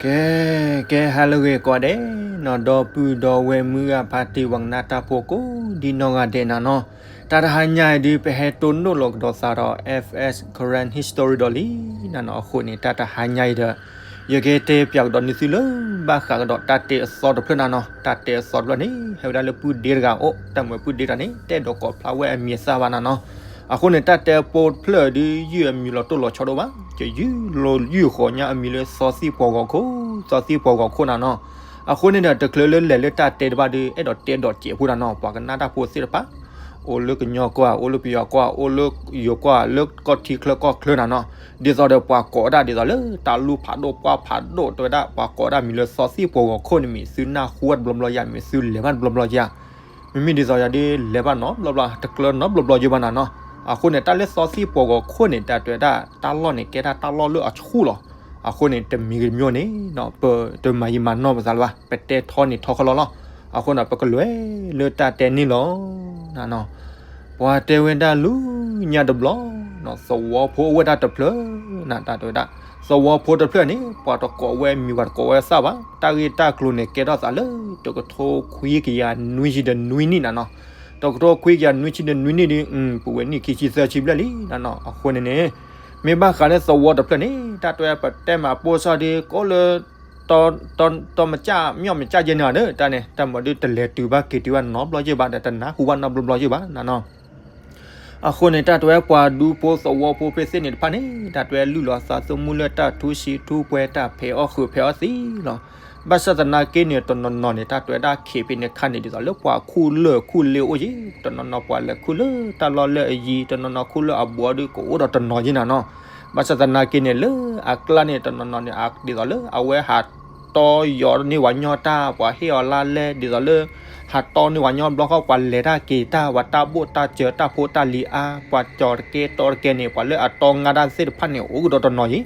ကဲ ကဲ ဟါလၢအဂ့ၤကိးဂၤဒဲးနီၤ, ဒီပုၢ်ဒီဝဲၢ်မုၢ်ဂၤဖါတံၢ် ပှၤကနၣ်တၢ်ဖိကိးဒံနီၢ်ဂၤဒဲးနၤနီၤ, တၢ်တဟါညါအံၤဒုး ပဟဲတိၢ်နီၣ်လီၤကဒီးသးဒီး F S Karen History ဒီးလံနၤနီၤ, အဃိန့ၣ် တၢ်တဟါညါအံၤဒီး ယကတဲပၠးကဒီးန့ၢ်သုလၢ ဘၣ်ဃးကဒီးတၢ်တဲအသီတဖျၢၣ်နၤနီၤ, တၢ်တဲအသီတဖျၢၣ်န့ၣ် ဟဲဝဲဒၣ်လၢပုၢ်ဒ့တဂၤအိၣ်, တၢ်မၤပုၢ်ဒ့တဂၤန့ၣ် တအဲၣ်ဒိးကိးဖျါဝဲအမံၤအသၣ်ဘၣ်နၤနီၤ, အဃိန့ၣ် တၢ်တဲဖိတဖျၢၣ်ဒုး ယုၢ်အမံၤလီၤတိၢ်လီၤဆီဒိၣ်ဘၣ်, ယယုၢ်လီၤယုၢ်ဃီၤညါအမံၤလၢသီသံၣ်ပှီၤဂီၤခိၣ်, သီသံၣ်ပှီၤဂီၤခိၣ်နၤနီၤ, အဃိန့ၣ်ဒီး တချုးလၢလဲၤလၢတၢ်တဲတဘၣ်ဒုး အဲၣ်ဒိးတဲဒီးစဲးဖိနၤနီၤ, ပှၤကနၣ်တၢ်ဖိသ့ၣ်တဖၣ် အိၣ်လၢကညီကွၢ်, အိၣ်လၢပယီၤကွၢ်, အိၣ်လၢယိၤကွၢ်, လၢကီၢ်ထံချၢကီၢ်ချၢနၤနီၤ, ဒ်သိးဒီးပှၤကိးဒၣ်ဒ်သိးလၢ တၢ်လူၢ်ဖးဒိၣ်ပှၢ်ဖးဒိၣ်တဲဝဲဒၣ် ပှၤကိးဒၣ်မံၤလၢသီသံၣ်ပှီၤဂီၤခိၣ်န့ၣ် မ့ၢ်သုနၢ်ဟူဝဲတဘျီဘျီယါ, မ့ၢ်သုလဲၤဘၣ်တဘျီဘျီယါ, မ့မ့ၢ်ဒ်သိးယၤဒုး လဲၤဘၣ်နီတဘျီဘျီ, တကျၢၤနီတဘျီဘျီယါဘၣ်နၤနီၤ, အဃိန့ၣ် တၢ်လၢသီသံၣ်ပှီၤဂီၤခိၣ်န့ၣ် တၢ်တဲဝဲဒၣ် တၢ်လီၢ်န့ၣ် ကဲဒၣ်တၢ်လီၢ်လၢအဆူၣ်လီၤ, အဃိန့ၣ် တမံၤကတမံၤန့ၣ် ပတမၤယံာ်မၤနီၢ်ပသးလၢၤဘၣ်, ပတဲထီန့ၣ်ထီခဲလၢာ်လီၤ, အဃိန့ၣ် ပကလဲၤလၢတၢ်တဲန့ၣ်လီၤ. ပှၤတဲဝဲဒၣ်လၢညါတဘျီ, သဝီဖိအိၣ်ဝဲဒၣ်တဖျၢၣ်နၤ, တၢ်တဲဝဲဒၣ် သဝီဖိတဖျၢၣ်န့ၣ် ပှၤတကိးဝဲမံၤ ပှၤတကိးဝဲသၣ်ဘၣ်, တၢ်ဂ့ၢ်တၢ်ကျိၤန့ၣ် ကဲထီၣ်သးလၢ တကထိခွံကယၤနွံဆံဒီးနွံနံၣ်နၤနီၤ, တကထိခွံကယၤနွံဆံဒီးနွံနံၣ်ဒီး ပဝဲနံၣ်ခံဆံသၢဆံဘျဲၣ်လံနၤနီၤ, အဃိန့ၣ်န့ၣ် မ့ၢ်ဘၣ်ဃးလၢသဝီတဖျၢၣ်န့ၣ် တၢ်တဲပတဲမၤပိၢ်စၢ်ဒီး ကအိၣ်လၢ တီမကၠၣ် မီၣ်မကၠၣ်ယဲန့ၣ်ဒီး တၢ်န့ၣ် တၢ်မၤဒုးတလဲၤတုၤဘၣ်က့ၤတုၤဘၣ်နီတဘျီယဲဘၣ်ဒီး တနၢ်ဟူဘၣ်နီတဘျီဘျီယဲဘၣ်နၤနီၤ. အဃိန့ၣ် တၢ်တဲပှၤဒူဖိသဝီဖိဖဲသ့ၣ်န့ၣ်တဖၣ်န့ၣ် တၢ်တဲလုၢ်လီၤသးသမူလၢတၢ်ထူဆံးထူပှဲၤ တၢ်ဖဲးအီၣ်ဃုာ်ဖဲးအီၣ်သံလီၤ. ဘၣ်ဆၣ်သနာ်က့န့ၣ် တနီၤနီၤန့ၣ် တၢ်တဲဒၣ်ခ့ဖဲန့ၣ်ခါန့ၣ် ဒ်သိးလၢပှၤခူၣ်လၢၢ်ခူၣ်လ့အိၣ်ယဲ, တနီၤနီၤပှၤလဲၤခူၣ်လၢတၢ်လီၢ်လၢအယံၤ, တနီၤနီၤခူၣ်လၢအဘူးဒီး ကအိၣ်ဒီးတနီၤယဲနၤနီၤ. ဘၣ်ဆၣ်သနာ်က့န့ၣ် လၢအကျါန့ၣ် တနီၤနီၤန့ၣ် ဒ်သိးလၢအဝဲဟးတီယီၤန့ၢ်ဝဲညီတၢ် ပှၤဟ့ၣ်အီၤလါလဲ ဒ်သိးလၢ ဟးတီန့ၢ်ဝဲညီဘျီဃီ ပှၤလဲၤတၢ်က့ၤတၢ် ပှၤတၢ်ဘိၣ်တၢ်စၢၤ တၢ်ဖိတၢ်လံၤအါ ပှၤကၠီၤတကဲတီတကဲန့ၣ် ပှၤလၢအတီငါတၢ်သ့ၣ်တဖၣ်န့ၣ် အိၣ်ကဒီးတနီၤယဲ.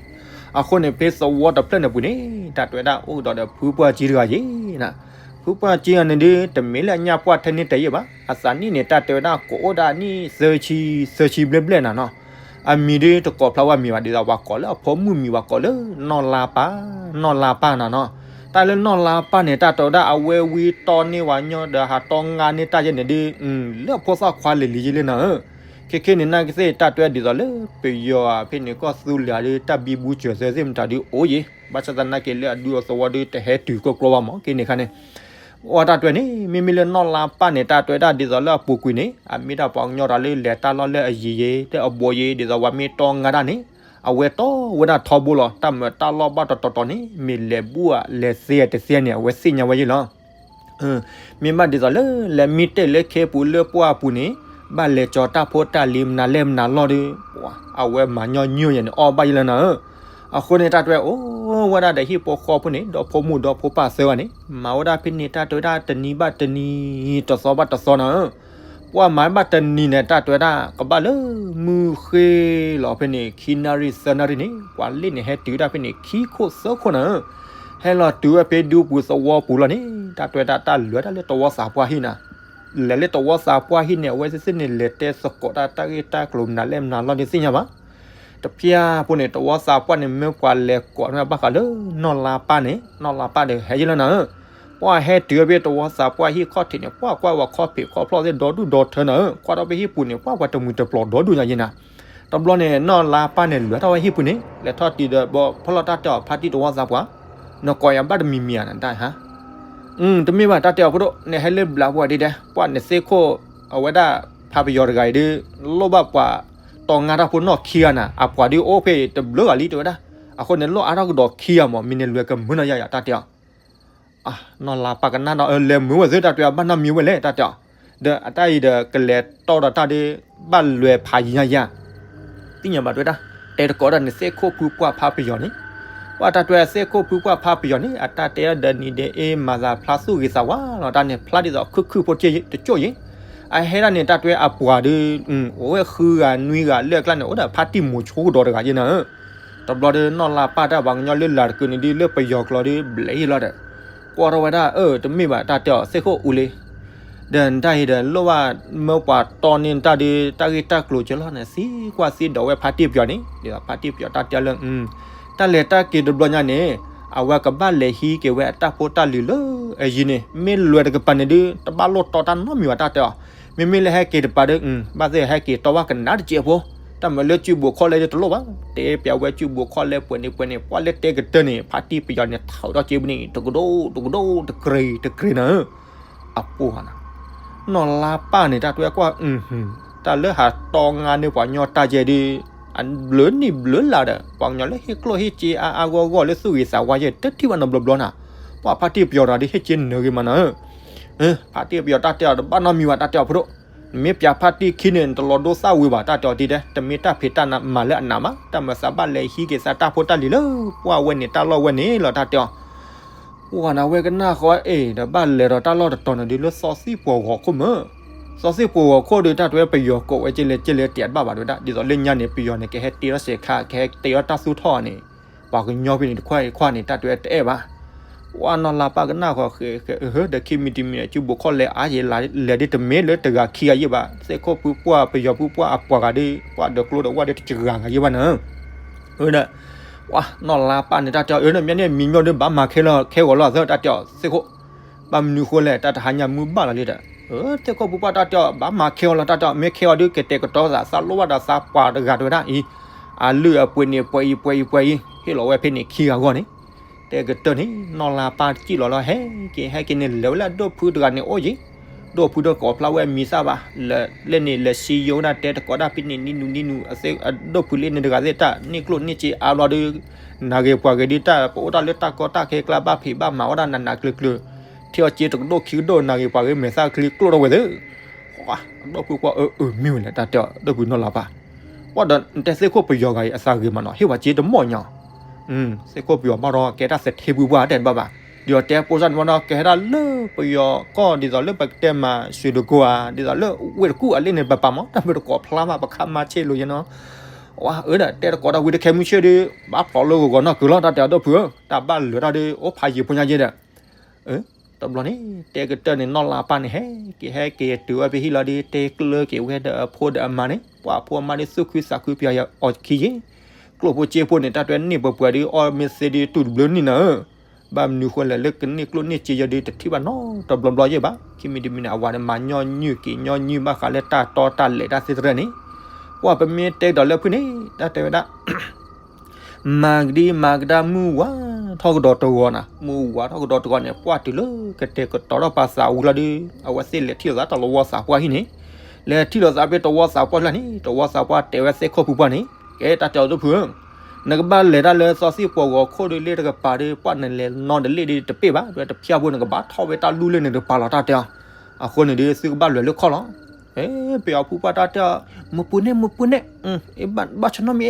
အဃိန့ၣ် ဖဲသဝီတဖျၢၣ်န့ၣ်ပူၤန့ၣ် တၢ်တဲဝဲဒၣ်အိၣ်ကဒီးဒီးဖုပှၢ်ကၠံတဂၤယဲနၤ. ဖုပှၢ်ကၠံအံၤန့ၣ်ဒုး တမ့ၢ်လၢအညၣ်ပှၢ်ထဲန့ၣ်တယဲဘၣ်. အသးနံၣ်န့ၣ် တၢ်တဲဝဲဒၣ်ကအိၣ်ဒၣ်နံၣ်သၢဆံ သၢဆံဘျဲၣ်ဘျဲၣ်နၤနီၤ. အမံၤဒုးတကိးဖျါဝဲမံၤဘၣ် ဒ်သိးပှၤကိးလၢအဖိမုၣ်မံၤ ပှၤကိးလၢ နီၢ်လါပၢ်, နီၢ်လါပၢ်နၤနီၤ. တၢ်လၢနီၢ်လါပၢ်န့ၣ် တၢ်တဲဝဲဒၣ်အဝဲဝံတီန့ၢ်ဝဲညီဒီး ဟးတီငါန့ၢ်တၢ်ယဲန့ၣ်ဒုး လၢအဖိသၣ်ခွါလံၤလံၤယဲလံနၤဧၢ. ခဲခဲန့ၣ် နာ်က့သ့ၣ် တၢ်တဲဒ်သိးလၢ ပယီၤဖဲန့ၣ် ကီၢ်သူလ့ၤဒုး တၢ်ဘံဘူစၢၤသၢသ့ၣ်မတၤဒုးအိၣ်ယဲ. ဘၣ်ဆၣ်သနာ်က့လၢအဒူအသဝီဒုး တဟဲတုၤကီၢ်ကျီဘၣ်မး က့န့ၣ်ခါန့ၣ် အတၢ်တဲန့ၣ် မ့မ့ၢ်လၢနီၢ်လါပၢ်န့ၣ် တၢ်တဲဝဲဒၣ်ဒ်သိးလၢအပူၤကွံာ်န့ၣ် အမ့ၢ်ဒၣ်ပှၤကညီတၢ်လၢလဲၤတၢ်လီၢ်လၢအယံၤယဲ လၢအဘူးယဲ ဒ်သိးပှၤမ့ၢ်တီငါတၢ်န့ၣ် အဝဲတီဝဲဒၣ်ထီဘိလီၤ. တၢ်မၤတၢ်လီၢ်ဘၣ်တတီၤတီၤန့ၣ် မ့ၢ်လဲၤဘူၣ်ဧါ လဲၤသ့ဧါတသ့န့ၣ် အဝဲသ့ၣ်ညါဝဲယဲလီၤ. မ့ၢ်ဘၣ်ဒ်သိးလၢ လဲၤမံတ့ၢ်လၢခ့ပူၤလၢပှၢ်ပူၤန့ၣ် ဘၣ်လဲၤကၠီၤတၢ်ဖိတၢ်လံၤမနုၤလဲၣ်မနုၤလီၢ်ဒီး အဝဲမၤညီနုၢ်ယဲန့ၣ် အီၣ်ဘၣ်ယဲလီၤနၤဧၢ. အဃိန့ၣ် တၢ်တဲဝဲအိၣ်ဝဲဒၣ်ဒီးဟံၣ်ဖိဃီဖိန့ၣ် ဒီဖိမိၢ်ဒီဖိပၢ်သၢဂၤန့ၣ် မၤဝဲဒၣ်ဖဲန့ၣ် တၢ်တဲဝဲဒၣ်တနံၤဘၣ်တနံၤ တသီဘၣ်တသီနၤဧၢ. ပှၤမၤဘၣ်တနံၤန့ၣ် တၢ်တဲဝဲဒၣ် ကဘၣ်လၢမုၢ်ဃ့လီၤဖဲန့ၣ် ခံနၣ်ရံၣ်သၢနၣ်ရံၣ်န့ၣ် ပှၤလ့ၣ်န့ၣ် ဟဲတုၤဝဲဒၣ်ဖဲန့ၣ် ခံခိၣ်သၢခိၣ်နၤဧၢ. ဟဲလီၤတုၤဝဲဖဲဒူပူၤသဝီပူၤလီၤန့ၣ် တၢ်တဲဝဲဒၣ်တၢ်လဲၤတၢ်လၢတဝီသးပှၢ်ဟံၣ်နၤ. လဲၤလၢတဝီသးပှၢ်ဟံၣ်န့ၣ် အဝဲသ့ၣ်သ့ၣ်န့ၣ် လဲၤတဲသကိးတၢ်တၢ်ဂ့ၢ်တၢ်ကျိၤမနုၤလဲၣ်မနုၤလီၢ်န့ၣ်သ့ၣ်ညါဘၣ်. တဖၣ်ဖိန့ၣ် တဝီသးပှၢ်န့ၣ် မ့ၢ်ပှၤလဲၤကိးန့ၢ်ဘၣ်ဃးလၢ နီၢ်လါပၢ်န့ၣ် နီၢ်လါပၢ်ဒီးဟဲယဲလီၤနၤဧၢ. ပှၤဟဲတုၤဝဲဖဲတဝီသးပှၢ်ဟံၣ်ခီၣ်ထံးန့ၣ် ပှၤကွၢ်ဝဲခီၣ်ဖံးခီၣ်ဖျီၣ်သ့ၣ်ဒီဒူၣ်ဒီထၢနၤဧၢ. ကွၢ်ထီၣ်ဖဲဟံၣ်ပူၤန့ၣ် ပှၤပှၤတမှံၤတပျီၤဒီဒူၣ်ညါယဲနၤ. တဘျီန့ၣ် နီၢ်လါပၢ်န့ၣ် လဲၤထီၣ်ဝဲဟံၣ်ပူၤန့ၣ် လဲၤထီၣ်တုၤဒီးဘီဖီၣ်လီၢ်တၢ်တဲအီၤ ဖါတံၢ်တဝီသးပှၢ် နကိးယၤဘၣ်တမံၤမံၤဧါ နတၢ်ဟါ. တမ့ၢ်ဘၣ် တၢ်တဲအီၤဖိဒိၣ် နဟဲလၢဘျးပှၤဒ်ဒဲး ပှၤနသ့ၣ်ခိၣ် အဝဲဒၣ်ဖါပယီၤတဂၤအံၤဒုး လိၣ်ဘၣ်ပှၤတီငါတၢ်ဖိနီၢ်ခံဂၤနၤ အပှၤဒုးအိၣ်ဖဲအံၤတဘျုးဂၤလံတဲဝဲဒၣ်. အဃိန့ၣ် လိၣ်အါထီၣ်ကဒီးခံဂၤမး မ့ၢ်နလဲၤကမုာ်နီၢ်ယါယၤ တၢ်တဲအီၤ နီၢ်လါပၢ်ကနၣ်ဒီး လဲၤမုာ်ဝဲသ့ၣ် တၢ်တဲအီၤ ဘၣ်နီတမံၤဝဲလဲၣ် တၢ်တဲအီၤ. ဒီးအတၢ်အံၤဒီး ကလဲၤတီဒီးတၢ်ဒုး ဘၣ်လဲၤဖးယံၤညါယၤ သ့ၣ်ညါဘၣ်တဲဝဲဒၣ် တဲတကိးဒီးနသ့ၣ်ခိၣ်ဖုပှၢ်ဖါပယီၤန့ၣ်. ပှၤတၢ်တဲသ့ၣ်ခိၣ်ဖုပှၢ်ဖါပယီၤန့ၣ် အတၢ်တဲဒီးနံၤဒဲးအ့ မၤသးဖျါသူၣ်ဂ့ၤသးဝါလီၤ တၢ်န့ၣ် ဖျါဒ်သိးခုၣ်ခုၣ်ဖိတက့ၢ် တက့ၢ်ယဲ. အဟဲဒၣ်န့ၣ် တၢ်တဲအပှၤဒုး အိၣ်ဝဲဃုဂၤနွံဂၤလၢအကျါန့ၣ် အိၣ်ဒီးဖါတံၢ်မိၤဆိကဒီးတဂၤယဲနၤဧၢ. တဘျီဒီး နီၢ်လါပၢ်တၢ်ပှၤကညီလၢလၤတကုာ်န့ၣ်ဒုး လၢပယီၤကျိာ်ဒုး ဘျဲးယဲလီၤဒီး ကွၢ်ထီၣ်ဝဲဒၣ် အၢ တမ့ၢ်ဘၣ် တၢ်တဲအီၤ သ့ၣ်ခိၣ်အူလံ ဒီးနတၢ်အံၤဒီး လိၣ်ဘၣ်မၢပှၤတီန့ၢ်နတၢ်ဒုး တၢ်ဂ့ၢ်တၢ်ကျိၤကလီၤန့ၣ် သံကွၢ်သံဒိးဝဲဖါတံၢ်ပယီၤန့ၣ် ဒ်သိးဖါတံၢ်ပယီၤတၢ်တဲလၢ တၢ်လဲၤတၢ်က့ၤတဘျီညါန့ၣ် အဝဲကဘၣ်လဲၤဟံးက့ၤဝဲအတၢ်ဖိတၢ်လံၤလၢအယံၤန့ၣ် မ့ၢ်လွဲၤတကပၤန့ၣ်ဒုး တဘၣ်လိၣ်တီတၢ်နီတမံၤဘၣ် တၢ်တဲအီၤ. မ့မ့ၢ်လၢဟဲက့ၤတပၤဒီး ဘၣ်သ့ၣ်ဟဲက့ၤတီဘၣ်ကနၣ်တစဲးဖိ, တၢ်မၤလၢစုပူၤခီၣ်လဲၣ်ဒုးတလိၣ်ဘၣ်. တဲပျးဝဲစုပူၤခီၣ်လဲၣ်ပှဲၤန့ၣ်ပှဲၤန့ၣ် ပှၤလၢတဲကတၢၢ်န့ၣ် ဖါတံၢ်ပယီၤန့ၣ် ထီၣ်ဒီးက့ပူၤန့ၣ် တကဒိၣ်တကဒိၣ်တကြ့ၤတကြ့ၤနၤဧၢ အပူၤနၤ, နီၢ်လါပၢ်န့ၣ် တၢ်တဲကွၢ်, တၢ်လၢဟးတီငါန့ၢ်ပှၤကညီတၢ်ယဲဒုး အဘျုးနံၣ်ဘျုးလါဒီး ပှၤကညီလၢဟ့ၣ်ကျိၣ်ဟ့ၣ်စ့အါအါဂီၢ်ဂီၢ် လၢသူၣ်ဂ့ၤသးဝါယဲ တထံၣ်ဘၣ်နီတဘျီဘျီနၤ. ပှၤဖါတံၢ်ပယီၤတဂၤဒုး ဟ့ၣ်စ့နၢၤဂ့ၤမးနၤဧၢ ဖါတံၢ်ပယီၤတၢ်တဲအီၤတဘၣ်နီတမံၤဘၣ် တၢ်တဲအီၤဖိဒိၣ်, နမ့ၢ်ပျးဖါတံၢ်ခံန့ၣ် နတလီၤဒိသၣ်ဝံၤဘၣ် တၢ်တဲအီၤတံၢ်တဲ, တမ့ၢ်တၢ်ဖံးတၢ်မၤလၢအနးဘၣ်, တၢ်မၤသးဘၣ်လဲၤဟံးက့ၤသးတၢ်ဖိတၢ်လံၤလၢ ပှၢ်ဝဲန့ၣ် တၢ်လီၢ်ဝဲန့ၣ်လီၤ တၢ်တဲအီၤ. ပှၢ်နၤဝဲကနၣ်ဃီအ့ၣ် ဒီးဘၣ်လဲၤဒီးတၢ်လီၢ်တတီၤန့ၣ်ဒုး လၢစီၤသံၣ်ပှီၤဂီၤခိၣ်မၢ စီၤသံၣ်ပှီၤဂီၤခိၣ်ဒီး တၢ်တဲဝဲပယီၤကိးဝဲကလဲၤကလဲၤတဲာ်တဘၣ်ဘၣ်ဒဝဲဒၣ်, ဒ်သိးလၢညါန့ၣ် ပယီၤန့ၣ် ကဟဲတ့ထီၣ်စဲးခါ ကဟဲတ့ထီၣ်တၢ်သူၣ်ထီၣ်န့ၣ်, ပှၤကညီဖဲန့ၣ် တခွဲးခွါန့ၣ် တၢ်တဲဝဲတအဲၣ်ဘၣ်. ပှၢ်နီၢ်လါပၢ်ကနၣ်ဃီဃဲဃဲ ဒီးခံမံၤတမံၤန့ၣ် စုပူၤခီၣ်လဲၣ်အါယဲ လဲၤဒ်တမ့ၢ်လၢတဂၤခံဂၤယဲၢ်ဘၣ်, သ့ၣ်ခိၣ်ဖုပှၢ် ပယီၤဖုပှၢ်အပှၤဂၤဒီး ပှၢ်ဒီးကျိဒီးဝၣ်ဒီးတဂၤဂၤယဲၢ်ဘၣ်နၤ ဒီး ပှၢ်နီၢ်လါပၢ်န့ၣ် တၢ်တဲအီၤ အၢ နမ့ၢ်န့ၣ်မံၤညီဒုး ဘၣ်မၤခဲလီၤခဲဂီၤလီၤသၢ တၢ်တဲအီၤသ့ၣ်ခိၣ်, ဘၣ်မနုၤဃိလဲၣ် တၢ်တဟါညါမုၢ်ဘၣ်လီၤလံဒီး, သ့ၣ်ခိၣ်ဖုပှၢ်တၢ်တဲအီၤ ဘၣ်မၤခဲအီၤလီၤ တၢ်တဲအီၤ မ့ၢ်ခဲအီၤဒုး ကတဲာ်ကတီၤသး သးလိၣ်ဘၣ်ဒီးသးပှၤတဂၤတဝဲဒၣ်အံၤ, အလုၢ်အပှ့ၤန့ၣ် ပှဲၤအံၤပှဲၤအံၤပှဲၤအံၤ ဟ့ၣ်လီၤဝဲဖဲန့ၣ်ခံဂၤအဂီၢ်န့ၣ် တဲကတၢၢ်န့ၣ် နီၢ်လါပၢ်တစံၣ်လီၤလီၤ ဟဲက့ၤဟဲက့ၤန့ၣ် လဲၤဝဲလၢအဒိၣ်ဖုတဂၤန့ၣ်အိၣ်ယံၤ, ဒိၣ်ဖုဒီးကိးဖျါဝဲမံၤသၣ်ဘၣ်, လၢန့ၣ် လဲၤစံယိၤဝဲဒၣ် တဲတကိးဒၣ်ဖဲန့ၣ်နံၤနုၤနံၤနုၤ အဒိၣ်ဖုလၢန့ၣ်တဂၤသ့ၣ်တၢ် န့ၢ်ကျိၣ်န့ၢ်စ့အါဘျီဒီး နၤဂ့ၤပှၤဂ့ၤဒုး တၢ်ပအိၣ်တၢ်လၢတၢ်ကီတၢ်ခဲကျါ ဘၣ်ဖံးဘၣ်မၤဝဲဒၣ်နးနးကျၢၤကျၢၤ, ထံအီၤစ့တကဒိၣ်ခံကဒိၣ် နၤဂ့ၤပှၤဂ့ၤမဲာ်သၣ်ချံကျိၣ်ထီၣ်ဝဲသ့ၣ် အဒိၣ်ဖုကွၢ်အၢ အၢ မ့ၢ်ဝဲလဲၣ် တၢ်တဲအီၤ ဒိၣ်ဖုနီၢ်လါပၢ်, ပှၢ်ဒီးနတဲသ့ၣ်ခိၣ်ပယီၤဂၤအံၤ အသးဂ့ၤမးနီၤ ဟ့ၣ်ဝဲစ့တမီၢ်ညီ, သ့ၣ်ခိၣ်ပယီၤဘၣ်ဒီး ကဲတၢ်သထ့ပူၤပှၢ်တဲတဘၣ်ဘၣ်, ဒ်သိးတဲပိစၢ်န့ၣ်မးနီၤ ကဟဲဒၣ်လၢပယီၤကီၢ် ဒ်သိးလၢပကတဲမၤ ရွှေတံခွန် ဧါ ဒ်သိးလၢဝ့ၢ်တကူၣ်အလ့ၣ်န့ၣ် ပပာ်မး တၢ်မ့ၢ်တကိးဖျါမး ပခါမၤဆ့ၣ်လိာ်ယဲနီၤ, အၢ ဒီးတဲတကိးဒီးဝံၤတခဲမုၢ်ဆ့ၣ်ဒီး ဘၣ်ဖျိးလၢဂီၤဂီၤနီၢ်ကုၤလီၤ တၢ်တဲအီၤဒိၣ်ဖုဧၢ တၢ်ဘၣ်လၢာ်တၢ်ဒီး အိၣ်ဖးယံၤဖိညါယဲဒီး တဘျီန့ၣ် တဲကတၢၢ်န့ၣ် နီၢ်လါပၢ်န့ၣ် ဟဲက့ၤဟဲက့ၤတုၤဝဲဖဲဟံၣ်လီၤဒီး တဲကျၢၤက့ၤဝဲဒီးအဖိဒီးအမါန့ၣ် ပှၢ်ဖိအမါဒီးသူၣ်ခုသးခုပယီၤအီၤခံယဲ, ကျိၣ်ဖိစ့ဖိန့ၣ် တၢ်တဲန့ၢ်ပှဲၤပှဲၤဒီး အီၣ်မ့ၢ်သ့ဒီး တူၢ်တဘျုးနံၣ်နၤဧၢ, ဘၣ်မနုၤဃိလဲၣ် လၢကန့ၢ်ကျိၣ်န့ၢ်စ့ယဲဒီး တထံၣ်ဘၣ်နီတဘျီဘျီယဲဘၣ်, ခံမံၤတမံၤန့ၣ် အဝၤန့ၣ် မၤညီနုၢ်က့ၤညီနုၢ်ဘၣ်ဃးလၢတၢ်တီတၢ်လဲၤတၢ်သ့ၣ်တဖၣ်န့ၣ်, ပှၢ်ပမ့ၢ်တဲကဒီးလၢဖုန့ၣ် တၢ်တဲဝဲဒၣ် မၤကဒံမၤကဒါမုၢ်ဝါထီၣ်ကဒီးတဂီၤနၤ, မုၢ်ဝါထီၣ်ကဒီးတဂီၤန့ၣ် ပှၢ်တုၤလၢကတဲာ်ကတီၤထီၣ်ပာ်သးဝံၤလီၤဒီး အဝဲသ့ၣ်လဲၤထံၣ်လိာ်သးတၢ်လီၤဝီသးပှၢ်ဟံၣ်န့ၣ်, လဲၤထံၣ်လိာ်သးဖဲတဝီသးပှၢ်လၢန့ၣ် တဝီသးပှၢ်တဲဝဲသ့ၣ်ခိၣ်ဖုပှၢ်န့ၣ်, ကဲတၢ်တဲအီၤဒိၣ်ဖုဧၢ, နကဘၣ်လဲၤတၢ်လၢစီၤသံၣ်ပှီၤဂီၤခိၣ်ဒီးလ့တကပၤဒီး ပှၢ်နလဲၤနီတလ့ၣ်ဒီးတပ့ၢ်ဘၣ်, ဒီးတဖျၢၣ်ဖိနကဘၣ်ထီၣ်ဝဲတၢ်လူၢ်လၢန့ၣ်တကပၤလီၤတၢ်တဲအီၤ, အဃိန့ၣ်ဒီးသုကဘၣ်လဲၤလၢခီၣ်လီၤ ပယီၤဖုပှၢ်တၢ်တဲအီၤ, မပူၤန့ၣ် မပူၤန့ၣ်, ဘၣ်ဆၢနီတမံ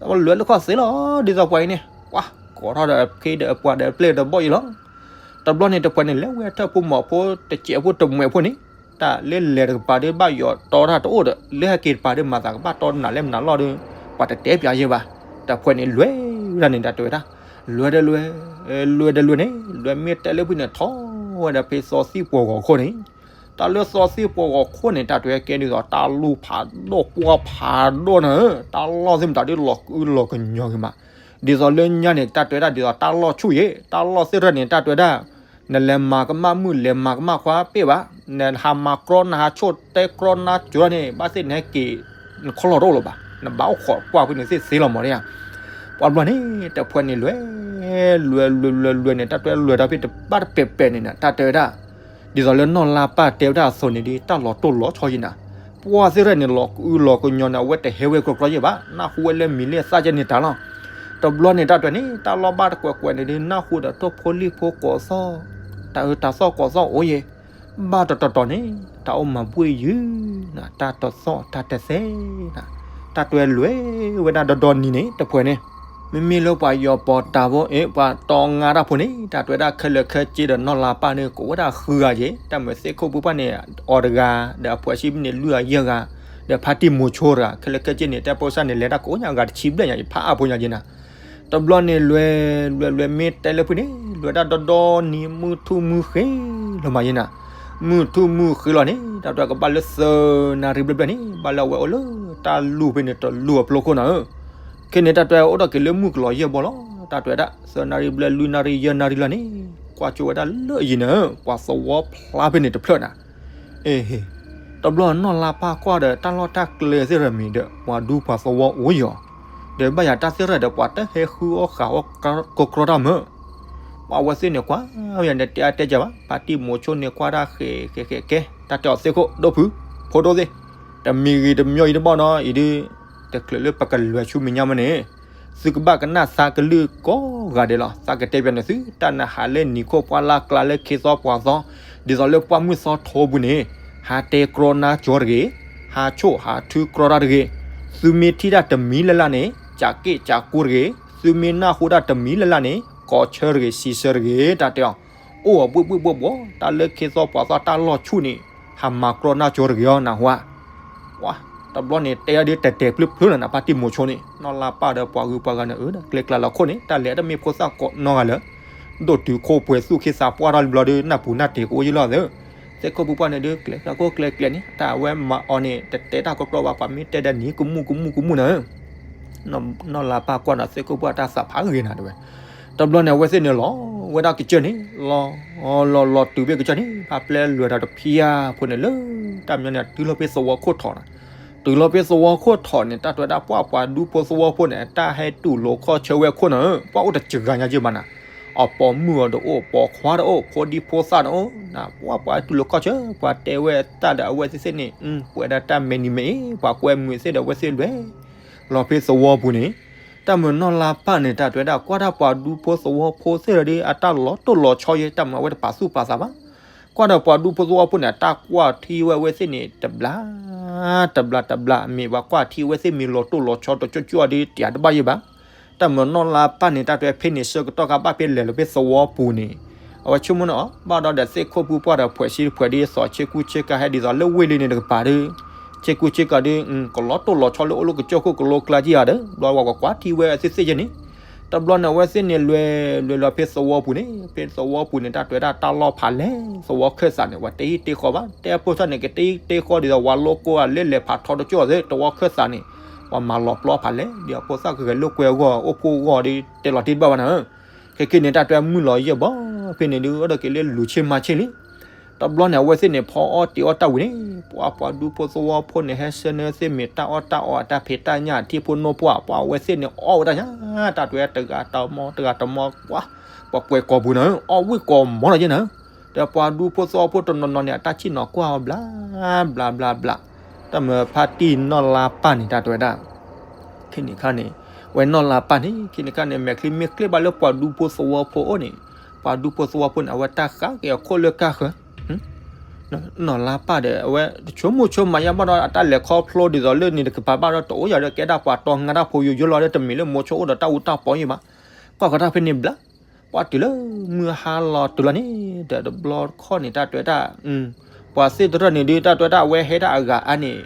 ၤ, လဲၤလၢခီၣ်သ့လီၤ, ဒ်သိးပှၤအံၤန့ၣ် ပှၤကိးထီၣ်ဒီးအခ့ဒီးအပှၤဒီးအပျဲၢ်ဒီးဘီၣ်အံၤလီၤ. တဘျီန့ၣ်တဖုန့ၣ် လဲၤဝဲထၢၣ်ဖိမီၤဖိတစဲးဖိတမှဲးဖိန့ၣ်, တၢ်လၢလဲၤတကပၤဒီးဘၣ်ယိးတီတၢ်တအိၣ်ဒီး လၢဟဲက့ၤတပၤဒီးမၤသးကဘၣ်တီနးလဲၣ်မနုၤလီၤဒီး ပှၤတတဲပျးယဲဘၣ်. တဖုန့ၣ်လွဲၢ်ဝဲဒၣ်န့ၣ် တၢ်တဲဝဲဒၣ်, လွဲၢ်ဒီးလွဲၢ်, လွဲၢ်ဒီးလွဲၢ်န့ၣ် လွဲၢ်မ့ၢ်တဲလၢဖုန့ၣ်ထီၣ်ဝဲဒၣ်ဖဲစီၤသံၣ်ပှီၤဂီၤခိၣ်န့ၣ် တၢ်လၢစီၤသံၣ်ပှီၤဂီၤခိၣ်န့ၣ် တၢ်တဲဝဲကဲဒ်သိး တၢ်လူၢ်ဖးဒိၣ်ပှီၢ်ဖးဒိၣ်နၤဧၢ, တၢ်လီၢ်သ့ၣ်မတၤဒ်လီၤကအုလီၤကညီၤဂ့ၤမး, ဒ်သိးလၢညါန့ၣ် တၢ်တဲဝဲဒၣ်ဒ်သိးတၢ်လီၢ်ဆူၣ်ယဲ, တၢ်လီၢ်သ့ၣ်တဖၣ်န့ၣ် တၢ်တဲဝဲဒၣ်, နလဲၤမၤကမၣ်မုၢ်လဲၤမၤကမၣ်ခွါပ့ၢ်ဘၣ်, နဟးမၤကြီနဟးဆိၣ်တဲကြီနါစၢၤန့ၣ် ဘၣ်သ့ၣ်နဟဲက့ၤ နခီၣ်လီၢ်တအိၣ်လၢၤဘၣ်, နဘၣ်အိၣ်ခိးပှၢ်ဖုန့ၣ်သ့ၣ်သ့လီၤမးဒ်ဧါ. ပှၤဘျီန့ၣ် တဖုန့ၣ်လွဲၢ်, လွဲၢ်လွဲၢ်လွဲၢ်လွဲၢ်န့ၣ် တၢ်တဲဝဲလွဲၢ်ဒီးဖဲတဘၣ်တပဲာ်ပဲာ်န့ၣ် တၢ်တဲဝဲဒၣ် ဒ်သိးလၢနီၢ်လါပၢ်တဲဝဲဒၣ်အသိးန့ၣ်ဒီး တၢ်လီၤတိၢ်လီၤဆီယဲနၤ, ပှၢ်သ့ၣ်တဖၣ်န့ၣ် လီၤကအုလီၤကညီၤန့ၣ် အဝဲတဟဲဝဲကြီကြီယဲဘၣ်, နၢ်ဟူဝဲလၢမံၤလၢသၣ်ကဲန့ၣ်တၢ်လီၤ. တဘျီန့ၣ်တၢ်တဲန့ၣ် တၢ်လီၢ်ဘၣ်တကွဲးကွဲးန့ၣ်ဒီး နၢ်ဟူဒီးတိၢ်ဖိလံၣ်ဖိကိးသီၣ်, တၢ်အၢတၢ်သီၣ်ကိးသီၣ်အိၣ်ယဲ, ဘၣ်တတီၤတီၤန့ၣ် တၢ်အိၣ်မၤဘှ့ၣ်ယုၢ်နၤ, တၢ်တသီၣ်တၢ်တသဲနၤ, တၢ်တဲလွဲၢ်ဝဲဒၣ်ဒီဒီနံၤန့ၣ် တဖုန့ၣ် မ့မ့ၢ်လၢပှၤယီၤပီၤတၢ်ဖိ ပှၤတီငါတၢ်ဖိန့ၣ် တၢ်တဲဝဲဒၣ်ခဲလၢာ်ခဲဆ့ဒီးနီၢ်လါပၢ်န့ၣ် ကိးဝဲဒၣ်ဃုဂၤယဲ, တၢ်မ့ၢ်သ့ၣ်ခိၣ်ဖုပှၢ်န့ၣ် အီၤတဂၤ, ဒီးအဖှဲးဆံမ့ၢ်န့ၣ်လွံၢ်ဂၤယဲၢ်ဂၤ, ဒီးဖါတံၢ်မိၤဆိတဂၤ, ခဲလၢာ်ခဲဆ့န့ၣ် တဲပိစၢ်န့ၣ် လဲၤတၢ်ကိးညါအဂၤတဆံဘျဲၣ်ညါ ယဖးအါဖိညါယဲနၤ. တဘျီန့ၣ်လွဲၢ်, လွဲၢ်လွဲၢ်မ့ၢ်တဲလၢဖုန့ၣ် လွဲၢ်ဒၣ်ဒီဒီနံၤ မုၢ်ထူၣ်မုၢ်ဃ့လီၤမးယဲနၤ, မုၢ်ထူၣ်မုၢ်ဃ့လီၤန့ၣ် တၢ်တဲကဘၣ်လၢသၢနၣ်ရံၣ်ဘျဲၣ်ဘျဲၣ်န့ၣ် ဘၣ်လၢအဝဲအိၣ်လၢတၢ်လူၢ်ဖဲန့ၣ်တလူၢ်အဖျိခိၣ်နၤဧၢ, ခဲန့ၣ်တၢ်တဲအိၣ်ဒီးက့ၤလၢမုၢ်ကလီၤယဲၢ်ဘီလီၤ. တၢ်တဲဝဲဒၣ် သၢနၣ်ရံၣ်ဘျဲၣ် လွံၢ်နၣ်ရံၣ် ယဲၢ်နၣ်ရံၣ်လီၤန့ၣ် ကွၢ်ကၠိဝဲဒၣ်လၢအယံၤန့ၣ် ပှၤသဝီဖျါဖဲန့ၣ်တဖျၢၣ်နၤ, အ့ တဘျီနီၢ်လါပၢ်ကွၢ်ဒီးတၢ်လီၢ်တၢ်ကျဲသ့ၣ်ဒီးမ့ၢ်ဒီး ပှၤဒူပှၤသဝီအိၣ်ယီၤ, ဒီးဘၣ်ယၤတၢ်သ့ၣ်ဒီးပှၤတဟဲဃုအီၣ်ဃာ်အီၣ်ကီကရီတၢ်မၢ်, ပှၤဝဲသ့ၣ်န့ၣ်ကွၢ် ဝဲယၤန့ၣ်တဲအါတဲကၢဘၣ် ဖါတံၢ်မိၤဆိန့ၣ်ကွၢ်တၢ်ဃဲးဃဲးဃဲးကဲ တၢ်တဲအီၤသ့ၣ်ခိၣ် ဒိၣ်ဖု ဖိဒိၣ်သ့ၣ်, တမံၤဂ့ၤတမံၤအံၤတဘၣ်နီၤ အံၤဒုး တချုးလၢပကလဲၤဆူမဲာ်ညါမၢ်န့ၣ် သုကဘၣ်ကနၣ်သးကလုၢ်ကိးဂၤဒဲးလီၤ. သးကတဲပျးန့ၣ်သု တၢ်နဟးလၢနံၤခိၣ်ပှၢ်လၢ်ကျါလၢခ့သီပှၤသီ ဒ်သိးလၢပှၢ်မုၢ်သီထိပူၤန့ၣ် ဟးတဲကြီနါကၠီတဂ့ၤ, ဟးဆိၣ်ဟးထုကြီတၢ်တဂ့ၤ, သုမ့ၢ်ထံၣ်တၢ်တမံၤလၢ်လၢ်န့ၣ် ကးက့ၣ်ကးကူတဂ့ၤ, သုမ့ၢ်နၢ်ဟူတၢ်တမံၤလၢ်လၢ်န့ၣ် ကိးဆၢတဂ့ၤ စံးဆၢတဂ့ၤ တၢ်တဲအီၤ အိၣ်အီၤဘှ့ၣ်ဘှ့ၣ်ဘှီဘှီ တၢ်လၢခ့သီပှၤသီတၢ်လီၢ်ဆူၣ်န့ၣ် ဟးမၤကြီနါကၠီတဂ့ၤအီၤ နၢ်ဟူဧါ. ဝါ တဘျီန့ၣ်တဲအီၤဒ်တဲာ်တဲာ်ဖျုဖျုလီၤနၤ ဖါတံၢ်မိၤဆိန့ၣ် နီၢ်လါပၢ်ဒီးပှၤဂုၤပှၤဂၤန့ၣ် အၢ ကျဲကျါလီၤခိၣ်န့ၣ် တၢ်လဲၤတမ့ၢ်ဖိသၣ်ကိးနီတဂၤလၢၤ ဒိၣ်တုာ်ခိၣ်ပှဲၤသူၣ်ခ့သးပှၢ်ထီၣ်လံဘျီဒီး နၢ်ပူၤနၢ်တ့ၤကအိၣ်ယံလီၤသၢ သ့ၣ်ခိၣ်ပူၤပှၢ်န့ၣ်ဒုး ကျဲကျါခိၣ်ကျဲကျဲန့ၣ် တၢ်အဝဲမၤအီၤန့ၣ် တတဲတၢ်ကီကီဘၣ် ပှၤမ့ၢ်တဲဒီးနံၤကမူၣ်ကမူၣ်ကမူၣ်နၤဧၢ နီၢ်လါပၢ်ကွၢ်ဒီးသ့ၣ်ခိၣ်ပူၤတၢ်သးဖးဂ့ၤနၤတဲဝဲ တဘျီန့ၣ် အဝဲသ့ၣ်န့ၣ်လီၤဝဲဒၣ်ကစၢၢ်န့ၣ် လီၤ လီၤလီၤတုၤဖဲကစၢၢ်န့ၣ် ဖါပျဲလွဲၤဒီးတဖံယါဖိန့ၣ်လၢ တၢ်မညီန့ၣ် တုၤလီၤဖဲသဝီခိၣ်ထီၣ်နၤ တုၤလီၤဖဲသဝီခိၣ်ထီၣ်န့ၣ် တၢ်တဲဝဲဒၣ်ပှၤပှၤဒူဖိသဝီဖိန့ၣ် တၢ်ဟဲတူၢ်လိာ်ခီၣ်ဆၢဝဲခိၣ်နၤဧၢ ပှၤအိၣ်တစှၤညါယဲၢ်ဘၣ်နၤ အပိာ်မုၣ်အီၤတအိၣ် ပိာ်ခွါတအိၣ် ဖိဒံဖိသၣ်တအိၣ်နၤ ပှၤပှၤတူၢ်လိာ်ခီၣ်ဆၢ ပှၤတဲဝဲတၢ်ဒီးအဝဲသ့ၣ်သ့ၣ်န့ၣ် ပှဲၤဒၣ်တၢ်မဲာ်နံၤမဲာ်အ့ ပှၤကွဲမုာ်သ့ၣ်ဒီးအဝဲသ့ၣ်လွဲၤ လီၤဖဲသဝီပူၤန့ၣ် တၢ်မုၢ်နီၢ်လါပၢ်န့ၣ် တၢ်တဲဝဲဒၣ် ကွၢ်တၢ်ပှၤဒူဖိသဝီဖိသ့ၣ်ဒီး အတၢ်လီၤတိၢ်လီၤဆီယဲ တၢ်မုၢ်အဝဲတပာ်သူၣ်ပာ်သးဘၣ် ကွၢ်ဒီးပှၤဒူဖိသဝီဖိန့ၣ် အတၢ်ကွၢ်ထံဝဲအဝဲသ့ၣ်န့ၣ် တဘျါ တဘျါတဘျါ မ့ၢ်ပှၤကွၢ်ထံဝဲသ့ၣ်မ့ၢ်လီၤတိၢ်လီၤဆီတကၠိကၠိဒီး တယၤတဘၣ်ယဲၢ်ဘၣ် တၢ်မုၢ်နီၢ်လါပၢ်န့ၣ် တၢ်တဲဝဲဖဲန့ၣ်ဆၢကတီၢ်ခါဘၣ်ဖဲလဲၤလီၤဖဲသဝီပူၤန့ၣ် အဝဲဆိကမိၣ်န့ၣ်အီၤ ဘၣ်ဒီးဒီးသ့ၣ်ခိၣ်ပူၤပှၢ်ဒီးဖှဲးဆံဖှဲးဒ်သိးဆ့ကူဆ့ကၤဟဲဒ်သိးလၢဝ့ၢ်လံန့ၣ်တကပၤဒီး ဆ့ကူဆ့ကၤဒီး ကလီၤတိၢ်လီၤဆီလၢအိၣ်လၢကစၢၢ်ခိၣ်ကလိကျါကံယၤဒီး ဘျီဝဲကွၢ်ကွၢ်ထံဝဲသ့ၣ်သ့ၣ်ယဲၢ်န့ၣ် တဘျီန့ၣ် အဝဲသ့ၣ်န့ၣ်လွဲၤ လွဲၤလီၤဖဲသဝီပူၤန့ၣ် ဖဲသဝီပူၤန့ၣ် တၢ်တဲဝဲဒၣ်တၢ်လီၢ်ဖးလဲၢ် သဝီခၢၣ်သးန့ၣ် ပှၤတ့ဟံၣ်တ့ဃီဘၣ် တဲအဖိသၣ်န့ၣ် ကတ့ဟံၣ်တ့ဃီဒ်သိးဝၤလိကိးဂၤလၢလဲၤဖးထီတကၠိသ့ၣ် သဝီခၢၣ်သးန့ၣ် ပှၤမၤလီၤပျီဖးလဲၢ် ဒ်အဖိသၣ်ကဂဲၤလိာ်ကွဲအဂီၢ် အိၣ်ဖှိၣ်အဂီၢ်ဒီး တဲလီၤတံၢ်တဘၣ်ဘၣ်နၤဧၢ ခဲက့န့ၣ် တၢ်တဲမုၢ်လီၤယဲၢ်ဘီ ဖဲန့ၣ်ဒုး အိၣ်ဒီးက့ၤလၢလူၤဆ့မၤဆ့လံ တဘျီန့ၣ် အဝဲသ့ၣ်န့ၣ် ဖီအီၣ်တ့ၤအီၣ်တၢ်ဝံၤန့ၣ် ပှၤပှၤဒူဖိသဝီဖိန့ၣ် ဟဲဆှၢန့ၢ်သ့ၣ်မ့ၢ်တၢ်အီၣ်တၢ်အီ အတၢ်ဖံးတၢ်ညၣ် ထံဖိနိဖိ ပှၤအဝဲသ့ၣ်န့ၣ် အီၣ်ဝဲဒၣ်ညါ တၢ်တဲတဂၤတမီ တဂၤတမီ ပှၤ ပှၤကွဲးကိာ်ပူၤနၤဧၢ အီၣ်ဝံၣ်ကိာ်မီလီၤယဲၢ်နၤဧၢ ဒီးပှၤဒူဖိသဝီဖိတနီၤနီၤန့ၣ် အတၢ်ဆ့ၣ်နီၤကွၢ်အီၤဘျး ဘျး ဘျး ဘျး တၢ်မုၢ်ဖါတံၢ်နီၢ်လါပၢ်န့ၣ် တၢ်တဲဝဲဒၣ် ခဲန့ၣ်ခါန့ၣ် ဝဲနီၢ်လါပၢ်န့ၣ် ခဲန့ၣ်ခါန့ၣ် မဲာ်ချံမ့ၢ်ကျ့ဘၣ်လၢပှၤဒူဖိသဝီဖိအအိၣ်န့ၣ် ပှၤဒူဖိသဝီဖိန့ၣ် အဝဲတၢ်ဃးက့ၤအခိၣ်လၢကၢ်ဃၢၤ နီၢ်လါပၢ်ဒီး အဝဲတဆိကမိၣ်ဆိကမးယါဘၣ်ဒီး အတၢ်လဲၤခီဖျိဒ်သိးလၢန့ၣ်တကပၤဘၣ်ဒီး တအိၣ်ယၤဒီးကဲဒၣ်ပှၤတီငါတၢ်ဖိယိယိလီၤဒီး တမ့ၢ်လၢမိၤဆိအိၣ်ဒီးတၢ်အူတၢ်ပီယဲၢ်ဘၣ် ကွၢ်ဃီတၢ်ဖဲန့ၣ်ဘျး ပှၤတုၤလၢမုၢ်ဟါလီၤတုၤလီၤန့ၣ် ဒီးတဘျီတခီၣ်န့ၣ် တၢ်တဲဝဲဒၣ် ပှၤသ့ၣ်တရၢၢ်န့ၣ်ဒုး တၢ်တဲဝဲဒၣ်အဝဲဟဲဒၣ်အဂၤအါန့ၣ်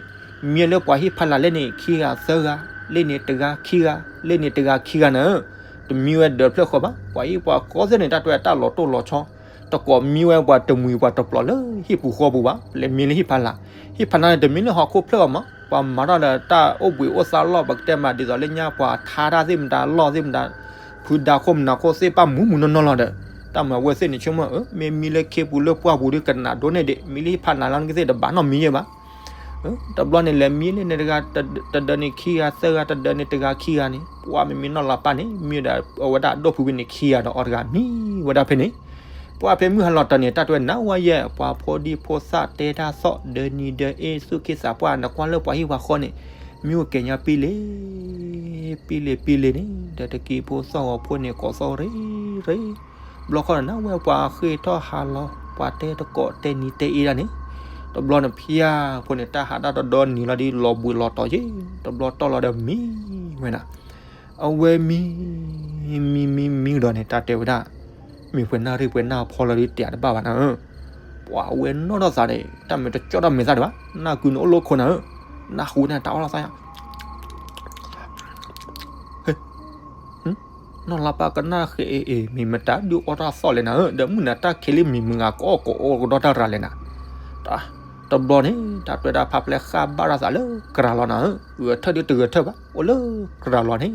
မံလၢပှၤဟံၣ်ဖးလၢ်လၢန့ၣ်ခံဂၤသၢဂၤ လၢန့ၣ်တဂၤခံဂၤ လၢန့ၣ်တဂၤခံဂၤနၤဧၢ တမံဝဲဒၢးဖျၢၣ်ဃီဘၣ် ပှၤဟံၣ်ပှၤဃီသ့ၣ်န့ၣ် တၢ်တဲဝဲဒၣ်တၢ်လီၤတိၢ်လီၤဆီ တကိးမံဝဲပှၤတမှံၤပှၤတပျီၤလၢဟံၣ်ပူၤဃီပူၤဘၣ် လဲၤမံလၢဟံၣ်ဖးလၢ် ဟံၣ်ဖးလၢ်န့ၣ် တမံလၢဟီၣ်ခိၣ်ဖျၢၣ်အီၤမး ပှၤမၤထီၣ်ဒီးတၢ်အိၣ်ဘှံးအိၣ်သါလီၢ် ပကတဲမးဒ်သိးလၢညါပှၤထါတၢ်သ့ၣ်မတၤလီၢ်သ့ၣ်မတၤ ဖုဒါခိၣ်မနၤခိၣ်သ့ၣ်ပၣ်မူးမူးနီၢ်နီၢ်လီၤဒီး တၢ်မုၢ်အဝဲသ့ၣ်န့ၣ်ဆိကမိၣ် အၢ မ့ၢ်မံလၢခ့ပူၤလၢပှၢ်ပူၤဒုးကနၣ်ဒိးန့ၢ်ဒံး မံလၢဟံၣ်ဖးလၢ်လီၤန့ၣ်ကသ့ၣ်တဘၣ်နီတမံၤယဲၢ်ဘၣ် တဘျီန့ၣ် လဲၤမံလၢန့ၣ်တဂၤ တဒၢးန့ၣ်ခံဂၤသၢဂၤ တဒၢးန့ၣ်တဂၤခံဂၤန့ၣ် ပှၤမ့မ့ၢ်နီၢ်လါပၢ်န့ၣ် မံဒီးအဝဲဒၣ်ဒိၣ်ဖုဝံၤန့ၣ်ခံဂၤဒီးအီၤတဂၤမံဝဲဒၣ်ဖဲန့ၣ် ပှၤဖဲမုၢ်ဟါလီၤတၢ်န့ၣ် တၢ်တဲဝဲနၤဝဲယဲၢ် ပှၤဖိဒံဖိသၣ်တဲတၢ်သီၣ် ဒၢနံၤဒၢအ့ သူၣ်က့သးပှၢ် နကွၢ်လၢပှၤဟံၣ်ပှၤဃီန့ၣ် မံအိၣ်ကဲညါပံလ့ ပံလ့ပံလ့န့ၣ် ဒီးတက့ၤဖိသီၣ်ဂီၤဖိန့ၣ် ကိးသီၣ်ရ့ရ့ ဘျီခီန့ၣ် နၤဝဲပှၤဃ့ၢ်ထီၣ်ဟးလီၤ ပှၤတဲတကိးတဲနံၤတဲအ့ဒၣ်န့ၣ် တဘျီန့ၣ်ဖျါဖိန့ၣ် တၢ်ဟးဒၣ်တဒီနံၤလီၤဒီး လီၤဘှံးလီၤတီၤယဲၢ် တဘျီတီၢ်လီၤဒီးမံဝဲနၤ အဝဲမံ မံမံမံကဒီးန့ၣ် တၢ်တဲဝဲဒၣ် မ့ၢ်ပှဲၤနၣ်ရံၣ်ပှဲၤနၣ်ဖီလီၤဒီး တယၤတဘၣ်ဘၣ်နၤဧၢ ပှၤအဝဲနီၢ်ထီၣ်သးန့ၣ် တၢ်မ့ၢ်တကၠီၣ်ထီၣ်မဲာ်သၣ်ဒံးဘၣ် နၢ်ကုန့ၣ်အိၣ်လၢခိၣ်နၤဧၢ နၢ်ဟူန့ၣ်တၢ်အီၣ်လီၤသးယါ နီၢ်လါပၢ်ကနၣ်ဃဲအ့အ့ မ့ၢ်မတၤဒုးအီၣ်တၢ်သီၣ်လဲၣ်နၤဧၢ ဒီးမုၢ်နၤတၢ်ခဲလံ မ့ၢ်မုၢ်ဂၤကအီၣ်ကအီကဒီးတၢ်ရၤလဲၣ်နၤ တဘျီန့ၣ် တၢ်တဲဝဲဒၣ်ဖါပျဲဃၣ်ဘၣ်တၢ်သးလၢကရၤလီၤနၤဧၢ ဂဲၤထၢၣ်ဒုးတဂဲၤထၢၣ်ဘၣ် အိၣ်လၢကရၤလီၤန့ၣ်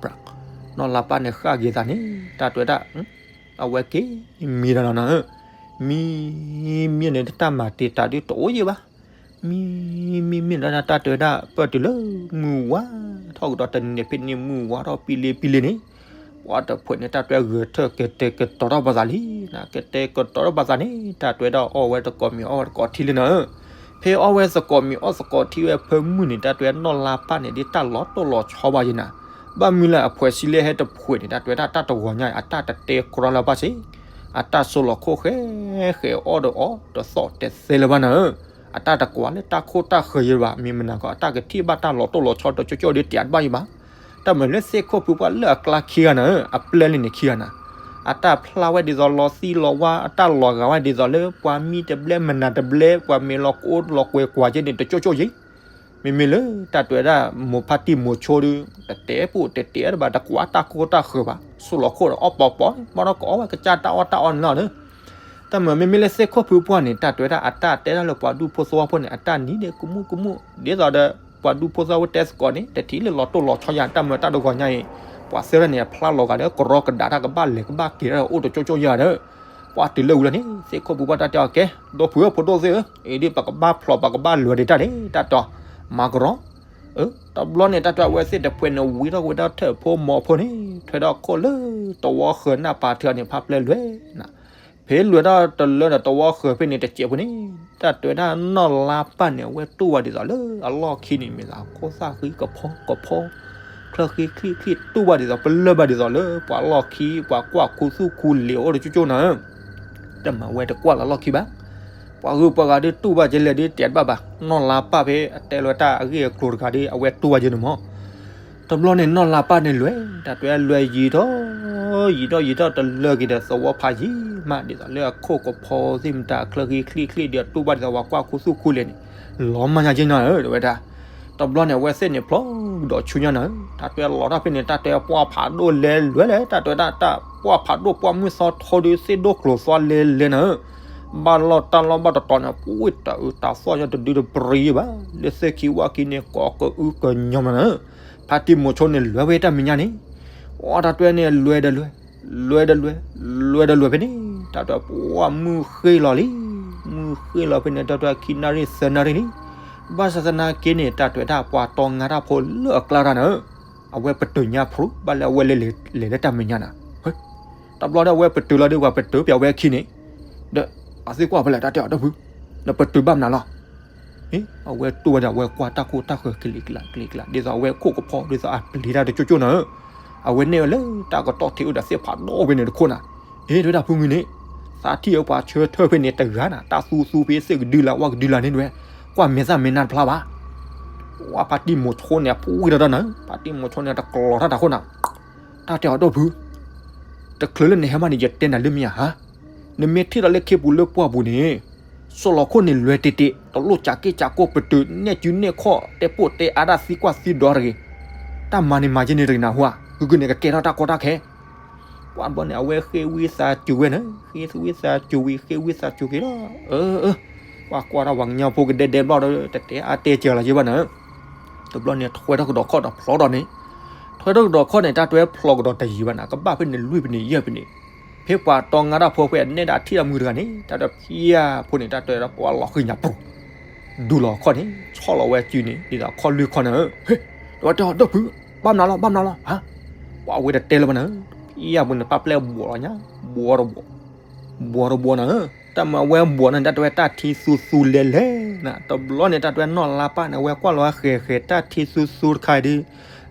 နီၢ်လါပၢ်န့ၣ်ဃၣ်က့ၤသးန့ၣ် တၢ်တဲဝဲဒၣ် အဝဲက့ၤမံဒီးနီၤနီၤဧၢ, မံ မံန့ၣ်တၢ်မၤတ့ၢ်တၢ်ဒုးတအိၣ်ယံၤဘၣ်. မံ မံ မံဒီးတၢ်တဲဝဲဒၣ် ပၢၢ်တုၤလၢမုၢ်ဝါထီၣ်ကဒီးတနံၤဖဲန့ၣ် မုၢ်ဝါထီၣ်ပံလ့ပံလ့န့ၣ် ပှၤတဖုန့ၣ် တၢ်တဲဝဲဂဲၤထၢၣ်ကတဲာ်ကတီၤထီၣ်ပသးလံ, ကတဲာ်ကတီၤထီၣ်ပသးန့ၣ် တၢ်တဲဝဲဒၣ်အီၣ်ဝဲသကိးမ့ၤအီၣ်ဝဲသကိးထံလံနီၤဧၢ. ဖဲအီၣ်ဝဲသကိးမ့ၤအီၣ်သကိးထံဝဲဖၢမုၢ်န့ၣ် တၢ်တဲဝဲနီၢ်လါပၢ်န့ၣ် ဒ်တၢ်လီၤတိၢ်လီၤဆီဘၣ်ယံၤနၤ, ဘၣ်မနုၤလၢအဖှဲးဆံလ့ဟဲတဖုန့ၣ် တၢ်တဲဝဲဒၣ်တၢ်တဂီၤညါအံၤ အတၢ်တတဲကြီလၢၤဘၣ်စ့ၢ်, အတၢ်ဆိလီၤခိၣ်ဃဲဃဲအီၣ်ဒီးအီၣ်တသီၣ်တဲသဲလၢၤဘၣ်နီၤဧၢ. အတၢ်တကွၢ်လၢတၢ်ခိၣ်တၢ်ဃၢၤယံၤဘၣ် မ့ၢ်မနၤကီး အတၢ်ကထံၣ်ဘၣ်တၢ်လီၤတိၢ်လီၤဆီတကၠိကၠိဒ်တဲတဘၣ်ယံၤဘၣ်. တၢ်မၤလၢသ့ၣ်ခိၣ်ဖုပှၢ်လၢအကျါခံဂၤနၤဧၢ, အပျဲၢ်လံန့ၣ်ခံဂၤနၤ, အတၢ်ဖျါဝဲဒ်သိးလီၤသံလီၤဝါ အတၢ်လီၤဂာ်ဝဲဒ်သိးလၢ ပှၤမံတဘျဲမနၤတဘျဲ ပှၤမ့ၢ်လီၤကအိၣ်လီၤကွဲၤကွၢ်က့န့ၣ် တကၠိကၠိယံၤ မ့မ့ၢ်လၢတၢ်တဲဝဲဒၣ် မိၢ်ဖါတံၢ်မိၢ်ဆိဒုး တတဲပူၤတတဲတဘၣ် တကွၢ်တၢ်ခိၣ်တၢ်ဃၢၤဘၣ် ဆိလီၤခိၣ်ဒီးအီၣ်ပီပီ ဘၣ်ဒီးကအီၣ်ဝဲကစၢ်တၢ်အီၣ်တၢ်အီန့ၣ်လီၤ. တၢ်မၤမ့မ့ၢ်လၢသ့ၣ်ခိၣ်ဖုပှၢ်န့ၣ် တၢ်တဲဝဲဒၣ်အတၢ်တဲတၢ်လၢပှၤဒူၣ်ဖိသဝီဖိန့ၣ် အတၢ်နံၤန့ၣ် ကမူၣ်ကမူၣ် ဒ်သိးဒီး ပှၤဒူၣ်ဖိသဝီဖိတဲသကိးန့ၣ် တထံၣ်လၢလီၤတိၢ်လီၤဆီယၤ တၢ်မၤတၢ်တဂီၤညါအံၤ ပှၤသၢဂၤန့ၣ် အဖျါလီၤဂာ်လၢကရီကဒါတၢ်ကဘၣ်လဲၤကဘၣ်က့ၤတၢ်အိၣ်တကၠိကၠိယၤဒီး ပှၤတုၤလၢဝံၤလီၤန့ၣ် သ့ၣ်ခိၣ်ဖုပှၢ်တၢ်တဲအီၤကဲ ဒီပုၢ်ဝဲၢ်ဖိဒိၣ်သ့ၣ်ဧၢ, အံၤဒ်ပကဘၣ်ဖျိးပကဘၣ်လဲၤဒံးတၢ်န့ၣ် တၢ်တဲအီၤ မၤကရီ တဘျီန့ၣ် တၢ်တဲအဝဲသ့ၣ်တဖုန့ၣ် ဝံထီၣ်ဝဲဒၣ်ထၢၣ်ဖိမီၤဖိန့ၣ် ထွဲထီၣ်ခိၣ်လၢသဝီဃၢၤနၢ်ပၤထၢၣ်န့ၣ် ဖးပျဲလွဲၢ်နၤ, ဖဲလွဲၢ်ထီၣ်တလၢဒီးသဝီဃၢၤဖဲန့ၣ်တစဲးဖိန့ၣ် တၢ်တဲဝဲဒၣ်နီၢ်လါပၢ်န့ၣ် အဝဲတူၢ်ဝဲဒ်သိးလၢအလီၢ်ခံန့ၣ် မ့ၢ်သးခိၣ်သၣ်ဃံကဖီကဖီ ချၢဃံချံချံ တူၢ်ဘၣ်ဒ်သိး ပလၢၢ်ဘၣ်ဒ်သိးလၢပှၤလီၢ်ခံ ပှၤကွၢ်ခူသူၣ်ခူလံၤအိၣ်တကၠိကၠိနၤဧၢ, တမၤဝဲတကွၢ်လၢလီၢ်ခံဘၣ်. ပှၤဂုၤပှၤဂၤဒုးတူၢ်ဘၣ်ကလဲၣ်ဒုးတဲတဘၣ်ဘၣ် နီၢ်လါပၢ်ဖဲအတဲလီၤတၢ်အဂ့ၢ်အကျိၤတဂၤဒုး အဝဲတူၢ်ဘၣ်ကန့ၣ်မီၤ. တဘျီန့ၣ် နီၢ်လါပၢ်န့ၣ်လွဲၢ် တၢ်တဲလွဲၢ်ယံာ်ထီၣ် ယံာ်ထီၣ်ယံာ်ထီၣ်တလၢက့ၤဒီးသဝီဖးယံာ်မး ဒ်သိးလၢအခိၣ်ကဖီသ့ၣ်မတၤ ချၢဃံချံချံဒီးတူၢ်ဘၣ်ဒ်သိးပှၤကွၢ်ခူသူၣ်ခူလံၤန့ၣ် လီၤမၢ်ညါက့နၤဧၢ တဲဝဲဒၣ်. တဘျီန့ၣ် အဝဲသ့ၣ်န့ၣ်ဖျိကဒီးဆူညါနၤဧၢ, တၢ်တဲလီၤတၢ်ဖဲန့ၣ် တၢ်တဲပှၢ်ဖးဒိၣ်လဲၤလွဲၢ်လဲၣ် တၢ်တဲဝဲဒၣ် တၢ်ပှၢ်ဖးဒိၣ်ပှၢ်မုၢ်သီထီဒုးသ့ၣ်ဒိၣ်ကျိၤသီလဲၤလဲၤနၤဧၢ, ဘၣ်လီၢ်တၢ်လီၢ်ဘၣ်တတီၤန့ၣ် ပှၤတၢ်အုးတၢ်သီၣ်ညါတဒုတပရံဘၣ် လၢသ့ၣ်ခံဝၣ်ခံန့ၣ် ကိးကအုကညီမးနၤဧၢ, ဖါတံၢ်မိၤဆိန့ၣ် လွဲၢ်ဝဲတၢ်မဲာ်ညါန့ၣ် အတၢ်တဲန့ၣ် လွဲၢ်ဒီးလွဲၢ် လွဲၢ်ဒီးလွဲၢ် လွဲၢ်ဒီးလွဲၢ်ဖဲန့ၣ် တၢ်တဲပှၢ်မုၢ်ဃ့လီၤလံ, မုၢ်ဃ့လီၤဖဲန့ၣ် တၢ်တဲခံနၣ်ရံၣ်သၢနၣ်ရံၣ်လံ, ဘၣ်ဆၣ်သနာ်က့န့ၣ် တၢ်တဲဝဲဒၣ်ပှၤတီငါတၢ်ဖိလၢအကျါတၢ်နၤဧၢ, အဝဲပတုာ်ညါဖျိ ဘၣ်လၢအဝဲလဲၤလဲၤလၢတၢ်မဲာ်ညါနၤ, တဘျီဒီးအဝဲပတုာ်လီၤဒုး ပှၤပတုာ်ပျးဝဲခံန့ၣ်, ဒီးအသ့ၣ်ကွၢ်ဖဲလဲၣ် တၢ်တဲအီၤဒီပုၢ်, နပတုာ်ဘၣ်မနုၤလီၤ အဝဲတူၢ်ဝဲဒၣ် အဝဲကွၢ်တၢ်ခိၣ်တၢ်ဃၢၤကလံၤကျါ ကလံၤကျါ ဒ်သိးအဝဲခိၣ်ကဖီ ဒ်သိးအပျံၤတၢ်တကၠိကၠိနၤဧၢ, အဝဲန့ၢ်ဝဲလၢတၢ်ကတီၢ်ထံးအိၣ်ဒီးသ့ၣ်ဖးဒိၣ်ဖဲန့ၣ်တခိၣ်နၤ, အ့ တဲဝဲဒၣ်ဖုမုၢ်န့ၣ်, သးထံၣ်အပှၤဆၢထၢၣ်ဖဲန့ၣ်တဂၤနၤ တၢ်သူသူဖဲသ့ၣ်ကဒုလၢဝၣ်ကဒုလၢန့ၣ်တဲဝဲ, ကွၢ်မဲာ်သၣ်မဲာ်နါတဖျါဘၣ် ဝဲဖါတံၢ်မိၤဆိန့ၣ် အပူၤဝံၤဒီးတၢ်နၤ ဖါတံၢ်မိၤဆိန့ၣ် တကျီၤထီၣ်တၢ်ခိၣ်နၤ, တၢ်တဲအီၤဒီပုၢ် တချုးလၢနဟဲမးန့ၣ် ယတဲနၤလၢမ့ၢ်ဧါဟါ, နမ့ၢ်ထံၣ်ဒီးလၢခ့ပူၤလၢပှၢ်ပူၤန့ၣ်, ဆိလီၤခိၣ်န့ၣ်လွဲၢ်တ့ၢ်တ့ၢ် တလိၣ်ကးက့ၢ်ကးကိၢ်ပတုာ်နဲၣ်စုနဲၣ်ခီၣ် တဲပိၢ်တဲအါတၢ်သံကွၢ်သံဒိးတဂ့ၤ, တၢ်မၤန့ၣ်မၤက့န့ၣ်တဂ့ၤနၢ်ဟူဧါ, ဂုာ်ဂုာ်န့ၣ် ကကဲထီၣ်တၢ်ကီတၢ်ခဲ ပှၤဘျီန့ၣ် အဝဲဃ့ဝံသးစူၤဝဲန့ၣ် ဃ့ဝံသးစူၤဝံၤ ဃ့ဝံသးစူၤက့ၤလီၤ, အၢ အၢ ပှၤကွၢ်တၢ်ပှၤကညီဖိကဒဲဒဲဘျီဒီး တတဲအါတဲစှၤလီၤက့ဘၣ်နၤ, တဘျီန့ၣ် ထွဲထီၣ်ကဒီးခီၣ်ဒီးဖျီဒီးန့ၣ်, ထွဲထီၣ်ကဒီးခီၣ်န့ၣ် တၢ်တဲဖျီကဒီးတယံာ်ဘၣ်နၤ ကဘၣ်ဖဲန့ၣ်လွံၢ်ဖဲန့ၣ်ယဲၢ်ဖဲန့ၣ်, ဖဲပှၤတီငါတၢ်ဖိဖဲအနဲဒၣ်ထံၣ်တၢ်မုာ်တဂၤန့ၣ် တၢ်တဖၠၣ်ဖိန့ၣ် တၢ်တဲဒီးပှၤလီၤဃံၤညါပူၤ ဒူလီၤခီၣ်န့ၣ် ဆီၣ်လီၤဝဲစုန့ၣ် ဒ်သိးခီၣ်လွံၢ်ခီၣ်န့ၣ် ဒီးတဲအီၤ ဒီပုၢ် ဘၣ်မနုၤလီၤ ဘၣ်မနုၤလီၤ ဟါ ပှၤဝဲတတဲလၢၤဘၣ်န့ၣ် ဖၠၣ်ဖိန့ၣ် ပၢ်ပျဲၢ်ဘှီးလီၤညါ ဘှီးတဘှီး ဘှီးတဘှီးန့ၣ် တၢ်မၤဝဲဘှီးန့ၣ် တၢ်တဲဝဲတၢ်ထံသူသူလဲၤလဲၤ တဘျီန့ၣ် တၢ်တဲဝဲနီၢ်လါပၢ်န့ၣ် အဝဲကွၢ်လီၤဃဲၤဃဲၤတၢ်ထံသူသူတခါအံၤဒီး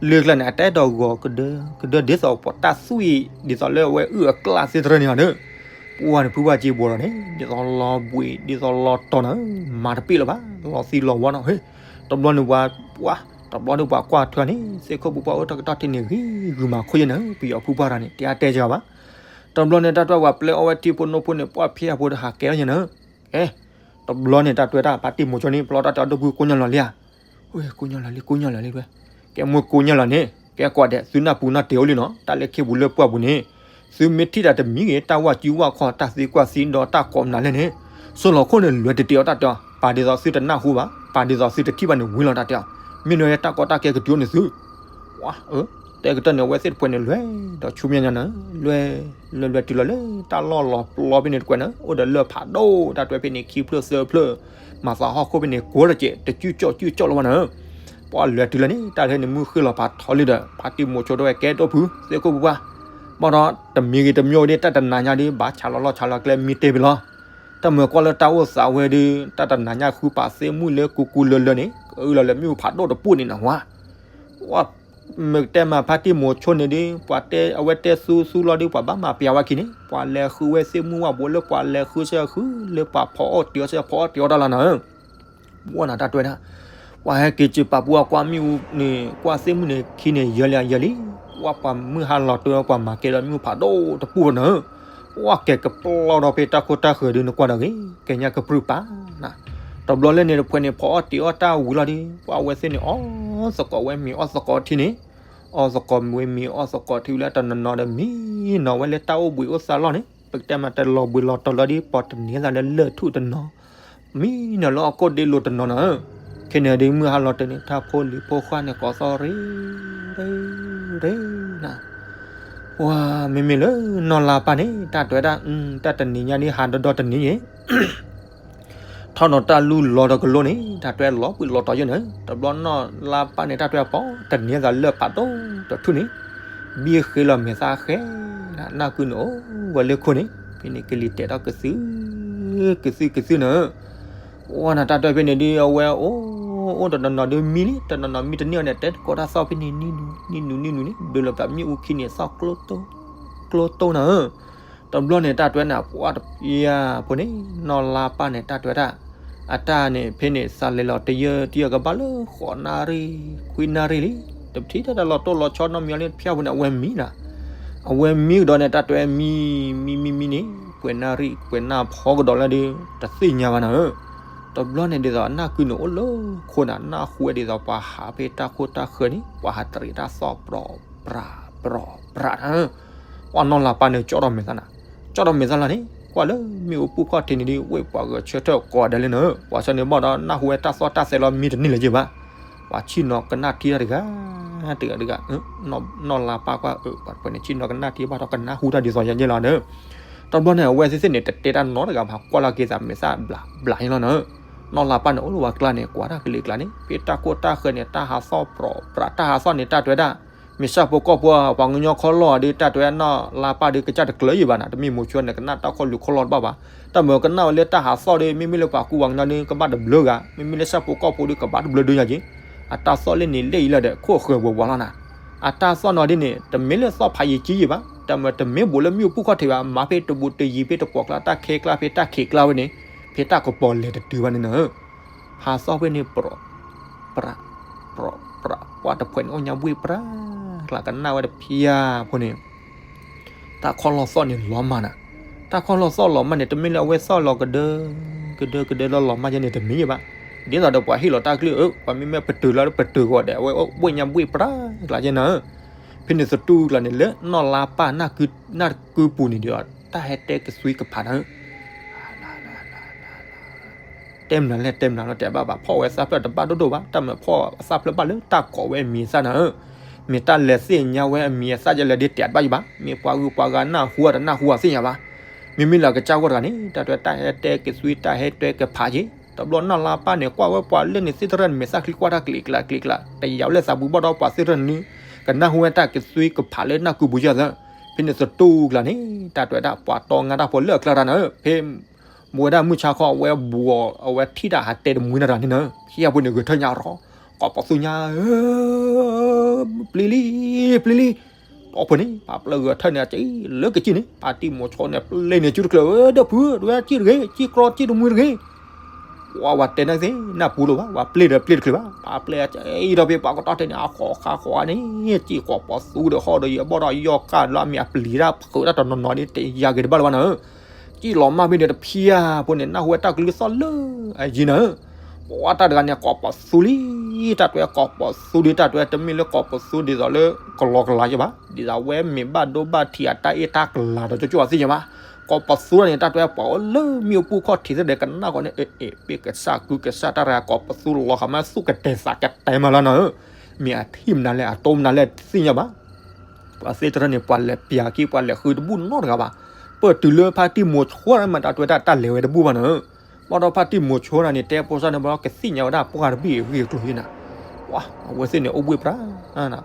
လၢကျါန့ၣ် အတအဲၣ်ဒိးဂီၤကဒၢ ကဒၢဒ်သိးပှၤတၢ်သွံၣ် ဒ်သိးလၢအဝဲအုၣ်အကျၢ်သ့တရၢန့ၣ်ဒီး ပှၢ်န့ၣ်ဖုဘၣ်က့ဘှီးလီၤန့ၣ် ဒ်သိးလီၤဘှံး ဒ်သိးလီၤတီၤန့ၣ် မၤတပ့ၢ်လၢၤဘၣ် လီၤသံလီၤဝါနီၤ ဟ့ၣ် တဘျီန့ၣ်ပှၤ ပှၢ် တဘျီန့ၣ်ပှၤကွၢ်ထွဲန့ၣ် သ့ၣ်ခိၣ်ပူၤပှၢ်အိၣ်တၢ်ကတီၢ်ထံန့ၣ် ဂံၢ်ဂုာ်မၤခိၣ်ယဲၢ်န့ၣ် ပယီၤဖုပှၢ်တဂၤန့ၣ် တဲအါတဲစှၤဘၣ် တဘျီန့ၣ် တၢ်တဲဝဲပှၤပျဲၢ်အီၣ်ဝဲထံဖိနိဖိန့ၣ် ပှၢ်ဖဲအဖိတဟးကဲထီၣ်ယဲၢ်န့ၣ် ကဲ တဘျီန့ၣ် တၢ်တဲဝဲတၢ် ဖါတံၢ်မိၤဆိန့ၣ် ပျီတၢ်တဲအီၤ ဒီပုၢ်ကိၢ်ညီလီၤလံဧါ ကိၢ်ညီလီၤလံ ကိၢ်ညီလီၤလံ ကဲမ့ၢ်ကိၢ်ညီလီၤန့ၣ် ကဲကွၢ်ဒဲး သုနၢ်ပူၤနီၢ်တ့ၤအိၣ်လံနီၤ တၢ်လၢခ့ပူၤလၢပှၢ်ပူၤန့ၣ် သုမ့ၢ်ထံၣ်တၢ်တမံၤဂ့ၤ တၢ်ဝၢ်စုဝၢ်ခီၣ် တၢ်သံကွၢ်သံဒီးတၢ်ကိးမနုၤလဲၣ်န့ၣ် စိလီၤခိၣ်န့ၣ် လဲၤတတ့ၤအီၤတၢ်တဲအီၤ ပာ်ဒ်သိးသုတနၢ်ဟူဘၣ် ပာ်ဒ်သိးသုတထံၣ်ဘၣ်န့ၣ် ဝံၤလီၤတၢ်တဲအီၤ မ့ၢ်နုၤတၢ်ကီတၢ်ခဲကတုၤအိၣ်န့ၣ်သု တဲကတၢၢ်န့ၣ် အဝဲသ့ၣ်တဖှဲးန့ၣ် လဲၤဒီးဆူမဲာ်ညါန့ၣ် လဲၤ လဲၤလဲၤတုၤလီၤလၢ တၢ်လီၢ်လီၤပျီဖဲန့ၣ်တကွဲးန့ၣ် အိၣ်ဒီးလၢၢ်ဖးဒိၣ် တၢ်တဲဝဲဖဲန့ၣ် ခံဖျၢၣ်သၢဖျၢၣ် မၤသးဟီၣ်ခိၣ်ဖဲန့ၣ် ကိးတကဲး တကၠုၢ်ကၠီၣ်ကၠုၢ်ကၠီၣ်လၢၤဘၣ်န့ၣ် ပှၢ်လဲၤတုၤလၢန့ၣ် တၢ်လၢန့ၣ် မုၢ်ဃ့ၢ်လီၤဖးထီလံဒီး ဖါတံၢ်မိၤဆိတဲဝဲ ကဲ ဒီပုၢ် သ့ၣ်ခိၣ်ပူၤပှၢ် ဘၣ်ဒီး တမံၤဂ့ၤတမံၤဂ့ၤဒီး တၢ်တနၤညါဒီး ဘၣ်ဆါလီၤလီၢ်ဆါလီၤကျဲ မံတ့ၢ်ဖဲလီၤ တၢ်မၤကွၢ်လၢတၢ်အိၣ်သးဝဲဒီး တၢ်တနၤညါဃုပာ်သ့ၣ်မုၣ်လၢကူကူလၢလၢန့ၣ် ကအုၣ်လီၤလၢမ့ၣ်အူဖးဒိၣ်တပူၣ်န့ၣ်နဝါ ပှၢ် မ့ၢ်ကတဲမၤဖါတံၢ်မိၤဆိန့ၣ်ဒီး ပှၤတဲအဝဲတဲသူသူလီၤဒီး ပှၤဘၣ်မၤပျးဝဲခံန့ၣ် ပှၤလဲၤဃုဝဲသ့ၣ်မုၣ်ဝၣ်ဘိလၢပှၤလဲၤဃုဆၢဃု လၢပှၤဖီအီၣ်တ့ၤအီၣ်ဆၢဖီအီၣ်တ့ၤအီၣ်တၢ်လီၤနၤဧၢ ဝဲနၤတၢ်တဲဝဲဒၣ် ပှၤဟဲက့ၤစၢၤပာ်ပူၤအကွၢ်မ့ၣ်အူန့ၣ် ကွၢ်သ့ၣ်မုၣ်န့ၣ်ခံန့ၣ် ယၢလံယၢလံ ပှၢ်ပှၤမုၢ်ဟါလီၤတၢ်ပှၤမၤကဲဒီးမ့ၣ်အူဖးဒိၣ်တပူၣ်လီၤနၤဧၢ ပှၢ်ကဲၤကပျီဒီးဖဲတၢ်ခိၣ်တၢ်ဃၢၤဒီးနကွၢ်ဒီးဂ့ၤ ကဲညါကပြုၢ်ပာ်နၤ တဘျီလၢန့ၣ်တဖှဲးန့ၣ် ဖီအီၣ်တ့ၤအီၣ်တၢ်ဝံၤလီၤဒီး ပှၢ်အဝဲသ့ၣ်န့ၣ် အီၣ်သကိးဝဲမ့ၤအီၣ်သကိးထံန့ၣ် အီၣ်သကိးဝဲမ့ၤအီၣ်သကိးထံဝံၤလၢတနီၤနီၤဒီး မံနီၤဝဲလၢတၢ်အိၣ်ဘှံးအိၣ်သါလီၢ်န့ၣ် ပကတဲမးတလီၤဘှံးလီၤတီၤလီၤဒီး ပှၤတနံၤသးလၢလၢၢ်ထူၣ်တနီၤ မံနီၤလၢအကိၣ်ဒ့လိၤတနီၤနၤဧၢ ခဲန့ၣ်ဒီးမုၢ်ဟါလီၤတၢ်န့ၣ် တၢ်ဖိလံၤဖိဃၢ်န့ၣ် ကိးသီၣ်ရ့ ရ့ ရ့နၤ ပှၢ်မ့မ့ၢ်လၢနီၢ်လါပၢ်န့ၣ် တၢ်တဲဝဲဒၣ် တၢ်တနံၤညါဒ်ဟးဒီဒီတနံၤယဲၢ် ထီၣ်ဒီးတၢ်လူလီၤဒီးကလိန့ၣ် တၢ်တဲဝဲလီၤဘှံးလီၤတီၤယဲၢ်န့ၣ် တဘျီနီၢ်လါပၢ်န့ၣ် တၢ်တဲဝဲပီၤ တနံၤသးလၢဖးဒိၣ်တထူၣ်န့ၣ် ဘံၣ်ဃ့လီၤမဲာ်သၣ်ဃဲ နၢ်ကုန့ၣ်အိၣ်ဝဲလၢခိၣ်န့ၣ် ဖဲန့ၣ်ကလံၤတဲာ်ထီၣ်ကသု ကသုကသုနၤဧၢ ဝဲနၤတၢ်တဲဖဲန့ၣ်ဒ်အဝဲအိၣ် အိၣ်တနီၤနီၤဒ်မံလံ တနီၤနီၤမံတန့ၢ်အီၤန့ၣ် တဲကိးတၢ်သီၣ်ဖဲန့ၣ် နံၣ်နူၤ နံၣ်နူၤ နံၣ်နူၤန့ၣ် ဘျုးလီၤပှၤမ့ၣ်အူခံန့ၣ် သီၣ်ကျိတိၢ် ကျိတိၢ်နၤဧၢ တဘျီန့ၣ် တၢ်တဲဝဲန့ၣ် ပှၢ်တပျၢ်ဖိန့ၣ် နီၢ်လါပၢ်န့ၣ် တၢ်တဲဝဲဒၣ် အတၢ်န့ၣ် ဖဲန့ၣ် သးလဲၤလီၤတယၢတယၢကဘၣ်လၢဃိးနၣ်ရံၣ် ခွံနၣ်ရံၣ်လံ တထံၣ်တၢ်လီၤတိၢ်လီၤဆီနီတမံၤလၢဖၠၣ်ဖိန့ၣ် အဝဲမံနၤ အဝဲမံကဒီးန့ၣ် တၢ်တဲဝဲမံ မံမံမံန့ၣ် ပှဲၤနၣ်ရံၣ် ပှဲၤနၣ်ဖီကဒီးလၢဒီး တသ့ၣ်ညါဘၣ်နၤဧၢ တဘျီန့ၣ်ဒ်သိးအနၢ်ကုန့ၣ်အိၣ်လၢခိၣ်နၤ နၢ်ဟူဝဲဒ်သိးပှၤဟးဖဲတၢ်ခိၣ်တၢ်ဃၢၤန့ၣ် ပှၤဟးတရံးတၢ်သီၣ်ပြီၤပြး ပြီၤပြးနၤဧၢ ပှၢ်နီၢ်လါပၢ်န့ၣ် ကၠီၣ်ထီၣ်မဲာ်သၣ်နၤ ကၠီၣ်ထီၣ်မဲာ်သၣ်လီၤန့ၣ် ကွၢ်လၢမ့ၣ်အူပူၤခီၣ်ထံးန့ၣ်ဒ် ဝဲပှၤဂဲၤဆၢထၢၣ်ကိးဂၤဒဲးလံနၤဧၢ ပှၤဆၢန့ၣ်ဘၣ်ဒီး နၢ်ဟူဝဲတၢ်သီၣ်တၢ်သဲးလီၤ မံတန့ၢ်လၢၤယဲၢ်ဘၣ် ပှၤဆ့ၣ်နီၤကနၣ်ထံတၢ်တဂၤ တဂၤတဂၤ နီၢ်လါပၢ်ကွၢ်အၢ ပှၤတဖုန့ၣ် ဆ့ၣ်နီၤကနၣ်ထံဘၣ်ဒီးကနၢ်ဟူတၢ်ဒ်သိးယဲၢ်လီၤနၤဧၢ တဘျီန့ၣ် အဝဲသ့ၣ်သ့ၣ်န့ၣ် တတဲတၢ်နီတဂၤဘၣ် ကွၢ်လီၤက့ၤသးမဲာ်သၣ်ဘျးဘျးန့ၣ်လီၤနၤဧၢ နီၢ်လါပၢ်န့ၣ် အိၣ်လၢပှၤကျါန့ၣ် ကွၢ်တၢ်ကလံၤကျါန့ၣ် ဖဲတၢ်ခိၣ်တၢ်ဃၢၤန့ၣ် တၢ်ဟးသီၣ်ပြီၤပြး တၢ်ဟးသီၣ်န့ၣ် တၢ်တဲဝဲဒၣ် မ့ၢ်ဆၣ်ဖိကီၢ်ဖိ ပှၤကညီခီလီၢ်ဒီး တၢ်တဲဝဲနီၢ်လါပၢ်ဒီး ကစၢ်တကျၢၤယံၤဘၣ်နၤ တမ့ၢ်မိၤဆိန့ၣ် ကနၣ်တၢ်ခီၣ်လူၤခီၣ်လီၢ်တဘၣ်ဘၣ် တၢ်မၤကနၣ်ဝဲလၢတၢ်ဟးသီၣ်ဒီး မ့မ့ၢ်လၢပှၤကူပှၤကညီဒီး ကဘၣ်တဘျုးဂၤ မ့မ့ၢ်လၢဆၣ်ဖိကီၢ်ဖိဒီး ကဘၣ်တဘျုးဒုညါက့ၤ အတၢ်သီၣ်လၢန့ၣ် လဲၣ်အံၤလီၤဒီး ခိၣ်ဃၢၤဝဲဝါလီၤနၤ အတၢ်သီၣ်နီၤဒ်န့ၣ် တမ့ၢ်လၢသီၣ်ဖးယံၤကံယံၤဘၣ် တၢ်မၤတမ့ၢ်ဘူးလၢမ့ၣ်အူပူၤခီၣ်ထံးဘၣ် မၤဖဲတဘူးတယံၤဖဲတကွီၤကျါ တၢ်ခဲကျါဖဲတၢ်ခံးကျါဝဲန့ၣ် ဖဲတၢ်ကပီၤလဲၤတတုၤဘၣ်န့ၣ်နၤဧၢ ဟးသီၣ်ဖဲန့ၣ် ပြီၤပြး ပြီၤပြး ပှၢ်တဖှဲးန့ၣ် အိၣ်ညါဘှ့ၣ်ပြး ကျါကနၣ်ဝဲတဖၠၣ်ဖိန့ၣ် တၢ်ခီၣ်လီၢ်သီၣ်န့ၣ်လီၤမၢ်နၤ တၢ်ခီၣ်လီၢ်သီၣ်လီၤမၢ်န့ၣ် တမ့ၢ်လၢအဝဲသီၣ်လီၤကဒၢ ကဒၢကဒၢလီၤလီၤမၢ်ယဲန့ၣ် တမ့ၢ်ယဲဘၣ် ဒ်သိးဒီးပှၤဟ့ၣ်လီၤတၢ်ကလုၢ်အၢ ပှၤမ့မ့ၢ်ပတုာ်လီၤပတုာ်ဂီၤဒီး အဝဲအိၣ်ဘှ့ၣ်ညါဘှ့ၣ်ပြး ကျါယဲနၤဧၢ ဖဲန့ၣ်သတူၢ်ကျါန့ၣ် လၢနီၢ်လါပၢ် နၢ်ကုပူၤန့ၣ်ဒီး တၢ်ဟဲတဲကသွံကဖးနၤဧၢ တဲမနုၤလဲၣ် တဲမနုၤလီၤ တဲဘၣ်ဘၣ် ဖီၣ်ဝဲသၣ်ဖျၢၣ်တဘၣ်ဒိၣ်ဒိၣ်ဘၣ် တၢ်မၤဖီၣ်အသၣ်ဖျၢၣ်ဘၣ်လၢတၢ်ကိးဝဲအမံၤသၣ်နၤဧၢ, ဖဲ မ့ၢ်တၢ်လဲၤသ့ၣ်ညါဝဲအမံၤအသၣ်ယဲလဲၣ်ဒ်တဲာ်တဘၣ်ယဘၣ်, မ့ၢ်ပှၤဂုၤပှၤဂၤနၢ်ဟူတနၢ်ဟူအသ့ၣ်ညါဘၣ်. မ့မ့ၢ်လၢအကစၢ်ဂီၢ်တဂၤန့ၣ် တၢ်တဲဝဲတၢ်ဟဲတဲကသွံတၢ်ဟဲတဲကဖးက့ၤ, တဘျီနၢ်လါပၢ်န့ၣ် ကွၢ်ဝဲပှၤလၢန့ၣ်သ့ၣ်တဖၣ်န့ၣ် မဲာ်သၣ်ချံကွၢ်တၢ်ကျံးကျါကျံးကျါ, တယာ်လၢသးပူၤဘၣ်ဒီးပှၤသ့ၣ်တဖၣ်န့ၣ် ကနၢ်ဟူဝဲတၢ်ကသွံကဖးလၢနၢ်ကူပူၤယဲၢ်သၢ, ဖဲန့ၣ်သတူၢ်ကျါန့ၣ် တၢ်တဲဝဲဒၣ်ပှၤတီငါတၢ်ဖိလၢအကျါတၢ်နၤဧၢ, ဖဲ မ့ၢ်ဝဲဒၣ်မုၢ်ဆါခီအဝဲဘှီးအဝဲထံၣ်တၢ်ဟးတဲတမှံၤနၤတဂၤန့ၣ်နၤ, ဖဲအပူၤန့ၣ်ဂဲၤထၢၣ်ညါရီၤ, ကိးပသူညါဧၢ, ပျံၤလံ, ပျံၤလံ, တီၢ်ဖိန့ၣ် ပှၤပျဲၢ်ဂဲၤထၢၣ်န့ၣ် အကံလၢကစံၣ်န့ၣ် ဖါတံၢ်မိၤဆိန့ၣ် ပျဲၢ်န့ၣ်စုတချုးဧၢ, ဒီပုၢ် တဝဲစံၣ်တဂ့ၤ, စံၣ်ကြီစံၣ်တမှံၤတဂ့ၤ ဝဲဝဲတဲန့ၣ်သ့ၣ် နၢ်ပူၤလီၤဘၣ်, ဝဲပျဲၢ်ဒီးပျဲၢ်တချုးဘၣ်, ပှၤပျဲၢ်အံၤဒီးဖဲပှၤကတီၢ်ထဲန့ၣ် အဃိးခါဃိးန့ၣ် စံၣ်ကိးပသူဒီးဟီၣ်ဒီးယဘီၣ်ဒီးယီၢ်ကၢ်လၢအမ့ၢ်အပျံၤတၢ်ဖုးတၢ်တနီၤနီၤန့ၣ် တယၤက့ၤတဘၣ်လၢၤဘၣ်နၤဧၢ, စံၣ်လီၤမၢ်ဖဲန့ၣ်တဖျၢၣ်ဖိန့ၣ် နၢ်ဟူဝဲတၢ်ကလုၢ်သီၣ်လၢအယံၤနၤဧၢ, ပှၤတၢ်တဂၤန့ၣ် ကိးပသူလံ, တၢ်တဲကိးပသူဒ် တၢ်တဲတမ့ၢ်လၢကိးပသူဒ်သိးလၢကလီကလီယဲၢ်ဘၣ်, ဒ်သိးဝဲမ့ၢ်ဘၣ်ဒိဘၣ်ထံးအတၢ်အ့ၣ်တၢ်ကလၤဒီးကၠိကၠိအသ့ၣ်ညါဘၣ်, ကိးပသူန့ၣ် တၢ်တဲပှၤအိၣ်လၢမ့ၣ်အူပူၤခီၣ်ထံးသ့ၣ်ဒီးကနၣ်ဃီန့ၣ် အ့ၣ်အ့ၣ် ပ့ၢ်ကစၢ်ကုကစၢ်တၢ်တဂၤ ကိးပသူလီၤဃာ်မးသူၣ်ကတဲာ်သးကတဲာ်မးလီၤနၤဧၢ, မ့ၢ်အထံၣ်မနုၤလဲၣ် အတိၢ်မနုၤလဲၣ်တသ့ၣ်ညါဘၣ် ပှၤသ့ၣ်တဖၣ်န့ၣ် ပှၤလဲၤပျးက့ၤ ပှၤလဲၤဃုတဘူၣ်နီတဂၤဘၣ်, ပၢၢ်တုၤလၢဖါတံၢ်မိၤဆိမး တၢ်တဲဝဲဒၣ်တၢ်လဲၤဝဲတဘူၣ်ဘၣ်နၤဧၢ, ဘၣ်ဒီးဖါတံၢ်မိၤဆိန့ၣ် တဲဖိသၣ်န့ၣ် ဘၣ်ဒီးကသ့ၣ်ညါဝဲဒၣ်ပှၢ်တဘ့ၣ်အဂ့ၢ်အကျိၤယဲၢ်နၤ, ပှၤ အဝဲသ့ၣ်န့ၣ် အိၣ်ဘှံးပြါ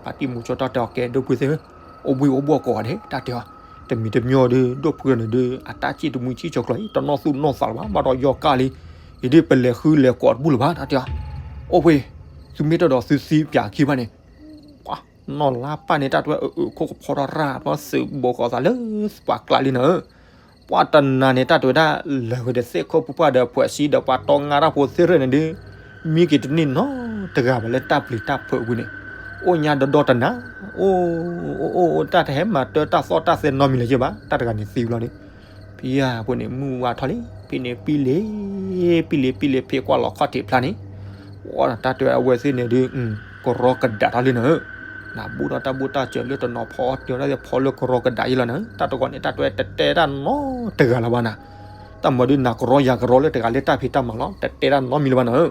ဖါတံၢ်မိၤဆိတၢ်တဲအီၤ ကဲဒိၣ်ဖုသ့ၣ်ဧၢ, အိၣ်ဘှံးအိၣ်ဘှီၣ်ကိးဂၤဒဲး တၢ်တဲအီၤ, တမံၤတမံၤဒီး ဒိၣ်ဖုန့ၣ်ဒီး အတၢ်စံၣ်တမှံစံၣ်ဆိးကျီၤအံၤ တနီၣ်သူၣ်နီၣ်သးလၢၤဘၣ် ဘၣ်ဒီးယီၢ်ကၢ်လံ, အံၤဒ် ပလဲၤဃုလဲၤကိးတဘူၣ်လၢၤဘၣ် တၢ်တဲအီၤ, အိၣ်ဖဲ သုမ့ၢ်တဒီးသုသံပျးခံဘၣ်န့ၣ် ပှၤနီၢ်လါပၢ်န့ၣ် တၢ်တဲဝဲအအုးခိၣ်ကဖီထီၣ်ရၣ် ဒီးသုးဘူးဃီသးလၢပှၤကျးလံနၤဧၢ, ပှၤတနၤန့ၣ် တၢ်တဲဝဲဒၣ် လဲၤဝဲဒီးသ့ၣ်ခိၣ်ဖိပှၢ်ဒီးဖှဲးစံဒီးပှၤတီငါတၢ်ဖိသ့ၣ်တဖၣ်န့ၣ်ဒီး မံက့ၤတန့ၢ်နီတဂၤဘၣ်လၢတၢ်ပျံၤတၢ်ဖုးဝံၤန့ၣ်, အိၣ်ညါဒီဒီတနၤ, အိၣ် အိၣ် အိၣ် တၢ်တဟဲမၤတၢ်တၢ်သီၣ်တၢ်သဲနီတမံၤလၢၤယဲၢ်ဘၣ် တၢ်တဂၤန့ၣ်သံဘျီန့ၣ်, ဖဲအပူၤန့ၣ် မုၢ်ဝါထီၣ်လံ, ဖဲန့ၣ်ပံလ့ၤ ပံလ့ၤ ပံလ့ၤ ဖဲကွၢ်လီၤခီၣ်ထံးဖျါန့ၣ်, အိၣ် တၢ်တဲဝဲအဝဲသ့ၣ်န့ၣ်ဒီး ကရီကဒးထီၣ်လံနၤဧၢ, နဘူးထီၣ်တၢ်ဘူးတၢ်စၢၤလၢတနီၤဖီအီၣ်တ့ၢ်ဒၣ်ဖီလၢကရီကဒးယဲၢ်လီၤနၤဧၢ, တၢ်တဂီၤန့ၣ် တၢ်တဲဝဲတတဲတၢ်နီတဂၤလၢၤဘၣ်နၤ, တၢ်မၤဒုးနၤကရီယၤကရီလၢတဂၤလၢတၢ်ဖံးတၢ်မၤလီၤ တတဲတၢ်နီတမံၤလၢၤဘၣ်နၤဧၢ,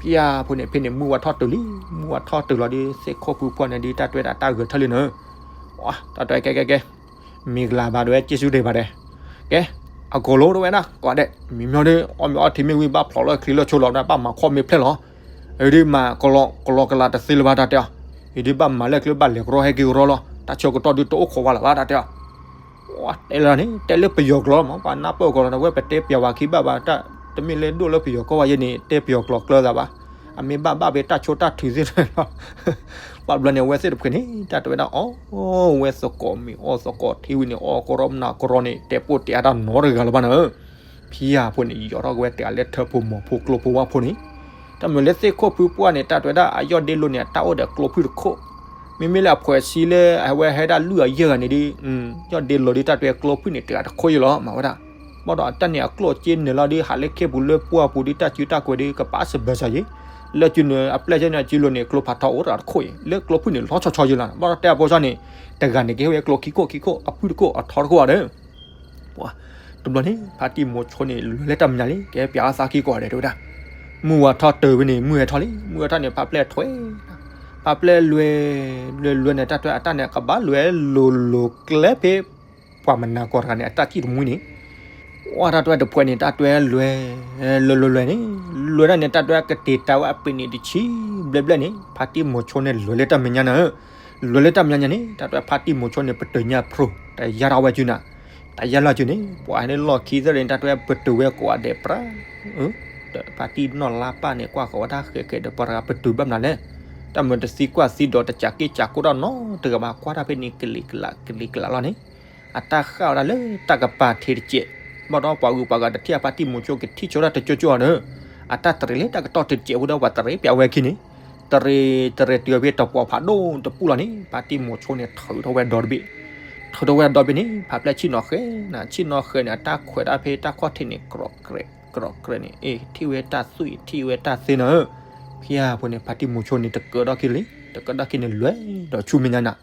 ဖဲအပူၤန့ၣ် ဖဲန့ၣ်မုၢ်ဝါထီၣ်တုၤလံ, မုၢ်ဝါထီၣ်တုၤလီၤဒီး သ့ၣ်ခိၣ်ဖုပှၢ်န့ၣ်ဒီး တၢ်တဲဝဲဒၣ်တၢ်ဂဲၤထၢၣ်လံနၤဧၢ, တၢ်တဲကဲကဲကဲ မ့ၢ်ကလၤဘၣ်ဒဝဲ က့ၤဆူတ့ၢ်ဘၣ်ဒဲး, ကဲ အကိာ်လိၤတဝဲဒၣ် ကိးဂၤဒဲး မ့ၢ်မ့ၢ်ဒီး အီၣ်မ့ၤအီထံမ့ၢ်ဝံၤဘၣ်ဖျိးလၢအချံလၢဆိလီၤ ဘၣ်မၤခီၣ်မ့ၢ်ဖျဲၣ်လီၤ, အဒုးမၤကလီကလီကလၤတသ့လၢၤဘၣ် တၢ်တဲအီၤ, အဒုးဘၣ်မၤလၢကျဲဘၣ်လဲၤကရီဟဲက့ၤကရီလီၤ တၢ်ဆၢကတီၢ်ဒုးတအိၣ်ခိးဝဲလၢၤဘၣ် တၢ်တဲအီၤ, တဲလၢန့ၣ် တဲလၢပယီၤကျိာ်လီၤမး ပှၤနၢ်ပၢၢ်ကီးလီၤ ဝဲပတဲပျးဝၤခံဘၣ်ဘၣ် တၢ်တမ့ၢ်လၢဒိၣ်လၢပယီၤကီၢ်ဝဲယဲန့ၣ် တဲပယီၤကျိာ်ကျၢၤသးဘၣ်, အမ့ၢ်ဘၣ်ဘၣ်ဖဲတၢ်ဆိတၢ်ထုးသ့ၣ်လီၤ ဘၣ်ဘျီန့ၣ် အဝဲသ့ၣ်တဖုန့ၣ် တၢ်တဲဝဲဒၣ်အီၣ် ဝဲသကိးမ့ၤအီၣ်သကိးထံဝံၤန့ၣ် အီၣ်ကရီမနၤကရီန့ၣ် တဲပိာ်တဲအါတၢ်နီတဂၤလၢၤဘၣ်နၤဧၢ, ဖဲအပူၤန့ၣ် ယီၤထီၣ်က့ၤဝဲတဂၤလၢထၢၣ်ဖိမိၢ်ဖိကျိဖိဝါဖိန့ၣ်, တၢ်မ့ၢ်လၢသ့ၣ်ခိၣ်ဖုပှၢ်န့ၣ် တၢ်တဲဝဲဒၣ်အယီၢ်ဒ့လိၤန့ၣ် အတၢ်အိၣ်ဒီးကျိဖုၣ်တခိၣ်, မ့မ့ၢ်လၢအဖှဲးစံလၢအဝဲဟဲဒၣ်လွံၢ်အယဲၢ်ဂၤန့ၣ်ဒီး ယီၢ်ဒ့လိၤဒီး တၢ်တဲဝဲကျိဖုၣ်န့ၣ်တဂၤတခိၣ်ယဲၢ်လီၤ မၤဝဲဒၣ်, ဘၣ်ဒီးတၢ်န့ၣ်အကျိၣ်အစ့နုာ်လီၤဒီး ဟးလၢခ့ပူၤလၢပှၢ်ပူၤဒီး တၢ်စုတၢ်ကဝဲၤဒီး ကပာ်စၢၤဘၢစၢၤယဲၢ်, လၢစုန့ၣ် အပျဲၢ်ယဲၢ်န့ၣ် စုလိၤန့ၣ် ကျိဖးထီအိၣ်တဂၤတခိၣ်ယဲၢ် လၢကျိဖုၣ်န့ၣ်လီၤဆီဆီယဲၢ်လီၤ, ဘၣ်ဒီးတဲအဖိသၣ်န့ၣ် တဂၤန့ၣ်ကဟဲဝဲကျိခံခိၣ်ခံခိၣ် အဖုၣ်တခိၣ်အထီတခိၣ်ဘၣ်ဒီး ပှၤ တဘျီန့ၣ် ဖါတံၢ်မိၤဆိန့ၣ် လဲၤလၢတၢ်မဲာ်ညါလံ ကဲပျးအသးခံကိးဂၤဒဲးတဲဝဲဒၣ်, မုၢ်ဝါထီၣ်တုၤဖဲန့ၣ် မုၢ်ဟဲထီၣ်လံ မုၢ်ဟဲထီၣ်န့ၣ် ဖါပျဲၢ်ထွဲ ဖါပျဲၢ်လွဲ လွဲလွဲန့ၣ် တၢ်တဲအတၢ်န့ၣ် ကဘၣ်လွဲလိၤလိၤကျဲဖဲ ပှၤမနၤကီၢ်တဂၤန့ၣ် အတၢ်စံၣ်တမှံန့ၣ် အိၣ်တၢ်တဲတဖှဲးန့ၣ် တၢ်တဲလွဲ လွဲလွဲလွဲန့ၣ် လွဲဒၣ်န့ၣ် တၢ်တဲကတ့ၤတၢ်ဝဲအပ့ၤန့ၣ်တဆံဘျဲၣ်ဘျဲၣ်န့ၣ် ဖါတံၢ်မိၤဆိန့ၣ် လဲၤလၢတၢ်မဲာ်ညါနၤဧၢ, လဲၤလၢတၢ်မဲာ်ညါန့ၣ် တၢ်တဲဖါတံၢ်မိၤဆိန့ၣ် ပတုာ်ညါဖျိ တယာ်ထီၣ်ဝဲစုနၤ, တယာ်လီၤစုန့ၣ် ပှၤဟဲန့ၣ်လီၢ်ခံသ့ၣ်န့ၣ် တၢ်တဲပတုာ်ဝဲကိးဂၤဒဲးပြး ဖါတံၢ်နီၢ်လါပၢ်န့ၣ် ကွၢ်ဃီၤဝဲတၢ်ဃဲးဃဲးဒီးပှၤတဂၤပတုာ်ဘၣ်မနုၤလဲၣ်, တၢ်မၢတသံကွၢ်သံဒီးတစးက့ၢ်စးကိၢ်တၢ်နီတဂၤဘၣ် ကွၢ်တၢ်ဖဲန့ၣ် ကလံၤကလးကလံၤကလးလီၤန့ၣ်, အတၢ်ဃၣ်ဝဲဒၣ်လၢတၢ်ကပၤထံးတစဲး, ဘၣ်ဒီးပှၤဂုၤပှၤဂၤတထံၣ်အဖါတံၢ်မိၤဆိကထံၣ်ဆိတၢ်တကၠိကၠိအီၤဒီး, အတၢ်တရံးလၢတၢ်ကတီၢ်ထံးတစဲးဝဲဒီးပှၤတရံးပျးဝဲခံန့ၣ်, တရံး တရံးတုၤဖဲတပှီၤဖးဒိၣ်တပူၤလီၤန့ၣ် ဖါတံၢ်မိၤဆိန့ၣ်ထုးထီၣ်ဝဲဒီတဘ့ၣ်, ထုးထီၣ်ဝဲဒီဘ့ၣ်န့ၣ် ဖါပျဲၢ်ဆ့ၣ်နီၤဃဲၤနၤ ဆ့ၣ်နီၤဃဲၤန့ၣ် အတၢ်ခွဲးဒၣ်ဖဲတၢ်ခီၣ်ထံးန့ၣ် ကြိးကြဲး ကြိးကြဲးန့ၣ် အ့ၣ် ထံၣ်ဝဲတၢ်သွံၣ် ထံၣ်ဝဲတၢ်သ့နၤဧၢ, ဖဲအပူၤန့ၣ် ဖါတံၢ်မိၤဆိန့ၣ် တကၢထီၣ်ခံလံ တကၢထီၣ်ခံန့ၣ် လဲၤဒီးဆူမဲာ်ညါနၤ,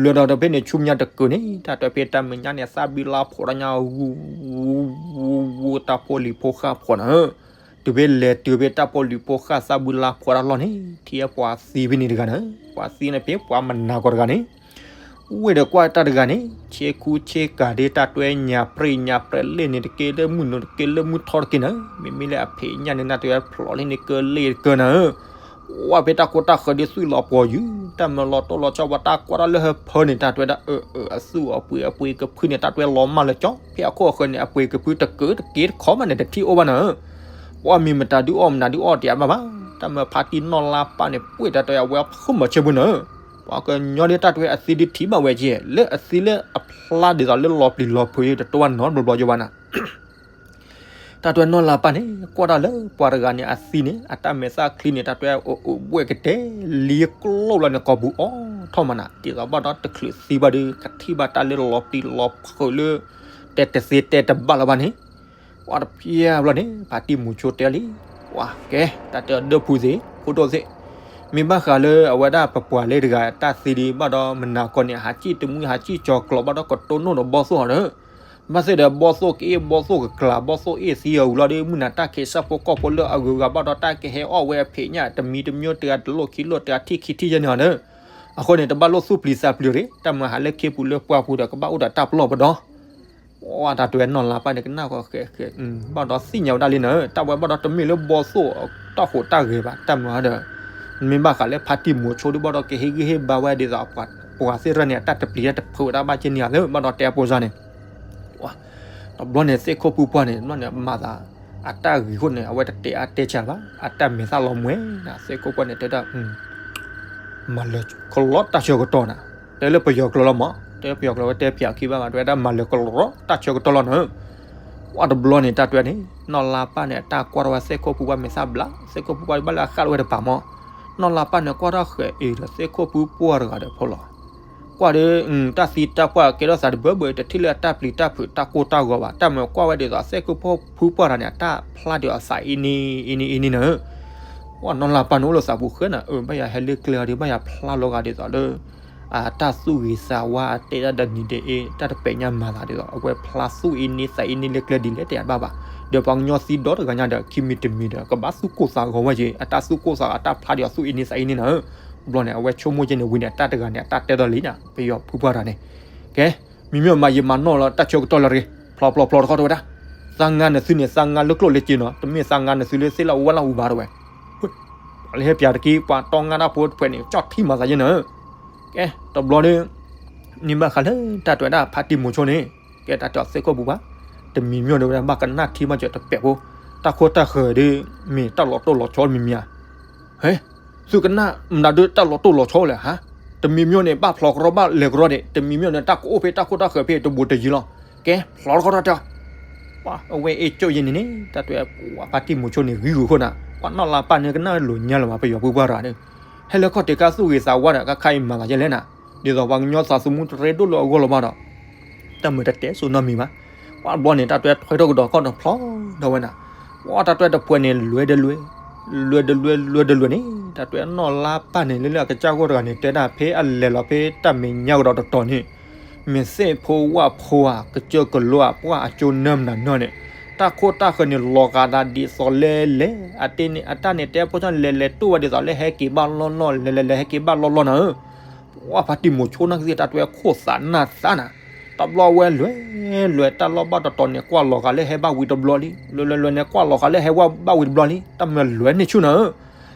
လဲၤဒီးဖဲန့ၣ်ဆူမဲာ်ညါတကၢန့ၣ် တၢ်တဲဖဲတၢ်မဲာ်ညါန့ၣ် သၣ်ဘံလါဖိးဒီးညါ ဝူ ဝူ ဝူ တၢ်ဖိလံၤဖိဃၣ်ဖိးနၤဧၢ, တုၤဖဲလဲၤတုၤဖဲတၢ်ပီၣ်လုာ်ဖိဃၣ်သၣ်ဘုလါဖှီတၢ်လီၢ်န့ၣ် ထံၣ်ပှၤသံဖဲန့ၣ်တဂၤန့ၣ်, ပှၤသံန့ၣ်ဖဲပှၤမနၤကီးတဂၤန့ၣ်, ဝ့ၢ်ဒီးကွၢ်တၢ်တဂၤန့ၣ် ဆ့ကူဆ့ကၤဒ်တၢ်တွဲညါပြံညါပြဲလ့ၣ်န့ၣ်တက့ၢ် လၢမုၢ်နုာ်တက့ၢ် လၢမုၢ်ထီၣ်တက့ၢ်နၤ, မ့မ့ၢ်လၢအဖံးညၣ်န့ၣ် နၢ်တဝဲဖျိးလံန့ၣ်ကလ့ၣ်တကၢနၤ, ဝဲဖဲတၢ်ခိတၢ်ဃၢၤဒ်သူၣ်လီၤပှီၤယုၢ် တၢ်မၢလီၤတိၢ်လီၤဆီပှၤတၢ်ကွၢ်တၢ်လၢဟၢဖၢန့ၣ် တၢ်တွဲဒၣ်အၢအၢအသူၣ်အပှ့ၤအပှ့ၤကဖုန့ၣ် တၢ်တွဲလီၤမၢ်လၢကၠီ ဖဲအခိၣ်အဃၢၤန့ၣ် အပှ့ၤကဖုတကၢတက့ၢ်တခီမးန့ၣ် တထံၣ်အိၣ်ဘၣ်နၤ ပှၤမ့ၢ်မတၤဒုးအီၣ်မတၤဒုးအီၣ်တ့ၢ်ဘၣ်ဘၣ်, တၢ်မၢဖါတံၢ်နီၢ်လါပၢ်န့ၣ် ပှ့ၢ်တၢ်တၢ်အဝဲဖုမၤဆၢပူၤနၤ, ပှၤကညီဒ်တၢ်တွဲအသံဒုးထံၣ်ဘၣ်ဝဲက့ၤ လၢအသံလၢအဖျါဒ်သိးလၢလီၤပျံၤလီၤဖုးတတဝၢ်နီတဘျီဘျီယိဘၣ်နၤ တၢ်တွဲနီၢ်လါပၢ်န့ၣ် ကွၢ်တၢ်လၢပှၤတဂၤန့ၣ်အသံန့ၣ် အတၢ်မဲာ်သၣ်ချံန့ၣ် တၢ်တွဲအိၣ်အိၣ်ဘှဲၣ်ကတဲ လံကျိၣ်လီၤန့ၣ် ကိာ်ပူၤအိၣ်ထီၣ်မးနၤ ဒ်သိးဘၣ်ဒီးတချုးသံဘၣ်ဒီး ကထံၣ်ဘၣ်တၢ်လၢလီၤပျံၤလီၤဖုးလၢ တဲတသ့တဲတဘၣ်လၢၤဘၣ်န့ၣ်, ပှၤတဖျၢၣ်ဘျီန့ၣ် ဖါတံၢ်မူၤဆိတဲလံ, ပှၤကဲ တၢ်တဲအီၤဒၢဖုသ့ၣ် ဖိဒိၣ်သ့ၣ် မ့ၢ်ဘၣ်ဃးလၢအဝဲဒၣ်ပပှၤလၢတဂၤတၢ်သံဒံးဘၣ်ဒီး မနၤကီၢ်န့ၣ် ဟးစံၣ်တမှံဟးစံၣ်ကၠီၤကျိးဘၣ်ဒီး ကတိၢ်နီၣ်ဒီးဘီၣ်သိၣ်အီၤဒီး ဘၣ်သ့ၣ်ဒီးဘီၣ်သိၣ်ကအ့ၣ်ဘီၣ်သိၣ်ကကျး ဘီၣ်သိၣ်အ့ၣ်သံအီၤဝံၤလီၤဒီး မုၢ်နၤတၢ်ခံးစၢ်ဖိကီၢ်ဖိလၢအဂုၤအဂၤဘၣ်ဒီး တၢ်ကဟဲအီၣ်ဝဲအဖံးညၣ် တမံၤတမံၤ တဂၤထံၣ်ခံထံၣ်ယဲၢ်န့ၣ်အီၤဒီး အဃိန့ၣ် တဘၣ်လိၣ်သူၣ်ပျံၤသးပျံၤရ့ၣ် တၢ်မၢဟးလၢခ့ပူၤလၢပှၢ်ပူၤဒီး ကဘၣ်အိၣ်ဒီးတၢ်ပလီၢ်ပဒီ တၢ်တွဲနီၢ်လါပၢ်န့ၣ် ကနၣ်ဃီဃဲဃဲ ဘၣ်ဒီးသ့ၣ်ညါဝဲဒၣ်လံနၤ တၢ်ဝဲဘၣ်ဒီးတမ့ၢ်လၢဘီၣ်သိၣ်တၢ်ဟူးတၢ်ဂဲၤဘၣ် တၢ်မၢဒီး မ့ၢ်ဘၣ်ဃးလၢဖါတံၢ်မူၤဆိဒုးဘၣ်ဒီး ကဟ့ၣ်ဂံၢ်ဟ့ၣ်ဘါဝဲဒ်သိး ပှၤသ့ၣ်ရၢန့ၣ် အတၢ်တပျံၤတၢ်တဖုးဝဲဒၣ်ဘၣ်က့ၤန့ၣ်ဧါ ဘၣ်ဒီးတဲအပိစါန့ၣ် တဘျီန့ၣ် သ့ၣ်ခိၣ်ဖုပှၢ်န့ၣ် ဘျီန့ၣ် မၤသး အတၢ်ဂ့ၤခိၣ်န့ၣ် အဝဲတတဲအါတဲဆးဘၣ် အတၢ်မဲာ်သၣ်လီၤမှဲၤနၤ သ့ၣ်ခိၣ်ပှၢ်န့ၣ် တဲဒၣ် မၤလၢကလီတၢ်ဆၢကတီၢ်နၤ, တဲလၢပယီၤကျိာ်လီၤမး တဲပယီၤကျိာ်ဝဲတဲပၠးခံဘၣ်ဘၣ် တဲဝဲဒၣ်မၤလၢကလီတၢ်ဆၢကတီၢ်လီၤနၤ, ပှၤတဘျီန့ၣ် တၢ်တွဲန့ၣ် နီၢ်လါပၢ်န့ၣ် အတၢ်ကွၢ်ထီၣ်ဝဲသ့ၣ်ခိၣ်ဖုပှၢ်မဲာ်သၣ်ဘျး သ့ၣ်ခိၣ်ဖုပှၢ်ဘၣ်လၢအဃၣ်လီၤဝဲတပၤမး, နီၢ်လါပၢ်န့ၣ် ကွၢ်ထီၣ်ဃဲၤအံၤဒီးသ့ၣ်ခိၣ်ဖုပှၢ်တဂၤဒီးဖိလီၤ ကွၢ်ဒီး တၢ်သံတၢ်ပှၢ်ကဲထီၣ်သးတဘၢဘၢ တထံၣ်လၢအတၢ်ပျံၤတၢ်ဖုးတၢ်ကိၢ်တၢ်ဂီၤဘၣ် တၢ်မၢကွၢ်ဝဲဒ်သိးသ့ၣ်ခိၣ်ဖုပှၢ်တဂၤန့ၣ် အတၢ်ဖျါဒ်သိးသးအံၤန့ၣ် အံၤန့ၣ် အံၤန့ၣ်နၤ, ပှၤနီၢ်လါပၢ်န့ၣ်အိၣ်လၢသးပူၤဃဲနၤ အၢ ဘၣ်ယၤဟဲလၢကျဲအီၤဒီး ဘၣ်ယၤဖျါလီၤဂာ်ဒ်သိးလၢ အတၢ်သူၣ်ဂ့ၤသးဝါအတဲဒၣ်ဒီးနံၤဒဲးအ့ တၢ်တပဲာ်ညါမၤသးဒ်သိး အဝဲဖျါသူၣ်အံၤန့ၣ်သးအံၤန့ၣ်လၢကျဲဒ်လဲၣ်တဲဘၣ်ဘၣ်, ဒီးပှၤကညီသံဒီတဂၤညါဒီး ခံမံၤတမံၤဒီး ကဘၣ်သူၣ်ကိၢ်သးဂီၤဝဲက့ၤ အတၢ်သူၣ်ကိၢ်သးဂီၤ အတၢ်ဖျါဒ်သိးသူၣ်အံၤန့ၣ်သးအံၤန့ၣ်နၤ, ဘျီန့ၣ် အဝဲဆိကမိၣ်က့ၤန့ၣ်ဝံၤန့ၣ် တၢ်တဂၤန့ၣ် အတၢ်တဲဒီးလံနၤ ပယီၤဖုပှၢ်တဂၤန့ၣ်, ကဲ မံၤမ့ၢ်မၤယံာ်မၤနီၢ်လီၤ တၢ်ဆၢကတီၢ်လၢတဂ့ၤ ဖျီဖျီဖျီတခီတဲဝဲဒၣ်, သးငါနသုန့ၣ် သးငါလၢကျိၣ်လၢစ့နီၤ တမ့ၢ်သးငါနသုလၢသ့ၣ်လၢအဝဲလၢအူဘၣ်တဝဲ ပှၤလၢဟဲပၠးတက့ၢ် ပှၤတီငါတၢ်ဖိတဖှဲးန့ၣ် ကၠီၣ်ထံမၤသးယဲနၤ, ကဲ တဘျီဒီး န့ၣ်ဘၣ်ဃးလၢတၢ်တွဲဒၣ်ဖါတံၢ်မူၤဆိန့ၣ်, ကဲတၢ်တဲအီၤသ့ၣ်ခိၣ်ဖုပှၢ်, တမံၤမ့ၢ်ဒ်ဝဲဒၣ်ဘၣ်ကနၣ်ထံမၤစၢၤတပဲာ်ဖိ, တၢ်ခိတၢ်ဃၢၤဒ် မ့ၢ်တၢ်လီၤတိၢ်လီၤဆီမံၤမံၤဧါ, ဟဲ သုကနၣ်မတၤဒုးတၢ်လီၤတိၢ်လီၤဆီလဲၣ်ဟါ, တမံၤမ့ၢ်န့ၣ် ဘၣ်ဖျီကရီဘၣ်လဲၤကရီဒံး တမံၤမ့ၢ်န့ၣ် တၢ်ကအိၣ်ဖဲတၢ်ခိတၢ်ဃၢၤဖဲတဘူးတယံၤလီၤ, ကဲ ဖျီတခီတၢ်တဲအီၤ ပှၤအဝဲအ့ၣ်ကၠိၣ်ယဲန့ၣ်န့ၣ် တၢ်တွဲ ပှၤဖါတံၢ်မူၤဆိန့ၣ် ဂံၢ်ဂုာ်ခိၣ်နၤ ပှၤနီၢ်လါပၢ်န့ၣ်ကနၣ်လိာ်ညါလၢၤဘၣ် ပယီၤဖုပှၢ်တဂၤန့ၣ်, ဟဲလၢခီၣ်ထံးခါသူၣ်ဂ့ၤသးဝါဒီး ကခါအံၤမၤသးယဲလဲၣ်နၤ, ဒ်သိးပှၤကညီသးသမူတရ့ဒိၣ်လၢအဂီၢ်လီၤဘၣ်ဒီး တၢ်မုာ်တတဲစိနီတမံၤဘၣ်, ပှၤဘျီန့ၣ် တၢ်တွဲထွဲထီၣ်ကဒီးခီၣ်ဒီးဖျီဒီးဝဲနၤ, ပှၤတၢ်တွဲတဖှဲးန့ၣ် လွဲဒီးလွဲ လွဲဒီးလွဲ လွဲဒီးလွဲန့ၣ် တၢ်တွဲနီၢ်လါပၢ်န့ၣ် လၢလၢအကစၢ်ဂီၢ်တဂၤန့ၣ် တဲဒၣ်ဖဲအလဲၤလီၤဖဲတၢ်မဲာ်ညါကဒီးတတီၤန့ၣ် မ့ၢ်သ့ၣ်ဖိဝၣ်ဖိဧါ ကစၢၢ်ကလိဧါ ပှၢ်အကၠိနၢမနုၤနၢန့ၣ် တၢ်ခိတၢ်ဃၢၤန့ၣ် လီၤဂာ်သးဒ်သိးလဲၣ်လဲၣ် အတၢ်န့ၣ် အတၢ်န့ၣ်တဲဖိဆၣ်န့ၣ် လဲၤလဲၤတိၢ်ဝဲဒ်သိးလၢဟဲက့ၤဘၣ်လီၢ်လီၢ် လဲၤလဲၤလဲၤဟဲက့ၤဘၣ်လီၢ်လီၢ်နၤဧၢ, ပှၤဖါတံၢ်မူၤဆိနၢ်ကသ့ၣ်တၢ်တွဲခိၣ်သးနၢ်သးနၤ, တဘျီဝဲလွဲလွဲ တၢ်လီၢ်ဘၣ်တတီၤန့ၣ် ကွၢ်လီၤဂာ်လၢဟဲဘၣ်ဝံၤတဘျီလံ, လွဲလွဲလွဲန့ၣ် ကွၢ်လီၤဂာ်လၢဟဲဝဲဘၣ်ဝံၤတဘျီလံ, တၢ်မၢလွဲန့ၢ်ဆူၣ်နၤဧၢ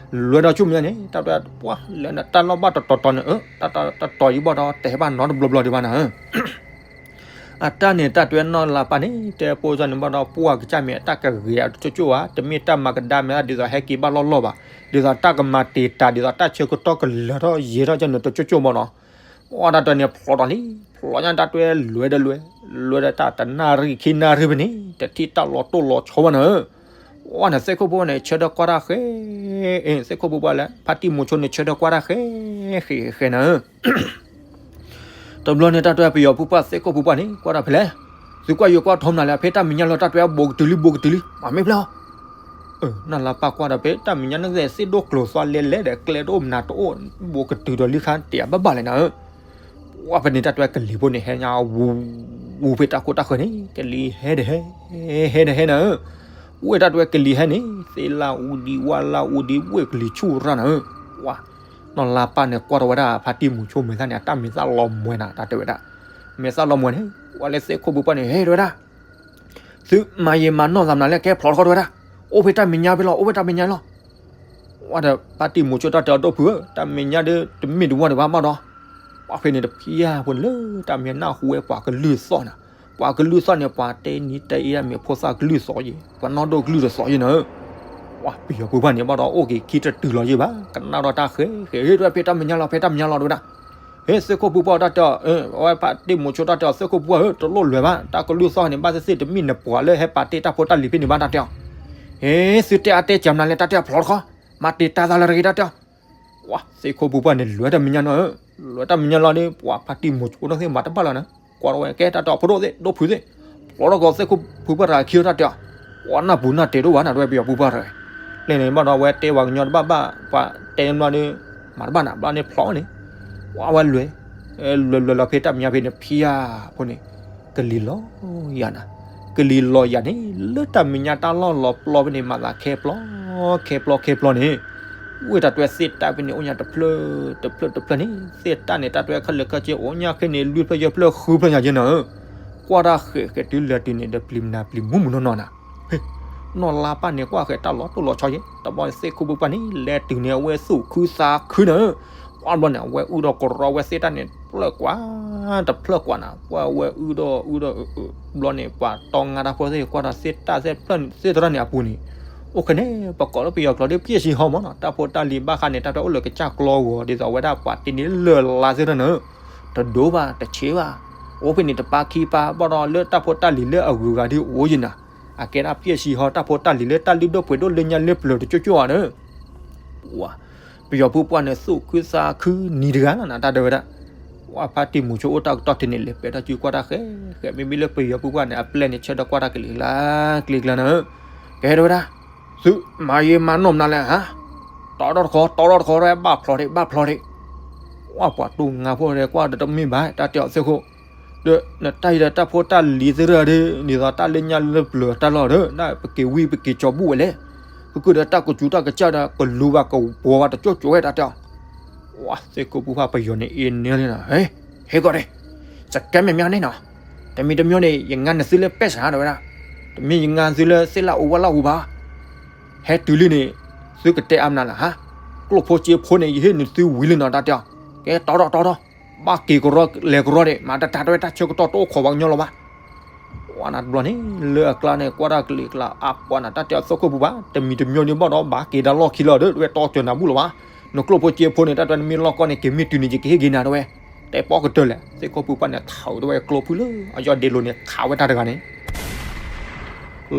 လွဲဒီးဆူၣ်မးန့ၣ် တၢ်တွဲပှၤလၢနတၢ်လီၢ်ဘၣ်တတီၤတီၤန့ၣ် အၢ တၢ်တတီၤယံၤဘၣ်ဒီး တဟဲဘၣ်နီတဘျီဘျီဒံးဘၣ်နၤဧၢ, အတၢ်န့ၣ်တၢ်တွဲနီၢ်လါပၢ်န့ၣ် တဲဖိဆၣ်န့ၣ်ဘၣ်ဒီး ပှၢ်ကစၢ်မ့ၢ်အတၢ်ကဂ့ၤအတကၠိၣ်ကၠိၣ်ဧါ တမ့ၢ်တၢ်မၤကဒါမ့ၢ်ဒ်သိးဟဲက့ၤဘၣ်လီၢ်လီၢ်ဘၣ်, ဒ်သိးတၢ်ကမၤတ့ၢ်တၢ် ဒ်သိးတၢ်ဆၢကတီၢ်ကလၢၤထီၣ်ယံာ်ထီၣ်ကၠိၣ်န့ၣ်တကၠိၣ်ကၠိၣ်မးနီၤ ပှၤတၢ်တွဲန့ၣ်ဖျိးထီၣ်လံ, ဖျိးညါတၢ်တွဲလွဲဒီးလွဲ, လွဲဒီးတၢ်တနၣ်ရံၣ်ခံနၣ်ရံၣ်ဖဲန့ၣ် တထံၣ်တၢ်လီၤတိၢ်လီၤဆီဘၣ်နၤဧၢ, ပှၤန့ၣ်သ့ၣ်ခိၣ်ဖိန့ၣ် ဆၢထၢၣ်ကွၢ်တၢ်ဃဲ, သ့ၣ်ခိၣ်ဖိပှၢ်လၢ ဖါတံၢ်မူၤဆိန့ၣ် ဆၢထၢၣ်ကွၢ်တၢ်ဃဲ, ဃဲဃဲနၤဧၢ တဘျီန့ၣ် တၢ်တွဲပယီၤဖုပှၢ်သ့ၣ်ခိၣ်ဖုပှၢ်န့ၣ် ကွၢ်တၢ်ဖဲလဲၣ်, သုကွၢ်ယိၤကွၢ်ထီမနုၤလဲၣ် ဖဲတၢ်မဲာ်ညါလီၤ တၢ်တွဲဘိးကတုၤလံ ဘိးကတုၤလံ မၤမ့ၢ်ဖျဲၣ်အီၤ, နီၢ်လါပၢ်ကွၢ်ဒီးဖဲတၢ်မဲာ်ညါန့ၣ်သ့ၣ်ဒိၣ်ကျိၤသွါလဲလဲဒီး ကျဲတအိၣ်မနုၤတအိၣ်, ဘိးကတုၤဒီးလံခါတ့ၢ်အဘၣ်ဘၣ်လဲၣ်နၤဧၢ, ပှၤဖဲန့ၣ်တၢ်တွဲကလံၤဖိန့ၣ် ဟဲညါဝူဝူဖဲတၢ်ခိတၢ်ဃၢၤန့ၣ် ကလံၤဟဲဒီးဟဲ, ဟဲဒီးဟဲနၤဧၢ, ဝဲတၢ်တဲဝဲကလံၤဟဲန့ၣ် သ့ၣ်လၢအူဒံး ဝၣ်လၢအူဒံး ဝဲၢ်ကလံၤဆူၣ်ရၣ်နၤဧၢ, ဝါ, နီၢ်လါပၢ်န့ၣ်ကွၢ်ထီၣ်ဝဲဒၣ်ဖါတံၢ်မူၤဆိမဲာ်သၣ်န့ၣ် အတၢ်မဲာ်သၣ်လီၤမွဲနၤ တၢ်တဲဝဲဒၣ်, မဲာ်သၣ်လီၤမွဲန့ၣ် ဝဲလၢသ့ၣ်ခိၣ်ဖိပှၢ်န့ၣ် ဟဲတဲဝဲဒၣ် သုမၤယံာ်မၤနီၢ်သးမနုၤလဲၣ် ကဟဲဖျိးတခီတဲဝဲဒၣ်, အိၣ်ဖဲတၢ်မဲာ်ညါဖဲလီၤ အိၣ်ဖဲတၢ်မဲာ်ညါလီၤ. ဝဲဒီး ဖါတံၢ်မူၤဆိတၢ်တဲအီၤဒိၣ်ဖုဧၢ, တၢ်မဲာ်ညါဒီး တမ့ၢ်တဝီဒံးဘၣ်ဘၣ်ဒီး, ပှၤဖဲန့ၣ်တဖျါဖိလၢတၢ်မဲာ်ညါဟူဝဲပှၤကလုၢ်သီၣ်န့ၣ်, ပှၤကလုၢ်သီၣ်န့ၣ် ပှၤတဲနံၤတဲအ့ဒၣ်မ့ၢ်ဖိသၣ်ကလုၢ်သီၣ်ယဲ, ပှၤနီၢ်ဒိၣ်ကလုၢ်တသီၣ်ယဲနၤဧၢ. ဝဲပယီၤပုၢ်ပှၢ်န့ၣ်ဘၣ်ဒီး အိၣ်က့ၤခံတတုၤလီၤယဲဘၣ်, ကနၣ်ဒီးတၢ်ဃဲးဃဲး ဟဲတဲဝဲဖဲတၢ်မဲာ်ညါလီၤ ဖဲတၢ်မဲာ်ညါလီၤတဲဝဲဒၣ် ဟဲသ့ၣ်ခိၣ်ဖိပှၢ်တၢ်တဲအီၤ, ဝဲဖါတံၢ်မူၤဆိတၢ်တဲအီၤ သ့ၣ်ခိၣ်ဖိပှၢ်ဧၢ တလိၣ်လဲၤဘၣ်, တၢ်ကလုၢ်သီၣ်န့ၣ် ဘၣ်သ့ၣ်သ့ၣ်တမ့ၢ်နပှၤလၢဟဲပာ်တ့ၢ်တၢ်ဖိတၢ်လံၤဖဲန့ၣ်ဘၣ်တၢ်တဲအီၤ, ဟဲသုတဲအါတဲကမနၤလဲၣ် တၢ်တဲအီၤဖျိးတခီ, မၤတ့ၢ်တၢ်သးလၢတဂ့ၤတၢ်တဲအီၤ. ဝဲသ့ၣ်ခိၣ်ဖိပှၢ်န့ၣ် လဲၤတၢ်မဲာ်ညါနီၤဧၢ, လဲၤတၢ်မဲာ်ညါလီၤဒီး ပှၤဖါတံၢ်မူၤဆိနီၣ်သ့ၣ်မၤတဘၣ်လီၤနၤ, ကွၢ်ထီၣ်ဝဲကဲတၢ်တဲအီၤဖိဒိၣ်သ့ၣ် ဒိၣ်ဖုသ့ၣ်, ဖျိးထီၣ်ကီးသ့ၣ်ခိၣ်ဖိပှၢ်တဂၤခံတၢ်တဲအီၤ, ပှၤနၢ်ပူၤနၢ်တဲာ်ဒိၣ်ဘၣ်နၤ တဲဝဲပယီၤပုၢ်ပှၢ်တဂၤ, လၢန့ၣ်ဘၣ်ဒီး အဝဲတဲပှၤကညီတဘၣ်ဘၣ် ပှၤတဲမနီၤဒီး မၤတဘၣ်နၤ ဘျီန့ၣ်ဖျိးန့ၣ်, ဝဲလဲၤ လဲၤလဲၤလီၤဖဲတၢ်မဲာ်ညါဖဲန့ၣ် ဖံယါဖိန့ၣ် ကလံၤလီၤယၤနၤ, ကလံၤလီၤယၤန့ၣ် လၢတၢ်မဲာ်ညါတၢ်လီၢ်လီၤပျီဖဲန့ၣ် မၤသးခဲပျီ ခဲပျီခဲပျီန့ၣ်, ဝဲတၢ်တဲဝဲသ့ၣ်တၢ်ဖဲန့ၣ် အိၣ်ညါတဖျၢၣ်တဖျၢၣ်တဖျၢၣ်န့ၣ် သ့ၣ်တၢ်န့ၣ် တၢ်တဲဝဲခဲလၢာ်ခဲဆ့ အိၣ်ညါခဲန့ၣ် လွံၢ်ဖျၢၣ်ယဲၢ်ဖျၢၣ်ဃုဖျၢၣ်ညါယဲနၤဧၢ, ကွၢ်တၢ်ဃဲးဃဲးတုၤလၢတုၤန့ၣ်ဒီး ပျံၤမနၤပျံၤမူမူနီၢ်နီၢ်နၤ နီၢ်လါပၢ်န့ၣ် ကွၢ်ဃဲးတၢ်လီၤတိၢ်လီၤဆီယဲ, တဘျီန့ၣ်သ့ၣ်ခိၣ်ဖိပှၢ်န့ၣ် လဲၤတုၤန့ၣ် အဝဲသူၣ်ခုသးခုနၤဧၢ, ကွၢ်ဘျီန့ၣ် အဝဲအုၣ်ဒီးကရီဝဲသ့ၣ်တၢ်န့ၣ် ဖျၢၣ်ကွၢ် တဖျၢၣ်ကွၢ်နၤ, ပှၤဝဲအုၣ်ဒီးအုၣ်ဒီးအုၣ်အုၣ် ဘျီန့ၣ် ပှၤတီငါတၢ်ဖိသ့ၣ် ကွၢ်ဒီးသ့ၣ်တၢ်သ့ၣ်ဖျၢၣ်သ့ၣ်တရၣ်န့ၣ်အပူၤန့ၣ်, အိၣ်ခဲန့ၣ် ပကိးလၢပယီၤကျိာ်ဒီး ပျဲၢ်ဆံဟီမးနီၤ, တၢ်ဖိတၢ်လံၤဘၣ်ဃးန့ၣ် တၢ်တဲအိၣ်လၢကစၢ်ကျီဂီၤ ဒ်သိးဝဲဒၣ်ပှၤတ့န့ၢ်လၢာ်လါသ့ၣ်တရၣ်နၤဧၢ, တဒိဘၣ်တဆံးဘၣ်, အိၣ်ဖဲန့ၣ်တပၢ်ခံပၢ် ဘၣ်ဒီးလၢတၢ်ဖိတၢ်လံၤလၢအဂုၤအဂၤဒ်အိၣ်ယဲနၤ, အကဲဒၣ်ပျဲၢ်ဆံဟီ တၢ်ဖိတၢ်လံၤလၢတၢ်လုၢ်ဒိၣ်ပှ့ၤဒိၣ်လၢညါလၢပျၢၤတကၠိကၠိဧါဒီး ပယီၤဖိပှၢ်န့ၣ် သူၣ်ခုသးခုနံၤတဂၤလီၤနၤ တၢ်တဲဝဲဒၣ်, ဝဲဖါတံၢ်မူၤဆိအိၣ်တၢ်ကတီၢ်တန့ၣ် လဲၤပဲာ်ထီၣ်စုကွၢ်တၢ်ဃဲးဃဲး မ့မ့ၢ်လၢပယီၤဖိပှၢ်န့ၣ် အပျဲၢ်န့ၣ် ဆၢထၢၣ်ကွၢ်တၢ်ကလံၤကျါ ကျံၤကျါနၤဧၢ, ကဟဲတဲဝဲဒၣ်, သုမၤယံာ်မၤနီၢ်မနုၤလဲၣ်ဧါ, တီထီၣ်တခီ တီထီၣ်တခီ ဘၣ်ဖျိးဒံး ဘၣ်ဖျိးဒံး, ဝဲပှၤတူၢ်ငါဖိဒီးကွၢ်ဒီးတမ့ၢ်ဘၣ် တၢ်တဲအီၤသ့ၣ်ခိၣ် ဒီးနတၢ်အံၤဒီးတၢ်ဖိတၢ်လံၤသ့ၣ်တရၣ်ဒီး ဒ်သိးတၢ်လၢညါလၢပျၢၤတၢ်လီၢ်ဒီး ဒ်ပက့ၤဝံပက့ၤကၠီဘူၣ်ဝဲလဲၣ်, ကကုၢ်ဒီးတၢ်ကစူၤတၢ်ကစၢ်ဒီး ကလူၤဘၣ်ကပှီၤဘၣ်တကၠိကၠိဝဲ တၢ်တဲအီၤ, ဝဲသ့ၣ်ခိၣ်ဖိပှၢ်ပယီၤန့ၣ် အ့ၣ်န့ၢ်လံနၤ, ဟဲကီးဒံး, စကဲမဲာ်မညီန့ၣ်နီၤ, တမံၤတမံၤန့ၣ် ယငါနသုလၢပဲၢ်စၢ်တဲဝဲဒၣ်, တမ့ၢ်ယငါသုလၢသ့ၣ်လၢအူဝဲလၢအူဘၣ် ဟဲတုၤလံန့ၣ် သုကတဲအါမနုၤလဲၣ်ဧါ, ကျိၣ်ဖိစ့ဖိန့ၣ် ယဟ့ၣ်နသုဝံၤလံနီၤ တၢ်တဲအီၤ, ကဲတီထီၣ်တီထီၣ်, ဘၣ်က့ၤကရီလဲၤကရီဒံး မၤတၢ်တၢ်တဲဝဲတၢ်ဆၢကတီၢ်တအိၣ်ခိးပှၤကညီလီၤဘၣ် ဝဲနၤတဘျီန့ၣ် လၢအကျါန့ၣ် ကွၢ်တၢ်ကလံၤကျါအါပှၤနၤ တၢ်တဲအီၤသ့ၣ်ခိၣ်ဖိပှၢ် တမံၤတမံၤဒံးဘၣ်ဒီး ဘၣ်က့ၤဒၣ်လီၢ်ခံလီၤဒီး တဝဲတီစၢၤနၤဘူၣ်လီၤဘၣ်, နကျိၣ်ဖိစ့ဖိန့ၣ် တၢ်တဲနမ့ၢ်လီၢ်ကီၢ်န့ၣ် က့ၤမ့ၢ်တုၤန့ၣ် ယကဟ့ၣ်က့ၤနၤတဝဲ, တဲပီကတၢၢ်လဲၣ် သ့ၣ်ခိၣ်ဖိပှၢ်န့ၣ် ထးဝဲတဝဲကျိဖုလၢ အယီၢ်ဒ့လိၤန့ၣ် ခးဝဲတၢ်တဂၤန့ၣ်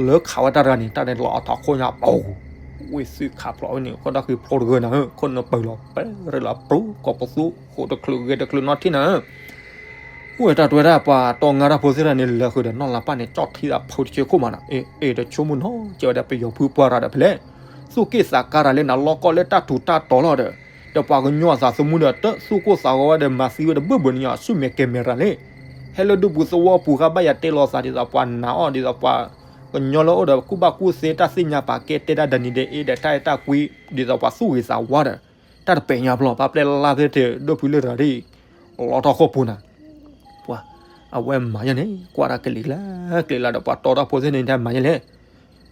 လၢခးဝဲတၢ်တဂၤန့ၣ် တၢ်န့ၣ်လီၤအထီၣ်ခိၣ်ညါပူၤ, ဝ့ၢ်သုခးဖျိးဝဲန့ၣ် ခိၣ်ဒီၣ်ဃံဖျိတဂၢၢ်နၤဧၢ, ခိၣ်နပၢၤလီၤ ပဲရ့လီၤ ပရူၤကီၢ်ပသူ ဃိးတချုးဂဲၤတချုးနီၢ်ထံၣ်နၤဧၢ, ဝဲတၢ်တဲဝဲဒၣ်ပှၤတီငါတၢ်ဖိသ့ၣ်တဖၣ်န့ၣ် လဲၤဃုာ်ဒီးနီၢ်လါပၢ်န့ၣ် ကၠီၣ်ထံသးဖုတဆၢခိၣ်မးနီၤ, အ့ အ့ တဆိကမိၣ်နီၤ ကဲဝဲဒၣ်ပယီၤဖုပှၢ်ရၤဒီးဖဲလဲၣ်, သူၣ်က့ၣ်သးကါရၤလၢနၤလီၢ်ကီၢ်လၢတၢ်ထူးတၢ်တီၤလီၤဒီး, ဒီးပှၤကညီအသးသမူဒီး တသူၣ်ကိၢ်သးဂီၤဝဲဒီး မၤသံဝဲတဘၢၣ်ဘၢၣ်န့ၣ်ညါ ဆူမဲာ်ကဲမဲာ်ရၤလံ ဟဲလၢဒူပူၤသဝီပူၤဃါဘၣ်ယၤတဲလီၤသးဒ်သိးပှၤနာ်အီၤ ဒ်သိးပှၤကညီလၢအိၣ်ဒီးကူၣ်ဘၣ်ကူၣ်သ့တၢ်သ့ၣ်ညါပာ်ကဲတဲတၢ်ဒၣ်နံၤဒဲးအ့ဒီးတၢ်အဲၣ်တၢ်ကွံ ဒ်သိးပှၤသူၣ်ဂ့ၤသးဝါဒီး တၢ်တပဲာ်ညါဘျီ ပၢ်ပျဲၢ်လါဖဲတဒိၣ်ဖုလၢတဂၤဒ် လီၤထီၣ်ခိၣ်ပူၤနၤ ပှၤ အဝဲမၤယဲန့ၣ် ကွၢ်တၢ်ကလံၤကျါ ကျံၤကျါဒီးပှၤတီထီၣ်ဖိသ့ၣ်န့ၣ် တၢ်မၤယဲလဲၣ်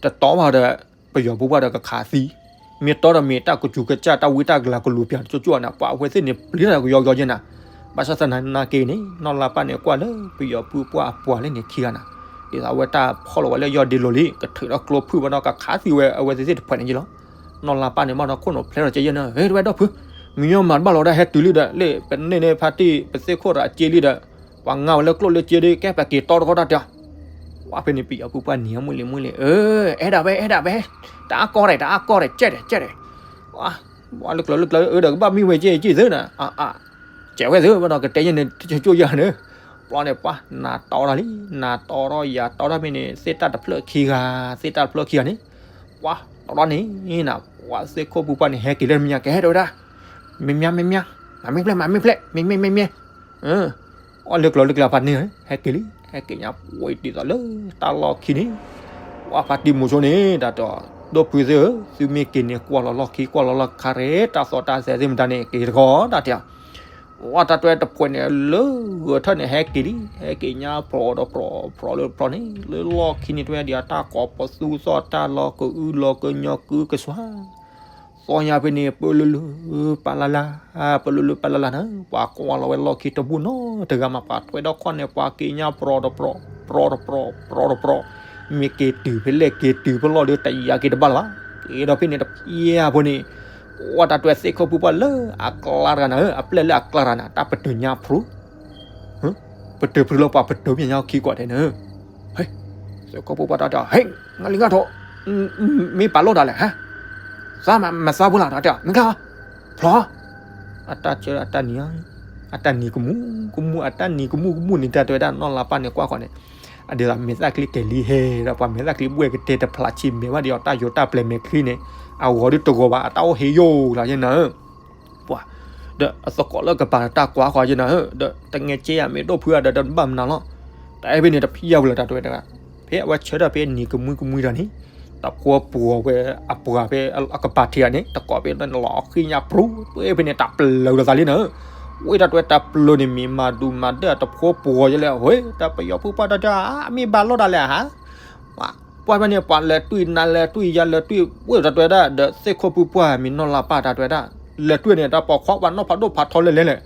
တတီဘၣ်ဒီး ပယီၤဖိပှၢ်ဒီးကခးသံ, မ့ၢ်တီဒီးမ့ၢ်တၢ်ကစူၤကစၢ်တၢ်ဝံတၢ်ကလၤကလူၤပျၢ်တကၠိကၠိန့ၣ် ပှၤအဝဲသ့ၣ်န့ၣ် ပျံၤတၢ်ကယီကယီယဲနၤ, ဘၣ်ဆၣ်သနာ်က့န့ၣ် နီၢ်လါပၢ်န့ၣ်ကွၢ်လၢပယီၤဖုပှၢ်အပှၤလၢန့ၣ်ခံဂၤနၤ, ဒ်သိးအဝဲတၢ်ဖီၣ်လီၤဝဲလၢယီၢ်ဒ့လိၤလံ ကထုးထီၣ်ကျိဖုၣ်ဝဲဒီးကခးသံဝဲအဝဲသ့ၣ်တဖၣ်န့ၣ်ယဲလီၤ. နီၢ်လါပၢ်န့ၣ်ဘၣ်ဒီးခိၣ်နူာ်ဖျဲးထီၣ်ကဲယဲနၤ ဟဲတဝဲဒီဖု, မညီမၤတဘၣ်လီၤဝဲဒၣ်ဟဲတုၤလံဒီး လၢပန့ၢ်န့ၢ်ဖါတံၢ်ပသ့ၣ်ခိၣ်ဒီးအစ့လံဒီး ပှၤငါဝဲလၢကျိၣ်လၢစ့ဒီး ကဲပက့ၤတီတခီတၢ်တဲအီၤ, ဝဲဖဲန့ၣ်ပယီၤဖုပှၢ်နံၤအမုၢ်လံၤမုၢ်လံၤ အၢ အဲၣ်ဒၣ်ဝဲ အဲၣ်ဒၣ်ဝဲ, တအါကီၢ်ဒဲး တအါကီၢ်ဒဲး ကဲဒဲး ကဲဒဲး, ဝဲလၢကျၢၤလၢကျၢၤ အၢဒီးကဘၣ်မံဝဲကဲကဲသ့နၤ အါအါ, ကဲဝဲသ့ ဘၣ်ဒီးကတဲယဲန့ၣ် တကၠိယၤန့ၣ်, ဘျီန့ၣ်ပှၤ နၤတီထီၣ်လံ နၤတီထီၣ်ယၤတီထီၣ်မ့ၢ်န့ၣ် သ့ၣ်တၢ်တဖျၢၣ်ခံဂၤ သ့ၣ်တၢ်တဖျၢၣ်ခံဂၤန့ၣ်, ပှၤတီထီၣ်န့ၣ်နၤ, ပှၤသ့ၣ်ခိၣ်ဖုပှၢ်န့ၣ် ဟဲက့ၤလၢမဲာ်ညါ ကဟဲတဲဝဲဒၣ်, မဲာ်ညါ မဲာ်ညါ, မၤမ့ၢ်ဖျဲၣ် မၤမ့ၢ်ဖျဲၣ် မဲာ်ညါ မဲာ်ညါ အီၣ်လၢကျိၤလၢကျၢၤဖးန့ၣ် ဟဲက့ၤလံ ဟဲက့ၤညါ ဝဲဒ်သိးလၢတၢ်လီၢ်ခံန့ၣ်, ပှၤ ပှၤဖါတံၢ်မူၤဆိန့ၣ် တၢ်တဲအီၤ, ဒိၣ်ဖုသ့ၣ်ဧၢ, သုမ့ၢ်က့ၤန့ၣ် ကွၢ်လီၤလီၢ်ခံ ကွၢ်လီၤလီၢ်ခါရဲၣ်, တၢ်သီတၢ်သဲသ့ၣ်မတၤန့ၣ် က့ၤတခီ တၢ်တဲအီၤ. ဝဲတၢ်တဲတဖှဲးန့ၣ် လၢဂဲၤထၢၣ်န့ၣ် ဟဲက့ၤလံ, ဟဲက့ၤညါပြီဒီးပြီ, ပြီလၢပြီန့ၣ် လၢလီၢ်ခံန့ၣ် တဝဲဒၣ်ဒီးတၢ်ကိးပသူသီၣ် တၢ်လီၤကအုလီၤကညီကုကစွါ သီညါဖဲန့ၣ် ပလၢလၢပလၢ်လၢ်, ပလၢလၢပလၢ်လၢ်န့ၣ် ပှၤကွၢ်လီၤဝဲလီၢ်ခံတဘူၣ်နီတဂၤမး, ပှၤထွဲဒီးခီၣ်န့ၣ် ပှၤက့ၤညါပြီဒီးပြီ, ပြီဒီးပြီ, ပြီဒီးပြီ, မ့ၢ်က့ၤတုၤဖဲလဲၣ် က့ၤတုၤဖဲလဲၣ်ဒီး တယာ်က့ၤတဘၣ်လၢၤဘၣ်. က့ၤဒီးဖဲန့ၣ်တဖျၢၣ်ဖိန့ၣ် ပှၤတၢ်တဲသ့ၣ်ခိၣ်ဖုပှၢ်လၢအကျါတဂၤန့ၣ်ဧၢ, အပျဲၢ်လၢအကျါတဂၤန့ၣ် တၢ်ပတုာ်ညါဖျိ ပတုာ်ဖျိလၢပှၤပတုာ်မ့ၢ်ညါခံကွၢ်ထဲန့ၣ်, သ့ၣ်ခိၣ်ဖုပှၢ်တၢ်တဲအီၤ, ဟ့ၣ်, ငါလံငါထိး, မ့ၢ်ပာ်လီၢ်ဒၣ်လဲာ်ဟါ, သးမၤသးဖိလၢ် တၢ်တဲအီၤ, မ့ၢ်ကါ, ဖျီ အတၢ်ဆၢအတၢ်နံၤ, အတၢ်နံၤကမူၣ်ကမူၣ် အတၢ်နံၤကမူၣ်ကမူၣ်န့ၣ် တၢ်တဲဝဲဒၣ်နီၢ်လါပၢ်န့ၣ် ကွၢ်ဃီန့ၣ်, အဒ်သိးမဲာ်သၣ်ချံကဲၤလံဟဲဒီး ပှၤမဲာ်သၣ်ချံဘှဲၣ်ကတဲတဖျးဆံးမဲာ်ဘၣ်ဒီး အတၢ်ယိၤတၢ်ပျဲၤမဲာ်ချံန့ၣ် အဂီၤဒုတဂီၤဘၣ် အတၢ်အိၣ်ဟ့ၣ်ယိာ်လီၤယဲနၤဧၢ ပှၤ, ဒီးအသကိးလၢကပၤတၢ်ကွၢ်ဃီယဲနၤဧၢ, ဒီးတငဲးကဲယၤမ့ၢ်ဒိၣ်ဖုဧါဒီးတဘၣ်မနုၤလီၤ, တၢ်အဲၣ်ဖဲန့ၣ်တဖျၢၣ်ဖိလၢတၢ်တဲဝဲတဂၤ, ဖဲအဝဲဆၢထၢၣ်ဖဲနံၤကမှံကမှံဒီးန့ၣ်, တဖိပှီၤဝဲအပှၤဖဲအကပၤထံးဂၤန့ၣ် တကိးဖဲန့ၣ်လီၤဃံညါပြူၤ, တၢ်အဲၣ်ဖဲန့ၣ်တၢ်ပျၢၤလိာ်သးလံနၤဧၢ, ဝဲတၢ်တဲဝဲတၢ်ပျၢၤန့ၣ် မ့ၢ်မၤဒူမၤဒၢၣ်တဖိပှီၤယဲလဲၣ်, ဝဲတၢ်ပယီၤဖုပှၢ်တၢ်တဲ မ့ၢ်ဘၣ်လီၢ်ဒၣ်လဲာ်ဧါ ပှၤဖဲန့ၣ် ပှၤလဲၤတွံၢ်နၤလဲၤတွံၢ်ယၤလဲၤတွံၢ် ဝဲတၢ်တဲဝဲဒၣ် ဒီးသ့ၣ်ခိၣ်ဖုပှၢ်မ့ၢ်နီၢ်လါပၢ်တၢ်တဲဝဲဒၣ်, လဲၤတွံၢ်န့ၣ် တၢ်ပိာ်ခွါပှၤနီၢ်ဖးဒိၣ်ဖးထီလဲၣ်လဲၣ်လဲၣ်,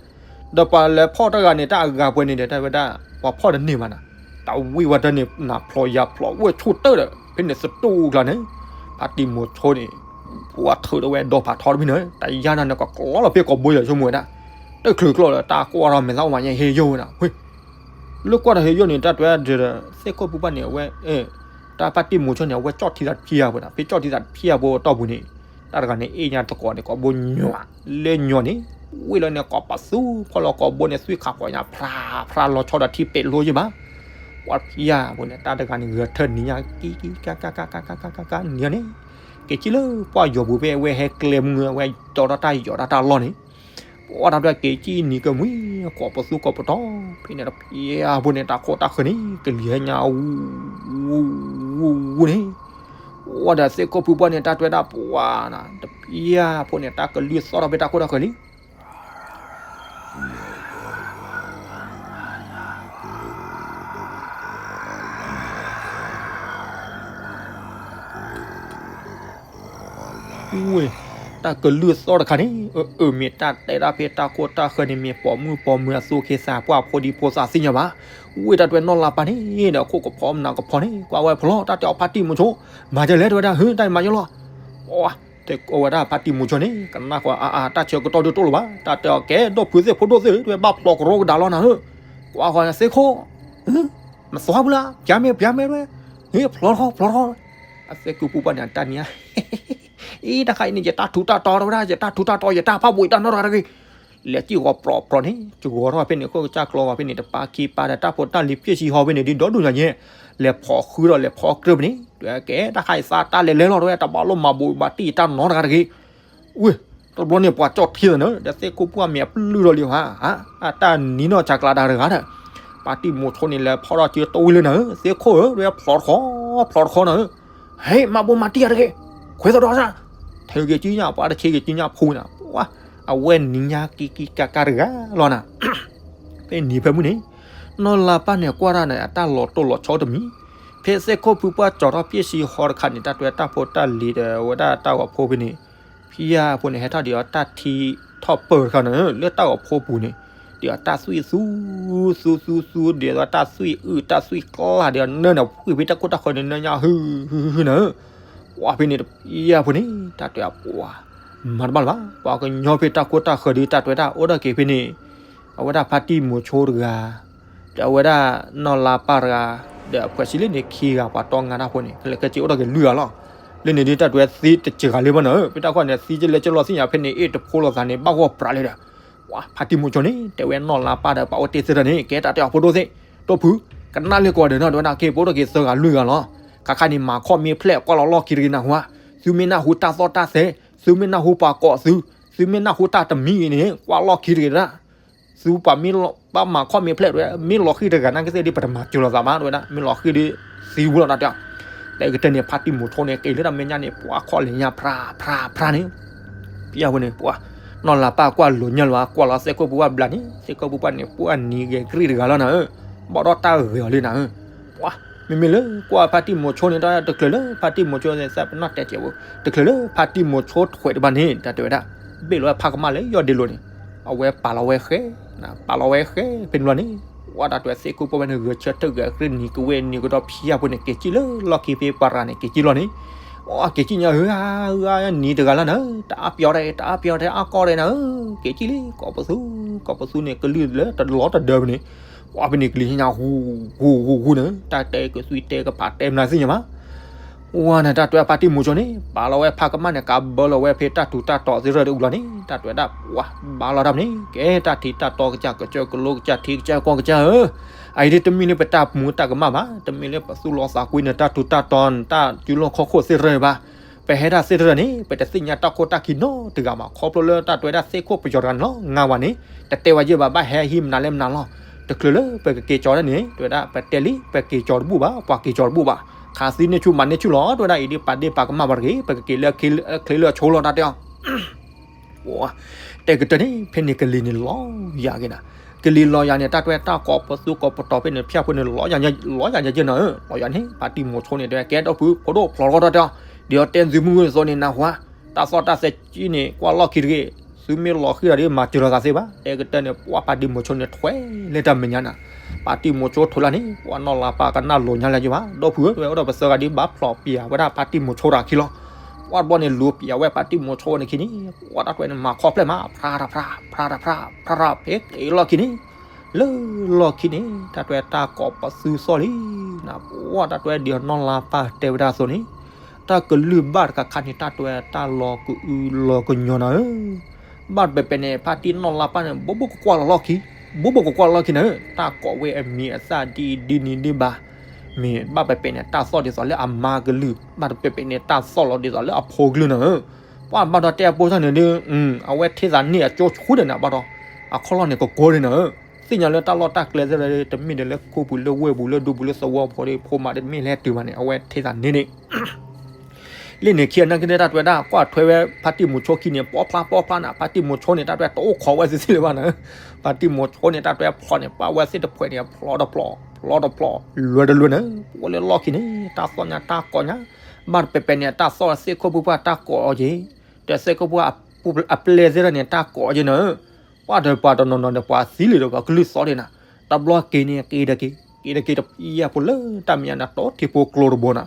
ဒီးပှၤလဲၤဖီၣ်တဂၤန့ၣ် တၢ်အဂၤပှဲၤန့ၣ်ဒီး တၢ်တဲဝဲဒၣ် ပှၤဖီၣ်တန့ၢ်ဘၣ်နၤ, တၢ်ဝံၣ်ဝဲတၢ်န့ၣ် နၤဖျိယၤဖျိ ဝဲဆိၣ်တၢၢ်ဒီး ဖဲန့ၣ်သတူၢ်ကျါန့ၣ်, ဖါတံၢ်မိၤဆိန့ၣ် ပှၤထုးဒီးဝဲဒီဖးထီတမံၤန့ၣ် တၢ်ယါနၤန့ၣ် ကကျီလီၤဖဲကိာ်ဘိယၤဆိကမိၣ်ဝဲဒၣ်, တချုးကျီလီၤ တၢ်ကွၢ်ထီၣ်မဲာ်သၣ်အိၣ်မးညါဟ့ၣ်ယိာ်ဝဲနၤ, လၢကွၢ်ထီၣ်ဟ့ၣ်ယိာ်န့ၣ် တၢ်တဲဝဲဒၣ် သ့ၣ်ခိၣ်ဖုပှၢ်န့ၣ် အဝဲ တၢ်ဖါတံၢ်မိၤဆိန့ၣ် အဝဲကၠီၣ်ထံသးတဖျၢၣ်ဖိန့ၣ် ဖဲကၠီၣ်ထံသးတဖျၢၣ်ဖိအတီၢ်ပူၤန့ၣ်, တၢ်တဂၤန့ၣ် အ့ၣ်ညါသကိးန့ၣ် ကိာ်ဘိညွၤ, လၢညွၤန့ၣ်, ဝံၣ်လီၤန့ၣ် ကိးပသူဖီၣ်လီၤကိာ်ဘိန့ၣ် သွံၣ်ခးကိးညါ ဖြါဖြါလီၤဆီဒီးထံပဲာ်လိယဲၢ်ဘၣ်, ပှၤဖျၢၣ်ဖိန့ၣ် တၢ်တဂၤန့ၣ် ဂဲၤထၢၣ်နံၤညါ ကံကံကါကါကါကါကါကါကါနံၤန့ၣ်, က့ၤကံလၢပှၢ်ယီၤပူၤဖဲအဝဲဟဲကျဲမုၢ် အဝဲတီထီၣ်တၢ်ယီၤတၢ်တၢ်လီၢ်န့ၣ် ပှၤတၢ်တဲက့ၤကံနံၤကမှံ ကိးပသူကိးပတီၢ် ဖဲန့ၣ်တဖျၢၣ်ဖိန့ၣ် တၢ်ခိၣ်တၢ်ဃၢၤန့ၣ် ကလံၤဟဲညါ ဝူဝူဝူန့ၣ်, ပှၤဒီးသ့ၣ်ခိၣ်ဖုပှၢ်န့ၣ် တၢ်တဲဝဲဒၣ်ပှၤနၤ တဖျၢၣ်ဖိန့ၣ် တၢ်ကလုၢ်သီၣ်ထီၣ်ဖဲတၢ်ခိၣ်တၢ်ဃၢၤလံ ဝ့ၢ်, တၢ်ကလုၢ်သီၣ်တခါန့ၣ် အၢ အၢ မ့ၢ်တၢ်တဲဒၣ်ဖဲတၢ်ခိၣ်တၢ်ဃၢၤန့ၣ် မ့ၢ်ပိာ်မုၣ်ပိာ်မၢၤအသူၣ်က့သးပှၢ်ဖိဒံဖိသးသ့ၣ်ညါဘၣ်. ဝ့ၢ်တၢ်တဲနီၢ်လါပၢ်န့ၣ်ဒီး အခိၣ်ကဖီမနၤကဖီန့ၣ် ကွၢ်ဝဲဖျီ တၢ်တဲအီၤဖါတံၢ်မူၤဆိ မၤဒ်လဲၣ်တဲဝဲဒၣ် ဟၢ တၢ်မၤယိလီၤ. အတဲဝဲဒၣ်ဖါတံၢ်မူၤဆိန့ၣ် ကနၣ်ဃီ အါအါ တၢ်ဆၢကတီၢ်ဒုးတအိၣ်လၢၤဘၣ် တၢ်တဲအီၤ ကဲ ဒိၣ်ဖုသ့ၣ်ဖိဒိၣ်သ့ၣ် တဲဝဲဘၣ်ဖျီကရီကဒါလီၤနၤဧၢ. ကွၢ်ဃီသ့ၣ်ခိၣ် မသွါဘူးလၢ ပျါမဲာ်ပျါမဲာ်ဝဲ ဟ့ၣ်ဖျီတခီဖျီတခီ အသ့ၣ်ခိၣ်ဖုပှၢ်န့ၣ် အတၢ်နံၤဧါ အံၤ တၢ်ခါအံၤန့ၣ် ယတၢ်ထူးတၢ်တီၤတဲဝဲဒၣ် ယတၢ်ထူးတၢ်တီၤ ယတၢ်ဖးဘိးယတၢ်နီတဂၤတဂ့ၤ. လဲၤစံၣ်ဂီၤပြီပြီန့ၣ် စှီၤထီၣ်ဖဲန့ၣ် ခိၣ်ကစၢ်ကျီဂီၤဖဲန့ၣ် တပၢ်ခံပၢ်ဒီး တၢ်ဖိတၢ်လံၤဖျ့ၣ်ဆံဟီဖဲန့ၣ် ဒ်ဒီဒူၣ်ညါယဲၢ် လဲၤဖီၣ်ဃုဒီးလဲၤဖီၣ်ကြၢးဖဲန့ၣ် တဲကဲ တၢ်ခါအံၤသးတၢ်လဲၤလဲၤလီၤတဲဝဲ တဘၣ်လိၣ်မၤဘိးဘၣ်တံၢ်ယတၢ်နီတဂၤတဂ့ၤ. ဝ့ၢ် တဘျီန့ၣ် ပှၤကၠီၣ်ထံသးနၢၤ ဒီးသ့ၣ်ခိၣ်ဖုပှၢ်မ့ၢ်အပျုၢ်ထီၣ်လံဟါ အတၢ်နံၤနီၢ်ဆါကျါတၢ်တဂၤဒီး ဖါတံၢ်မူၤဆိန့ၣ် လဲၤဖီၣ်ထီၣ်စုတဝံၤလၢနၤဧၢ သ့ၣ်ခိၣ်ဧၢ တဲဝဲဖျီတခီ ဖျီတခီနၤဧၢ. ဟဲ မၤဘိးမၤတံၢ်ယၤတဂ့ၤ ခွဲးသဒီစၢ် ထဲက့ၤစုညါ ပှၤတဆ့က့ၤစုညါဖိနၤ ပှၤ အဝဲနံၤညါကံကံကါကါတဂၤလီၤနၤ. ဖဲနံၤဖဲမုၢ်န့ၣ် နီၢ်လါပၢ်န့ၣ်ကွၢ်တၢ်န့ၣ် အတၢ်လီၤတိၢ်လီၤဆီတမံၤ ဖဲသ့ၣ်ခိၣ်ဖုပှၢ်ကၠီၤထီၣ်ဖျ့ၣ်ဆံဟီတခါန့ၣ် တၢ်တဲတၢ်ဖိတၢ်လံၤဒီး အဝဲဒၣ်တၢ်ဂီၤဖိဖဲန့ၣ် ဖံယါဖိန့ၣ် ဟဲထီၣ်ဒံးအီၤတၢ်ထံထီၣ်ပၢၢ်တခါန့ၣ် လၢတၢ်ဂီၤဖိပူၤန့ၣ် ဒံးအီၤတၢ်သွံၣ်သူ သူသူသူ ဒံးအီၤတၢ်သွံၣ်အုၣ်တၢ်သွံၣ်ကျၢ်ဒံးအီၤနၢနၢ် ဝံၣ်ဖဲတၢ်ခိၣ်တၢ်ဃၢၤန့ၣ် နၢညါဟုဟုဟုနၤဧၢ. ပှၤဖဲန့ၣ်တဖံယါဖိန့ၣ် တၢ်တဲအပှၤ မၤတဘၣ်လၢၤဘၣ် ပှၤကညီဖဲတၢ်ခိၣ်တၢ်ဃၢၤဒ်တၢ်တဲတၢ်အိၣ်ထီၣ်က့ၤဖဲန့ၣ် အဝဲဒၣ်ဖါတံၢ်မူၤဆိတဂၤ ဒီးအဝဲဒၣ်နီၢ်လါပၢ်တဂၤ ဒီးအဖှဲးဆံလ့ၣ်န့ၣ်ခံဂၤ ပှၤတီငါတၢ်ဖိန့ၣ် ကလဲၤကဲက့ၤအိၣ်ထီၣ်က့ၤလွံၢ်ဂၤလီၤ. လၢန့ၣ်ဒ်တၢ်တဲသံတစှၤဂၤလၢဘၣ်နၤဧၢ ဖဲတၢ်ခိၣ်န့ၣ် သံကလဲၤကၠီလီၤသ့ၣ်ညါဖဲန့ၣ် အ့ၣ်တဖိလိာ်သးန့ၣ် ဘၣ်ဂီၢ်ပြးလံဒီး ပှၤဖါတံၢ်မူၤဆိန့ၣ် တဲဝဲနီၢ်လါပၢ်ဒီး ပှၤအိၣ်တ့ၢ်သ့ၣ်တၢ်န့ၣ် ကဲတၢ်တဲအီၤဖိဒိၣ်သ့ၣ် ဒိၣ်ဖု ကနၣ်လၢကီးဒီးနီၢ်တဲဝဲဒၣ် ကဲပအိၣ်ထီၣ်က့ၤသၢဂၤလွံၢ်ဂၤလီၤ. ခါခါန့ၣ် မၤခီၣ်မ့ၢ်ဖျဲၣ်ကွၢ်လီၤလီၢ်ခံတဂ့ၤနၢ်ဟူဧါ. သုမ့ၢ်နၢ်ဟူတၢ်သီၣ်တၢ်သဲ သုမ့ၢ်နၢ်ဟူပှၤကိးသု သုမ့ၢ်နၢ်ဟူတၢ်တမံၤအံၤန့ၣ် ကွၢ်လီၢ်ခံတဂ့ၤဒၣ် သုပှၤမ့ၢ်ဘၣ်မၤခီၣ်မ့ၢ်ဖျဲၣ်တဲဝဲ မ့ၢ်လီၤဃံၤတဂၤနာ်က့သ့ၣ်ဒ် ပတမၤစၢၤလိာ်သးဘၣ်တဲဝဲဒၣ် မ့ၢ်လီၤဃံၤဒ်သံဝဲလီၤတၢ်တဲအီၤ. တဲကတၢၢ်န့ၣ် ဖါတံၢ်မိၤဆိန့ၣ် က့ၤလၢတၢ်မဲာ်ညါန့ၣ် ပှၤခီၣ်လဲၤညါဖြါဖြါဖြါန့ၣ်, ဖဲအဝဲန့ၣ် ပှၤ နီၢ်လါပၢ်ကွၢ်လိာ်ညါလီၤ ကွၢ်လီၤသ့ၣ်ခိၣ်ပူၤပှၢ်ဘျးန့ၣ် သ့ၣ်ခိၣ်ပူၤပှၢ်န့ၣ် ပှၤနံၤဂဲၤကရံၣ်တဂၤလီၤနၤဧၢ, ဘၣ်ဒီးတၢ်ဂဲၤအီၤလံနၤဧၢ, ပှၤ မ့မ့ၢ်လၢကွၢ်ဖါတံၢ်မိၤဆိန့ၣ် တၢ်တချုးလၢဖါတံၢ်မိၤဆိန့ၣ် သးပနီၣ်တဲကဲးဝဲ တချုးလၢဖါတံၢ်မိၤဆိထွဲးတဘၣ်န့ၣ် တၢ်တဲဝဲဒၣ် ဘ့ၣ်လီၤဝဲဖါကမၣ်လၢယီၢ်ဒ့လိၤန့ၣ် အဝဲပာ်လီၤဝဲဃဲ ပာ်လီၤဝဲဃဲဖဲန့ၣ်လီၤန့ၣ်, ပှၤတၢ်တဲသ့ၣ်ခိၣ်ပူၤပှၢ်န့ၣ် ဂဲၤဆၢထၢၣ်ဂဲၤကရံၣ်နံၤကဝဲၢ်နံၤကဒီးဖဲအပူၤန့ၣ် က့ၤကံၣ်လၢလီၢ်ခံဖဲပှၤရၤန့ၣ် က့ၤကံၣ်လီၤန့ၣ်, အက့ၤကံၣ်ညါဧၢ ဧၢ နံၤတဂၤလီၤနၤဧၢ, တအါပျီတၢ် တအါပျီတၢ်အါကီတၢ်နၤဧၢ, က့ၤကံၣ်လံ ကိးပသူ ကိးပသူန့ၣ်ကလုၢ်လၢတလီၤတဒၢပူၤန့ၣ်, ပှၤဖဲန့ၣ်ကလံၤညါ ဂူၤဂူၤဂူၤဂူၤန့ၣ် တၢ်တဲကသွံတဲကဖးတဲမနုၤသ့ၣ်ညါဘၣ် ဝဲန့ၣ် တၢ်တဲဖါတံၢ်မိၤဆိန့ၣ် ပာ်လီၤဝဲဖါကမၣ်န့ၣ် ကးဘၢလီၤဝဲဖဲတၢ်ထူးတၢ်တီၤသ့ၣ်ရၢၣ်တအိၣ်လီၤန့ၣ် တၢ်တဲဝဲဒၣ် ပှၤဘၣ်လီၤတၢ်မနုၤ ကဲတၢ်ထံးတၢ်တီကစၢ် ကစၢၢ်ကလိကစၢ် ထံကစၢ်ကီၢ်ကစၢ်ဧၢ, အအံၤဒ်တမ့ၢ်လၢပတၢ်မူတၢ်ကမၣ်ဘၣ်, တမ့ၢ်လၢပသူၣ်လီၤသးကွံန့ၣ် တၢ်ထူးတၢ်တီၤ တၢ်စုလီၢ်ခီၣ်ခိၣ်သ့ၣ်ရၢၣ်ဘၣ်. ပဟဲဒၣ်သ့ၣ်တဖၣ်န့ၣ် ပတသ့ၣ်ညါတၢ်ခိၣ်တၢ်ခံနီတဂၤဘၣ် ခီဖျိလၢတၢ်တဲဝဲဒၣ်သ့ၣ်ခိၣ်ပယီၤတဂၤန့ၣ်လီၤ ငါဝဲန့ၣ် တတဲဝဲယဲၢ်ဘၣ် ဘၣ်ဟဲဟံးမနုၤလဲၣ်မနုၤလီၤ. တချုးလၢပကက့ၤကၠီၤဒၣ်န့ၣ် တဲဝဲဒၣ် ပတဲလံ ပက့ၤကၠီၤတဘူၣ်ဘၣ် ပှၤက့ၤကၠီၤတဘူၣ်ဘၣ် ခးသံန့ၢ်ဆူၣ်မၤန့ၢ်ဆူၣ်လီၤ တဲဝဲဒၣ် အံၤဒ်ပာ်ဒ့ၣ်ပာ်ကမၣ်ဘၣ်တဂ့ၤ ပကက့ၤလၢချ့လၢအဆိလီၤ တၢ်တဲအီၤ တဲကတၢၢ်န့ၣ် ဖဲန့ၣ်ကလံၤန့ၣ်လီၤယၤက့ၤနၤ, ကလံၤလီၤယၤန့ၣ် တၢ်တဲတၢ်ကိးပသူကိးပတီၤဖဲန့ၣ် ဖၠၣ်ဖိန့ၣ် လီၤယၤယဲၢ်နၤဧၢ, လီၤယၤန့ၣ် ဖါတံၢ်မိၤဆိန့ၣ် တဲဝဲ ကဲဒီပုၢ်ဖိဒိၣ်ဖျိးထီၣ်တၢ်တဲအီၤ, ဒ်အတဲသုမုၢ်ဂ့ၤသိးန့ၣ်နၢ်ဟူဧါ, တၢ်သီၣ်တၢ်သဲကံန့ၣ် ကွၢ်လီၢ်ခံတဂ့ၤ, သုမ့ၢ်လီၤဃံၤဒီးမၤစၢၤလီၤသးသ့ဘၣ်, တဲကတၢၢ်န့ၣ် ပှၤဖါတံၢ်မိၤဆိန့ၣ် ထွဲလၢတၢ်မဲာ်ညါနၤ, ဖါတံၢ်မိၤဆိထွဲလီၤန့ၣ် ပှၤနီၢ်လါပၢ်ကနၣ်လိာ်ညါလၢယဘၣ်, ဒီပုၢ်ဧၢ တဲဝဲ အိၣ်ဒီးပသၢဂၤဒ်ဘၣ်ဖျိးပၠးဝဲဒၣ်ဖါတံၢ်မိၤဆိတၢ်ခံလီၤ ပှၤတဘျီန့ၣ်လူၤပၠးဝဲဖါတံၢ်မိၤဆိန့ၣ်ခံန့ၣ် ပှၤတၢ်တဲန့ၣ် မၤခီဖျိမး ဖြါတဖြါ ဖြါတဖြါ ဖြါတဖဲက့ၤလီၢ်ခံန့ၣ်, လၢလီၢ်ခံန့ၣ် တၢ်တဲတၢ်ကိးပသူသီၣ်လံ, ပှၤတၢ်တဲဒ်အနီၢ်လါပၢ်တဲဝဲဒၣ်အသိးန့ၣ်, တၢ်ကလုၢ်ဘၣ်တခါခါန့ၣ် တၢ်တဲတၢ်လီၤကအုလီၤကညီနၤဧၢ ဘၣ်တပဲာ်ပဲာ်န့ၣ် ဖါတံၢ်နီၢ်လါပၢ်န့ၣ် ဘိဘိကကွၢ်လီၤလီၢ်ခံ, ဘိဘိကကွၢ်လီၤလီၢ်ခံနၤဧၢ, တၢ်ကိးဝဲအမံၤအသၣ်ဒ်ဒ်န့ၣ်ဒ်ဘၣ်, မ့ၢ်ဘၣ်ပဲာ်ပဲာ်န့ၣ် တၢ်သီၣ်ဒ်သိးလၢအမါကလုၢ်, ဘၣ်တပဲာ်ပဲာ်န့ၣ် တၢ်သီၣ်လီၤဒ်သိးလၢအဖိကလုၢ်နၤဧၢ, ပှၤဘၣ်ဒီးတဲအဖိသၣ်န့ၣ်ဒ်, အဝဲထံၣ်သးန့ၢ်အကၠိဆူဒၣ်န့ၣ် ဘၣ်ဒီး အခီၣ်လီၢ်န့ၣ်ကကိးဒၣ်နၤဧၢ, သ့ၣ်ညါလၢတၢ်လီၢ်တၢ်ကျဲသ့ၣ်တဖၣ် တမ့ၢ်ဒီးလၢခိပူၤလၢဝဲၢ်ပူၤလၢဒူပူၤလၢသဝီဖိဒီး ဖိမးတမ့ၢ်လဲၤတုၤဘၣ်န့ၣ် အဝဲထံၣ်သးန့ၢ်န့ၣ် လၢန့ၣ်ခံအနၢ်က့ၤန့ၣ် တၢ်တဲဝဲဒၣ် ကွၢ်ထွဲဝဲဖါတံၢ်မိၤဆိခံန့ၣ် ပီဖျါပီဖျါနၤ, ဖါတံၢ်မိၤဆိန့ၣ် တၢ်တဲဝဲတအိၣ်ခိးဝဲသ့ၣ်သ့ၣ်လၢၤဘၣ်နၤ, ဖါတံၢ်မိၤဆိန့ၣ် တၢ်တဲဝဲဖျိးန့ၣ် ပာ်ဝဲသ့ၣ်တဖှဲးန့ၣ် ဖျိးတဖျိး ဖျိးတဖျိး လွဲတလွဲနၤ, ပဝဲလၢလီၢ်ခံန့ၣ် တၢ်သီၣ်ညါတၢ်ကိးညါ, ဘၣ်တပဲာ်ပဲာ်န့ၣ် တၢ်သီၣ်သ့ၣ်ခိၣ်ဖိပှၢ်တၢ်ကိးအီၤက့ၤ, ဒီးသ့ၣ်ခိၣ်ဖိပှၢ်အပျဲၢ်သ့ၣ်တဖၣ်န့ၣ် တၢ်ကိးအီၤက့ၤနၤ, ပှၤဒီးပှၤတနီၤနီၤဒီးပှၤသံလံဒီးပှၤကလုၢ်သီၣ်ဒၣ်နၤ, တဘျီက့ၤန့ၣ်က့ၤတက့ၤ, က့ၤတက့ၤတပျံၤအဖိလၢတၢ်မဲာ်ညါန့ၣ် တိထံဖိကျိတဘိနၤ,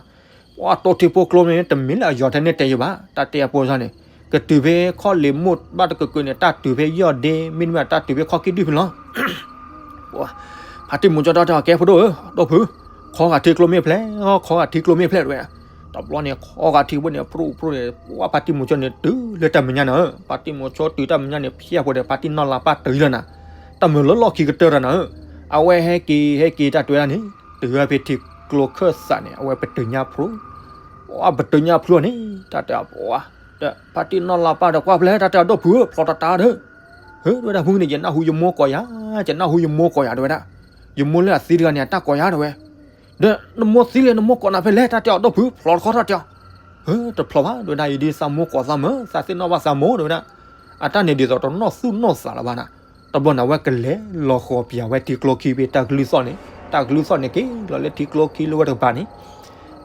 ပှၤတိထံဖိကျိန့ၣ် တမ့ၢ်လၢအယီၤထဲန့ၣ်တဲယဘၣ်, တၢ်တဲအဖိသၣ်န့ၣ် ကတုၤဖဲခီၣ်လ့ၤမိၢ်ဘၣ်တကၢၢ်ကၢၢ်န့ၣ် တၢ်တုၤဖဲယီၢ်ဒ့ မ့တမ့ၢ်တၢ်တုၤဖဲခီၣ်ကံၢ်ဒုၣ်ဖဲလီၤ ဖါတံၢ်မိၤဆိတၢ်တဲအီၤ ကဲဖိဒိၣ်ဧၢ, ဒီပုၢ်, ခီဂာ်ထံကျိမ့ၢ်ဖျဲး, ခီဂာ်ထံကျိမ့ၢ်ဖျဲးတဲဝဲ, တဘျီန့ၣ် ခီဂာ်ထံဘိန့ၣ် ဖရူဖရူန့ၣ် ပှၤဖါတံၢ်မိၤဆိန့ၣ် တုၤလၢတၢ်မဲာ်ညါနၤဧၢ, ဖါတံၢ်မိၤဆိတုၤတၢ်မဲာ်ညါန့ၣ် ဖဲအဖိဒီး ဖါတံၢ်နီၢ်လါပၢ်တုၤလီၤနၤ, တၢ်မုာ်လၢလီၢ်ခံကတၢၢ်တၢ်နၤဧၢ, အဝဲဟဲက့ၤ ဟဲက့ၤတၢ်တဲဝဲဒၣ်န့ၣ် တုၤဝဲဖဲထံကျိခၢၣ်စးန့ၣ် အဝဲပတုၤညါဖျိ ပှၤပတုၤညါဖျိန့ၣ် တၢ်တဲအီၤ ပှၤ ဒီးဖါတံၢ်နီၢ်လါပၢ်ဒီးကွၢ်ဖဲလဲၣ် တၢ်တဲအီၤ ဒီပုၢ်ဧၢ ဖျိးတၢ်တၢ်ဒီး, ဟၢ တဲဝဲဒၣ် ဖုန့ၣ် ယနၢ်ဟူယမိၢ်ကိးယၤ, ယနၢ်ဟူယမိၢ်ကိးယၤ တဲဝဲဒၣ်, ယမိၢ်လၢအသံတဂၤန့ၣ် အတၢ်ကိးယၤ တဲဝဲ, ဒီးနမိၢ်သံလဲၣ် နမိၢ်ကိးနၤဖဲလဲၣ် တၢ်တဲအီၤ ဒီပုၢ် ဖျိးတခီထီၣ်တဲအီၤ, ဟၢ တဖျိးဘၣ် တဲဝဲဒၣ် အံၤဒ်သးမိၢ်ကိးသးမၢ် သးသ့ၣ်နီၣ်ဘၣ်သးမိၢ် တဲဝဲဒၣ်, အတၢ်န့ၣ်ဒ်သိးတနီၣ်သူၣ်နီၣ်သးလၢၤဘၣ်နၤ, တဘျီန့ၣ် အဝဲကလဲၤလီၤဃီၤပၠးဝဲထံကျိခံဖဲတၢ်ကလုၢ်သီၣ်န့ၣ်, တၢ်ကလုၢ်သီၣ်န့ၣ်က့ၤလီၤလၢထံကျိခံလၢဝဲတကပၤန့ၣ်,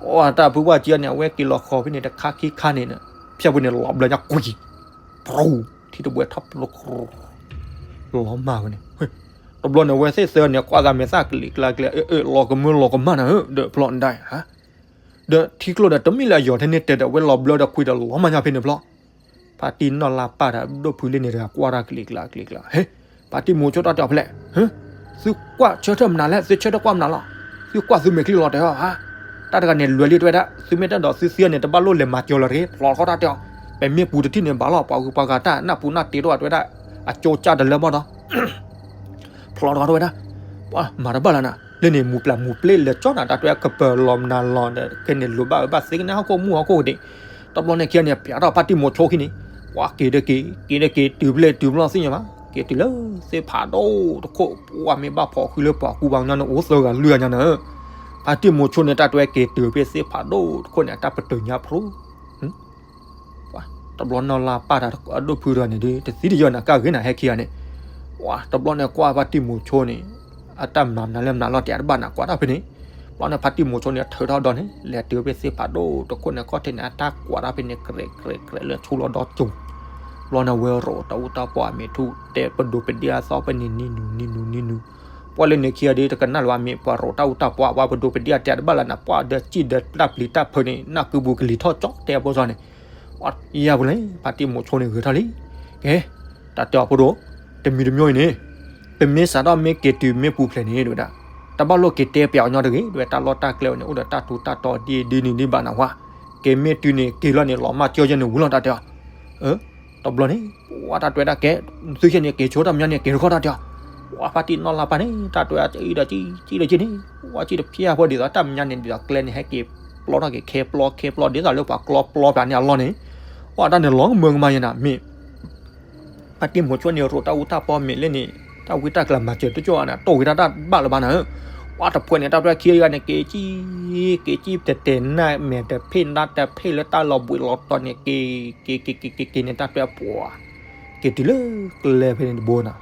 အိၣ်တၢ်ဖုပှၢ်ကံန့ၣ် အဝဲက့ၤလီၤဃီၤဖဲန့ၣ် တခါခံခါန့ၣ်, ဖၠၣ်ပူၤန့ၣ် လီၤဘျၢညါကွံာ်, ပရူၤ ထံတဘှဲထီၣ်ပျိ လီၤမၢ်ဝဲန့ၣ်, တဘျီန့ၣ် အဝဲသ့ၣ်သၢန့ၣ် ကွၢ်သးမဲာ်သၣ်ကလံၤကျါကျဲ, အၢ အၢ လီၤကမၢလီၤကမၣ်နၤဧၢ ဒီးဖျိးနဒၣ်ဧါ, ဒီးထံကျိဒီးတမ့ၢ်လၢအယီၤထဲန့ၣ်တဲဒီး အဝဲလီၤဘျၢဒီးကွံာ်ဒီးလီၤမၢ်ညါဖဲန့ၣ်ဖျိး ဖါတံၢ်နီၢ်လါပၢ်ဒီး ဒိၣ်ဖုလ့န့ၣ်တဂၤ ကွၢ်တၢ်ကလံၤကျါကလံၤကျါ, ဟဲ, ဖါတံၢ်မိၤဆိတၢ်တဲအီၤဖဲလဲၣ်, ဟၢ, သုကွၢ်ဆၢထၢၣ်မနုၤလဲၣ် သုဆၢထၢၣ်ကွၢ်မနုၤလီၤ, သုကွၢ်သုမဲာ်ချံလီၤတဲာ်ဧါ, တၢ်တဂၤန့ၣ်လွဲၤလံတဲဝဲဒၣ် သုမ့ၢ်တၢ်ဒီးသုသံန့ၣ် တဘၣ်လိၣ်လဲၤမၤစၢၤလၢၤတဂ့ၤ ဖျိးတခီတၢ်တဲအီၤ, ပမ့ၢ်ပူၤတထံၣ်န့ၣ် ဘၣ်လီၤ ပှၤဂုၤပှၤဂၤတၢ်နၢ်ပူၤနၢ်တ့ထီၣ်တဲဝဲဒၣ်, အကၠိကၢ်တလၢဘၣ်ဒီး ဖျိးတခီတဲဝဲဒၣ်, ပှၤမၤတဘၣ်လၢနၤ, လၢန့ၣ်မူပျၢ်မူပျ့လၢာ်ကၠီနၤ တၢ်တဲဝဲကပၢၤလီၤမနုၤလီၤဒီး ကဲန့ၣ်လိၤဘၣ်အၢဘၣ်သ့ကန့ၣ်ဟီၣ်ခိၣ်မူဟီၣ်ခိၣ်ဒံး, တဘျီန့ၣ်ခံဂၤန့ၣ် ပၠးထီၣ်ဖါတံၢ်မိၤဆိခံန့ၣ်, ပှၤက့ၤတက့ၤ က့ၤတက့ၤ တုၤဖျဲၣ်တုၤဖျီၣ်သ့ၣ်ညါဘၣ် က့ၤတုၤလၢသ့ၣ်ဖးဒိၣ်တခိၣ် ပှၤမ့ၢ်ဘၣ်ဖီၣ်ဃံလၢပှၤကူပှၤကညီန့ၣ် အိၣ်သၢဂၤလွံၢ်ဂၤညါနၤဧၢ, ဖါတံၢ်မိၤဆိန့ၣ် တၢ်တွဲက့ၤတုၤဖဲသ့ၣ်ဖးဒိၣ်တခိၣ်န့ၣ် အတၢ်ပတုာ်ညါဖျိ တဘျီနီၢ်လါပၢ်တၢ်အဒိၣ်ဖုဒီးန့ၣ်ဒုး တသံတယၢၢ်နၤကၢ်ဂ့ၤနၤဟဲခံဂၤန့ၣ်, တဘျီန့ၣ်ကွၢ်ဖါတံၢ်မိၤဆိန့ၣ် အတၢ်မၤမနုၤလဲၣ်မနုၤလီၤ တဲတဘၣ်နၤကွၢ်တၢ်ဖဲန့ၣ်, ဘျီန့ၣ်ဖါတံၢ်မိၤဆိန့ၣ် ထုးထီၣ်ဒီးန့ၣ် လဲၤတုၤဖဲသ့ၣ်ဖးဒိၣ်တခိၣ်န့ၣ် ခီၣ်ထံးန့ၣ် အတၢ်ကွၢ်တၢ်ဖဲန့ၣ် ကြဲးကြဲးကြဲးလၢဆူလီၤဒီကၠိၤ, ဘျီန့ၣ်ဝဲရိးတၢ်အူတၢ်ပီအမံၤထူၣ် တဲပဒိးပဒ့အသီဖဲန့ၣ် နံၤနူၤ နံၤနူၤ နံၤနူၤ, ပှၤလၢန့ၣ်ခံဂၤဒုး တကနၣ်လၢၤဘၣ် မ့ၢ်ပှၤရိးတၢ်အူတၢ်ပီ ပှၤပဒိးပဒ့အတဲတဘၣ်လၢနၤ ပှၤဒီးစံၣ်ဒီးတၢ်ပျံၤတၢ်ဖုးန့ၣ် နၢ်ကုပူၤကလံၤထီၣ်ကၠီတဲအဖိစီန့ၣ်, ယၤပူၤလဲၣ် ဖါတံၢ်မိၤဆိန့ၣ်ဂဲၤထီၣ်လံ, ကဲ တၢ်တဲအီၤဖိဒိၣ်, တမံၤတမံၤအံၤန့ၣ် ပမ့ၢ်စးထီၣ်မ့ၢ်က့ၤတုၤမ့ၣ်ပူၤဖျဲးန့ၣ် တဲဝဲဒၣ်, တဘၣ်လိၣ်က့ၤတဲပၠးအီၤညီတဂ့ၤ တဲဝဲ တၢ်လီၢ်တၢ်ကျဲဝဲန့ၣ် အိၣ်ဒီးတၢ်ထူးတၢ်တီၤဒ်ဒ်န့ၣ်ဒ်ဘၣ်နၤဝဲ, က့ၤမ့ၢ်တုၤန့ၣ် က့ၤလီၤန့ၣ် လီၤမၢ်ကၠီယဲန့ၣ်ဝံၤလီၤ တၢ်တဲအီၤ, တဘျီန့ၣ် ပှၤတၢ်တွဲဒၣ်ကဲ, သုဆ့ၣ်န့ၣ် က့ၤဆိတၢ်မညီန့ၣ် က့ၤတခီတၢ်တဲအီၤ, ပှၤဖါတံၢ်နီၢ်လါပၢ်န့ၣ် တၢ်တွဲအီၤဒီးကံကံဒီးကံန့ၣ်, ပှၤကံတဖျဲၣ်ဖိဒ်သိးတၢ်မညီန့ၣ် ဒ်သိးကျဲန့ၣ် ဟဲက့ၤပျီထီၣ်က့ၤခဲပျီခဲပျီ ဒ်သိးလၢပှၤကျီပျီပှၤန့ၣ်အလီၢ်န့ၣ်, ပှၤတၢ်န့ၣ်လီၤကမၢကမၣ်ယဲနၤ မ့ၢ် ဖါတံၢ်မိၤဆိန့ၣ် ရိးတၢ်အူတၢ်ပီမ့ၢ်လၢန့ၣ် တၢ်ဝံတၢ်ကျၢၤမၤစၢၤတကၠိၣ်န့ၣ် တိၢ်ဝံတၢ်တၢ်ဘၣ်လၢၤဘၣ်နၤဧၢ, ပှၤတဖှဲးန့ၣ် တၢ်တွဲခံဂၤန့ၣ် က့ၤကံ က့ၤကံတတဲာ်နၢ်မဲာ်တဖ့ၣ်နၢ်တဖ့ၣ် လၢတၢ်လီၤဘှံးလီၤတီၤန့ၣ် က့ၤ က့ၤက့ၤက့ၤက့ၤန့ၣ် တၢ်တွဲပှၤ က့ၤတုၤလၢကျဲဖဲန့ၣ်တဘိနၤ,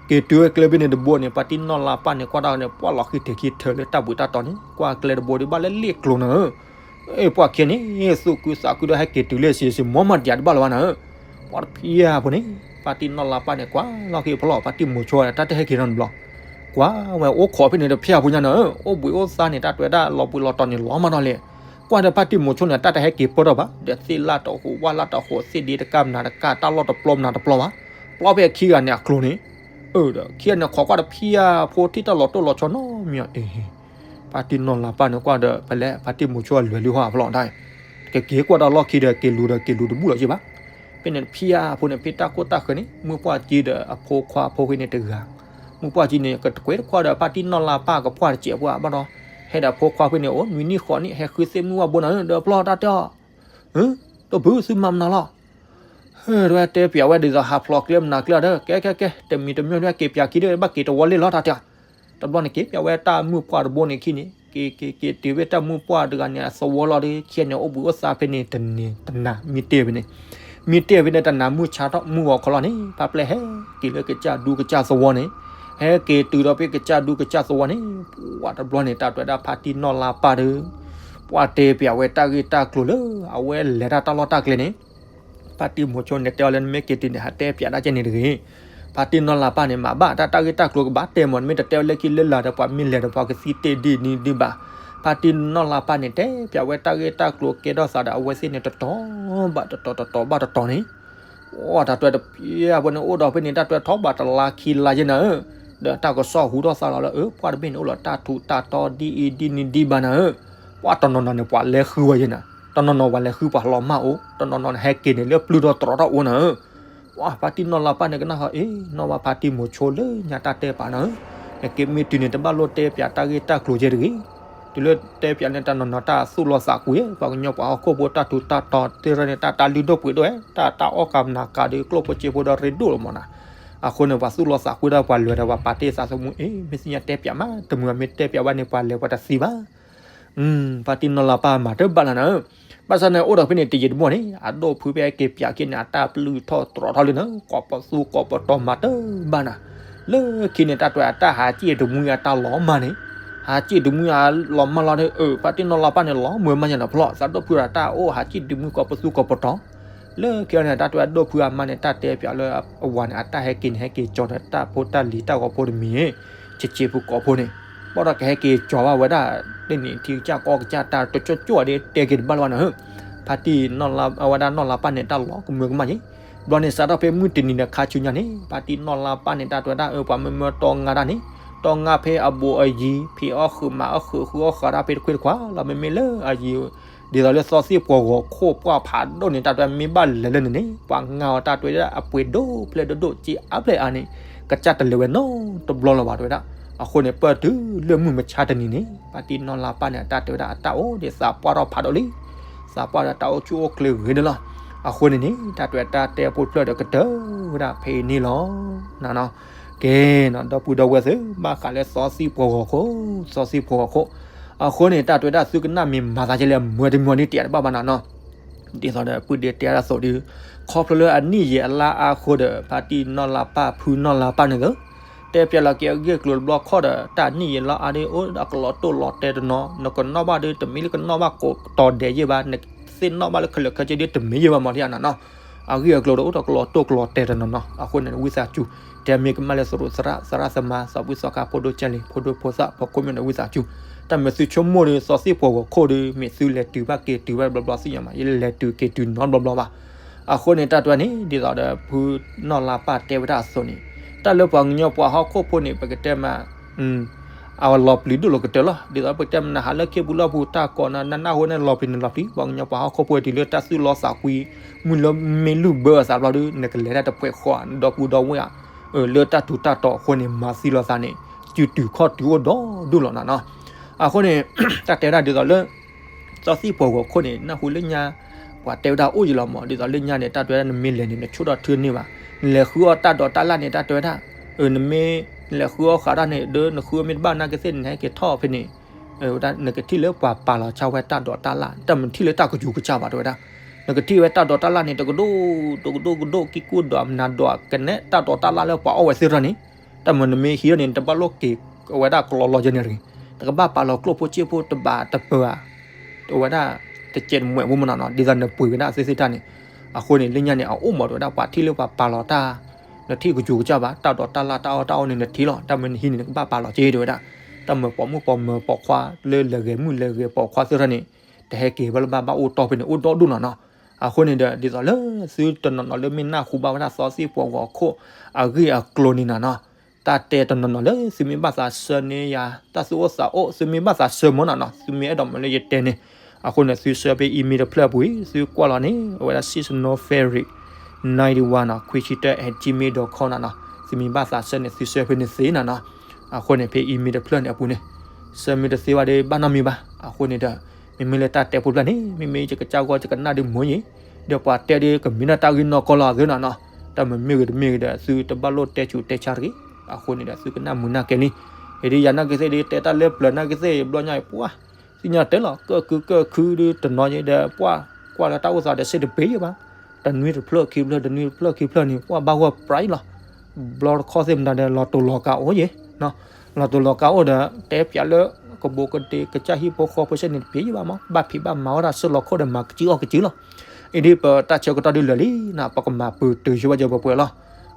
က့ၤတုၤဝဲကျဲဖဲန့ၣ်တဘိန့ၣ် ဖါတံၢ်နီၢ်လါပၢ်န့ၣ် ကွၢ်တၢ်န့ၣ် ပှၤလီၤဃံၤတ့ၢ်ခံထၢလၢတၢ်ဘှံးတၢ်တီၤန့ၣ် ကွၢ်ကျဲတဘိဒ်ဘၣ်လၢလ့ၣ်ကျိၤနၤဧၢ, ပှၤခံဂၤန့ၣ် သူၣ်ခုသးခုဒီးဟဲက့ၤတုၤလၢစံးစံး မီမၤတယၤတဘၣ်လၢၤဘၣ်နၤဧၢ, ပှၤတဖျဲၣ်ဖိန့ၣ် ဖါတံၢ်နီၢ်လါပၢ်န့ၣ် ကွၢ်လီၤဃံၤဖီလီၤ ဖါတံၢ်မိၤဆိန့ၣ် တၢ်တဟဲက့ၤနီတဘျီ, ကွၢ်ဝဲအိၣ်ခိးဖဲန့ၣ်တဖျဲၣ်ဖိညါနၤဧၢ, အိၣ်ဘှံးအိၣ်သါန့ၣ် တၢ်တွဲဒၣ်လီၤဘှံးလီၤတီၤန့ၣ် လီၤမၢ်နီၤလဲၣ်, ကွၢ်ဒီးဖါတံၢ်မိၤဆိန့ၣ် တၢ်တဟဲက့ၤပၢၢ်ထီၣ်ဘၣ် ဒီးသ့ၣ်လၢတဟူးဝၣ်လၢတဟူး သ့ၣ်ဒ့တကၢ်မနၤတကၢ် တၢ်လီၢ်တပျီမနၤတပျီဘၣ်, ပျီဖဲခံဂၤန့ၣ်အကျိၤန့ၣ်, အၢ ဒီးခံဂၤန့ၣ် ခိးကွၢ်တဖျဲၣ်ဖိထံၣ်တၢ်လီၤတိၢ်လီၤဆီနီတမံၤအီၤ, ဖါတံၢ်နီၢ်လါပၢ်န့ၣ် ကွၢ်ဒီးဖဲလဲၣ် ဖါတံၢ်မိၤဆိအလွဲၤလံဟီၣ်ဖီလီၤတၢ်, ကက့ၤကွၢ်တၢ်လီၢ်ခံဒီး က့ၤလူၤဒီးက့ၤလူၤတဘူၣ်လီၤက့ၤဘၣ်, ဖဲန့ၣ်တဖျဲၣ်ဖိန့ၣ် ဖဲတၢ်ကိၢ်တၢ်ဃၢၤန့ၣ် မုၢ်ပှၢ်ကံဒီးအဖိခွါဖိဖဲန့ၣ်တဂၤ, မုၢ်ပှၢ်ကံန့ၣ် ကတကွဲးတခွါဒီးဖါတံၢ်နီၢ်လါပၢ်ကပှၢ်တစဲးပှၢ်ဘၣ်ဒီး, ဟဲဒီးဖိခွါဖဲန့ၣ် အိၣ်နွံနံၣ်ဃိးနံၣ် ဟဲဃုသ့ၣ်မုၢ်ဝၣ်ဘိနၤဧၢ ဒီးပျီတၢ်တဲအီၤ, တိၢ်ဖုသုမၤမနုၤလီၤ, ဟဲတဲပၠးဝဲဒ်သိးဟးဖျိးကျဲမနုၤကျဲဒီး ကဲကဲကဲ တမံၤတမံၤဒၣ်က့ၤပၠးခံဒီး ဘၣ်က့ၤတဝီလ့ၢ်လီၤတၢ်တဲအီၤ, တဘျီန့ၣ်က့ၤပၠးဝဲတၢ်မုၢ်ပှၢ်တဘိန့ၣ်ခံန့ၣ်, က့ၤက့ၤက့ၤတုၤဝဲတၢ်မုၢ်ပှၢ်တဂၤန့ၣ် အသဝီလီၤဒီး ခံန့ၣ် အိၣ်ဘှံးအိၣ်သါဖဲန့ၣ်တနၤ မံတ့ၢ်ဖဲန့ၣ်, မံတ့ၢ်ဖဲန့ၣ် တနၤမုၢ်ဆါထီၣ်မုၢ်ဂီၤခီလီၤန့ၣ် ဖါပျဲၢ်ဟဲက့ၤလၢ ကစၢ်ဒူကစၢ်သဝီန့ၣ်, ဟဲက့ၤတုၤဒီးဖဲကစၢ်ဒူကစၢ်သဝီန့ၣ်, ပှၤတဘျီန့ၣ် တၢ်တွဲဒၣ်ဖါတံၢ်နီၢ်လါပၢ်ဒီး ပှၤတဲပၠးဝဲတၢ်ဂ့ၢ်တၢ်ကျိၤလၢအဝဲလဲၤတၢ်တၢ်လီၢ်တၢ်ကျဲန့ၣ်, ဖါတံၢ်မိၤဆိန့ၣ်တဲအီၤလၢ နမ့ၢ်က့ၤတုၤန့ၣ် ဟးတဲပၠးတၢ်ကဲန့ၣ်တဂ့ၤ, ဖါတံၢ်နီၢ်လါပၢ်န့ၣ် မၤဘၣ်တၢ်တၢ်ဂ့ၢ်တၢ်ကျိၤကဘၣ်တဲမး နမ့ၢ်တတဲဝဲလၢခံလၢလာ်ဒီး ပှၤမ့ၢ်လဲၤဒီးပှၤကသံတ့ၢ်ဒ်န့ၣ်ဒ်ဘၣ်, ဖါတံၢ်နီၢ်လါပၢ်န့ၣ် တဲပၠးဝဲတၢ်ဂ့ၢ်တၢ်ကျိၤကဲထီၣ်သးဒီး အဝဲသ့ၣ်န့ၣ် တတီၤဘၣ်တတီၤ တတီၤဘၣ်တတီၤန့ၣ် အိၣ်တၢ်တွဲတဖျဲၣ်ဖိန့ၣ် အိၣ်ဒီးဖဲန့ၣ် တၢ်တွဲထီၣ်ဘးတလါခံလါယဲနၤဧၢ, ဒီးတၢ်ကစီၣ်ဟူထီၣ်သါလီၤလၢ အၢ ပှၤတဘ့ၣ်န့ၣ် အိၣ်လီၤတၢ်ထူးတၢ်တီၤဒ်အံၤဒ်န့ၣ်ဒ်ဘၣ်နၤဧၢ, ပှၤတနီၤနီၤန့ၣ် ပှၤလဲၤဃုဝဲယဲနၤ, တနီၤနီၤပှၤလဲၤဃုပှၤလီၤမၢ်အိၣ်, တနီၤနီၤန့ၣ် ဟဲက့ၤန့ၣ်လၢပျုၢ်ထီၣ်တြီထီၣ်အိၣ်နၤဧၢ, ပှၤဖါတံၢ်နီၢ်လါပၢ်န့ၣ်ကနၣ်ဃီ အ့ နီၢ်ဝဲဖါတံၢ်မိၤဆိလၢညါတၢ်တဲပာ်နၤဧၢ, နက့ၤမ့ၢ်တုၤန့ၣ် တဘၣ်လိၣ်တဲပၠးတၢ်ဂ့ၢ်တၢ်ကျိၤကဲတဂ့ၤ တုၤလၢတဲပၠးန့ၣ် တၢ်နီၢ်နီၢ်တၢ်သူၣ်လီၤသးကွံ, ပှၤကညီပှၤဟီၣ်ခိၣ်ဖိတၢ်ထူးတၢ်တီၤ တ့ၢ်ရၢန့ၣ် တၢ်တၢ်လုၢ်ဒိၣ်ပှ့ၤဒိၣ်ဝဲ, တၢ်တၢ်အီၣ်ကၤမနၤကၤဒီး ကျိၣ်ဖိစ့ဖိဒီးရ့ဒိၣ်လီၤမးနၤ, အဃိန့ၣ် ပှၤသူၣ်လီၤသးကွံဒီးပှၤလဲၤဒီးပှၤပာ်တ့ၢ်သးသမူ အ့ မ့ၢ်သ့ၣ်ညါတဲပၠးမး တမုာ်မ့ၢ်တဲပၠးဘၣ်န့ၣ် ပှၤလဲၤပှၤတသံဘၣ် ဖါတံၢ်နီၢ်လါပၢ်မၤတဘၣ်လၢနၤဧၢ, ဘၣ်ဆၣ်န့ၣ် အိၣ်ဒီးဖဲန့ၣ်တယံာ်တမီၢ်န့ၣ် အဒိၣ်ဖုဖဲက့ၤပၠးက့ၤန့ၣ် အတၢ်ပျုၢ်ထီၣ်တြီထီၣ်လံနၤ, ကိးပသူကိးပတီၤမၤတဘၣ်နၤ, လၢခံန့ၣ် တၢ်တွဲအတၢ်ဟးစံၣ်တမှံအတၢ်လီၤမၢ်န့ၣ်, ဟးစံၣ်တမှံအလီၤမၢ်လီၤဒီး အၢ ဖါတံၢ်နီၢ်လါပၢ်န့ၣ် လီၤမုာ်မးညါနၤဖျီၣ် သးဒိၣ်ဖုဒီးတၢ်အိၣ်ဟးစံၣ်တမှံကိးပသူကိးပတီၤ လၢခံန့ၣ် တၢ်တွဲအဒိၣ်ဖုအမါန့ၣ် တၢ်တဲပၠးလၢအဝၤန့ၣ် အတၢ်ဟဲက့ၤန့ၣ်ဟဲက့ၤကၠီဒီးတၢ်ဖိတၢ်လံၤတၢ်ဂီၤဖိတမံၤ, ဆံးဆံးဖိကိးဖိန့ၣ်, ဘၣ်ဒီးကဟဲက့ၤကၠီဘၣ်ဝဲဒၣ် တနံၤထံကစၢ်ကီၢ်ကစၢ်တၢ်တကၠိၣ်ကၠိၣ်ဒ်တဲက့ၤတဘၣ်လၢၤဘၣ်နၤဧၢ, ဖါတံၢ်နီၢ်လါ အဝဲဒၣ်နီၢ်လါပၢ်န့ၣ် တၢ်လီၤကမၢကမၣ်ယဲ, ဘျီန့ၣ်စးထီၣ်ဖဲမုၢ်တနံၤဒီးခါဆူညါန့ၣ် ဖါတံၢ်နီၢ်လါပၢ်န့ၣ် တၢ်တွဲဒၣ်အၢ ပှၤမၢမၢတီငါတၢ်န့ၣ်, တီငါဖဲအဘူးအယံၤ ဖံးအီၣ်ဃုာ်မၤအီၣ်ဃုာ် ဃုအီၣ်ဃုာ်တၢ်ဖဲတခွ့တခွါလီၤ မ့မ့ၢ်လၢအယံၤ ဒ်သိးလၢသီသံၣ်ပှီၤဂီၤခိၣ်ပှၢ်ဖးဒိၣ်န့ၣ် တၢ်တွဲမ့ၢ်ဘၣ်လဲၤလၢန့ၣ်န့ၣ် ပှၤငါအီၤတၢ်တွဲဒၣ်အပှ့ၤဒိၣ်ဖျဲၣ်ဒိၣ်ဒိၣ် က့အါဖျဲၣ်အါန့ၣ် ကစၢ်တလဲၤဝဲနီတဘျီလၢၤဘၣ် တဲဝဲဒၣ်. အဃိန့ၣ် ပၢၢ်တုၤလၢမုၢ်မဆါတနံၤန့ၣ် ဖါတံၢ်နီၢ်လါပၢ်န့ၣ် အတၢ်တဲဝဲဒၣ်အတၢ်အိၣ်ဒ်သးပှၢ်ထီၣ်ဖးဒိၣ်လံ. သးပှၢ်ဒီးတၢ်အိၣ်ဆူၣ်အိၣ်ချ့ဂ့ၤန့ၣ်လီၤ. အဃိန့ၣ်န့ၣ် တၢ်တွဲတၢ်တဲဖိတဖျၢၣ်ဒီးကတၢၢ်ဝဲဒၣ်ဖဲအံၤန့ၣ်လီၤ. ကဲနီၤ ဒီပုၢ်ဒီဝဲၢ်သ့ၣ် ဘၣ်ဃးလၢသီသံၣ်ပှီၤဂီၤခိၣ် သီသံၣ်ပှီၤဂီၤခိၣ် အဃိန့ၣ် တၢ်တဲဝဲဒၣ်သုကနၣ်မ့ၢ်မၤသးဒ်လဲၣ် မၢတမံၤဒ်တဲတဘၣ်ဘၣ်နီၤနီၤ. ဒ်သိးဒီးပုၢ်ဒ့တဲဒၣ်အသိးဒီး ခီဖျိလၢအနံၣ်ယံာ်အလါအါအဃိဒီး ဖါတံၢ်နီၢ်လါပၢ်ဖုနီၢ်လါပၢ်န့ၣ်သၢ တဲပျဲလီၤက့ၤအဂ့ၢ်အကျိၤတဘျီခီဒီး တၢ်နံၣ်ယံာ်လါအါဒ်အိၣ်ဒီးအကလီၤတိၢ်လီၤတဲာ်တနီၤ နကနီၣ်ဘၣ်ဒီးတမ့ၢ်လၢကနီၣ်ဘၣ်ကိးတီၤဒဲးယဲၢ်ဘၣ် နသ့ၣ်နီၣ်ဘၣ်လၢခဲလၢာ်ခဲဆ့ဒ်တမ့ၢ်ယဲၢ်ဘၣ်မ့ၢ်ဒ်နီၤနီၤ. အဂ့ၢ်အကျိၤဒီးအိၣ်ဒီးကလီၤတိၢ်ကလီၤတဲာ်တနီၤနီၤ အဃိန့ၣ်ဝံသးစူၤ တဲမ့ၢ်ကမၣ်လၢသရူးသရၣ် သရၣ်သမါ သးဝံၣ်သီခါ ဖိဒိၣ်ကၢ်လံၤ ဖိဒိၣ်ဖိသၣ် ဖိခိၣ်မ့ၢ်ဒီးဝံသးစူၤ တၢ်မၤသုဆိကမိၣ်ဒီး သီသံၣ်ပှီၤဂီၤခိၣ်ဒီး မ့ၢ်သုလဲၤတုၤဘၣ်က့ၤတုၤဘၣ်တဘျီဘျီသ့ၣ်ညါမး ယလဲၤတုၤက့ၤတုၤနီတဘျီဘျီဘၣ်. အဃိန့ၣ် တၢ်တဲန့ၣ် ဒ်သိးဒီးဖုနီၢ်လါပၢ်တဲဝဲဒၣ်အသိးန့ၣ် တၢ်လၢပှၤကညီပှၤဟီၣ်ခိၣ်ဖိန့ၣ် ပကတဲမး အလီၤပျံၤဒိၣ်လီၤကတၢၢ်လီၤ. ဒ်သိးပကတဲမး နဟးလၢခ့ပူၤလီၢ်ပူၤ တၢ်ကိးနၤ နနၢ်ဟူန့ၣ်လီၤပျံၤန့ၣ်လီၤပျံၤ ပှၤကညီပှၤဟီၣ်ခိၣ်ဖိတုၤလၢတၢ်သူၣ်လီသးကွံ မုၢ်လၢမ့ၢ်လုၢ်ဘၢအသးဘျီဒီး နကလဲၤတၢ်တပှဲၤဃီ နဒီပုၢ်ဒီဝဲၢ် လၢတၢ်ထူးတၢ်တီၤအဃိန့ၣ် မၤသံလိာ်သးန့ၣ် စုတုၤခီၣ်တုၤအိၣ်ဒီဒူၣ်လီၤနီၤနီၤ. အဃိန့ၣ် တၢ်တဲဝဲဒၣ်ဒ်သိးလၢ သီသံၣ်ပှီၤဂီၤခိၣ်န့ၣ် နၢ်ဟူလၢညါ ပှၤတဲဝဲဒၣ်အိၣ်ယံၤလီၤမး ဒ်သိးလၢညါန့ၣ် တၢ်တဲဝဲဒၣ်နမ့ၢ်လဲၤန့ၣ် နဆိၣ်ထီၣ်ထုန့ၢ်ဘၣ် နလဲၤဃုအီၣ်တၢ်ဒိးတၢ်လၣ်န့ၣ် တၢ်တဲဝဲဒၣ် နမ့ၢ် နလဲၤဃုအီၣ်ဃးတၢ်န့ၣ် ဒီးနဃုအီၣ်မ့ၢ်တဘၣ်နာ်က့သ့ၣ် နဟဲက့ၤထီၣ်ဖဲန့ၣ် ဝဲဒၣ်နကထံၣ်လၢပှၤပာ်လီၤဆါဝဲတၢ်ဒိးတၢ်လၣ် တၢ်မ့ၢ်ထံၣ်လၢတၢ်ကယူၤကစၢ်ဘၣ်တဲဝဲဒၣ် နကထံၣ်ဝဲတၢ်ဒိးတၢ်လၣ်န့ၣ် တကဒိၣ် တကဒိၣ်ကဒိၣ် ကံၢ်ကူၣ်ဒိး မနၤဒိး ကနဲတၢ်ဒိးတၢ်လၣ်လၢပှၤအီၣ်ဝဲသ့ၣ်ထီၣ်န့ၣ် တၢ်မ့ၢ်နမ့ၢ်ဟံးထီၣ်န့ၣ် နတဘၣ်လိၣ်က့ၤအဝဲဒၣ်ကလီလီကဲန့ၣ်တဂ့ၤ နကဘၣ်ပာ်လီၤကျိၣ်ဖိစ့ဖိတဘၣ်တပၢၢ်ဧါ အဝဲဒၣ် တစဲးတမှဲးဖိမနီၤနီၤ ဒ်သိးနပှ့ၤဝဲဒၣ်အသ့ၣ်သ့ၣ်တၢ်န့ၣ် အဃိန့ၣ် လၢညါန့ၣ် အအိၣ်မးတဲဝဲဒၣ် ပှၤထံၣ်လၢပှၤပာ်လီၤတၢ် နထံၣ်ကယူၤကစၢ်ဘၣ် တၢ်ဒိးတၢ်လၣ်တၢ်အီၣ်တၢ်အီန့ၣ် နထံၣ်လီၤ တၢ်မ့ၢ်နဟံးန့ၣ် နကဘၣ်ပာ်လီၤက့ၤတဲဝဲဒၣ် တၢ်မၢပိာ်မုၣ်ပိာ်မၢၤပိာ်ခွါလၢလဲၤဂဲၤမုၣ်လဲၤဂဲၤပိာ်ခွါသ့ၣ်ထီၣ်န့ၣ် တဟဲက့ၤဘၣ်လၢဘၣ်ဘၣ်အိၣ်တီၢ်ဖဲန့ၣ် အိၣ်ဒီဒူၣ်နီၤနီၤ အဃိန့ၣ်ဒီး ဒ်သိးလၢသုတနီၤနီၤလၢမ့ၢ်နၢ်ဟူဘၣ်ဝဲဒၣ်သီသံၣ်ပှီၤဂီၤခိၣ် အဂ့ၢ်အကျိၤန့ၣ်နီၤနီၤ တၢ်တဲတနီၤနီၤလၢသုမ့ၢ်ဘၣ်သးဆှၢန့ၢ်ယၤ တၢ်သူၣ်အိၣ်သးအိၣ် သုမ့ၢ်ဘၣ်သးဆှၢမနီၤနီၤ သုမ့ၢ်အဲၣ်ဒိးမၤလၢယတဲန့ၣ် အဃိန့ၣ် သုဆှၢဖဲ email တဖျၢၣ်အပူၤအံၤ သုကွၢ်လီၤန့ၣ် အဝဲဒၣ် seasonal fairy ninety one နီၤ ခွံဆံတၢ at gmail dot com နီၤနီၤ သုမ့ၢ်ဘၣ်သးဆှၢန့ၣ် သုဆှၢဖဲန့ၣ်သ့နီၤနီၤ အဃိန့ၣ် ဖဲ email တဖျၢၣ်န့ၣ်အပူၤန့ၣ် ဆှၢမ့ၢ်တသ့ဘၣ်ဒီး ဘၣ်နီတမံၤဘၣ် အဃိန့ၣ်ဒီး မ့မ့ၢ်လၢတၢ်တဲဖိတဖျၢၣ်န့ၣ် မ့မ့ၢ်ယကစၢ်ဂီၢ်ယကနၣ်ဒုးမ့ၢ်အံၤ ဒီးပှၤတဲဒ်ကမ့ၢ်ဒၣ်တၢ်ဂ့ၢ်နီၢ်ကီၢ်လီၤသ့နီၤနီၤ တၢ်မ့မ့ၢ်ဂ့ၤတမ့ၢ်ဂ့ၤဒီး သုတဘၣ်လိၣ်တဲဆူးတဲဆါတဂ့ၤ အဃိန့ၣ်ဒီး သုကနၣ်မုာ်နၢ်ကဲလံ ယဒ်ယၤနာ်က့သ့ၣ်ဒ်တဲတၢ်လၢပျၢၤနာ်က့သ့ၣ် ဘျီညါအံၤပှၢ် သ့ၣ်ညါတဲလီၤ ကၢၣ်ခုကၢၣ်ခုဒီးတနီၤယဲဒီး ပှၢ်ကွၢ်လၢတၢ်အိၣ်သးဒီးစ့ၢ်တပ့ၤယဲဘၣ် တနွံတဖျၢၣ်ခံဖျၢၣ် တနွံတဖျၢၣ်ခံဖျၢၣ်န့ၣ် ပှၢ်ဘၣ်ဂီၢ်ပြးလီၤ ဘျီတခီသ့ၣ်မတၤဒီး လီၤတူာ်လီၤကာ်အိၣ်ယဲ လီၤတူာ်လီၤကာ်အိၣ်ဒီး တဲပျးလၢ ကဘိးကဒ့ကစၢ်ဟံၣ်ဖိဃီဖိစ့ၢ်န့ၣ်တပ့ၤယဲဘၣ်မး ဘၣ်ဖံးဘၣ်မၤဝဲဒၣ်ဆၢလီၤခိၣ်ဒီးမၤကစုအီၣ်ကစုလီၤ အံၤဒ်ပတၢ်ဆၢကတီၢ်ဒ်လဲၣ်လံနီၤ ပကမၤပတုာ်ယိဘၣ်ယပှဲၤပှဲၤလီၤ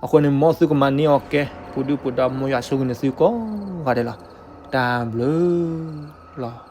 အဃိန့ၣ် မ်သုကမၤန့ၢ်အီၤကဲ ပူၤဒုၣ်ပူၤဒါ မ်ယွၤဆိၣ်ဂ့ၤန့ၣ်သုကိးဂၤဒဲးလီၤ တၢ်ဘျုးလီၤ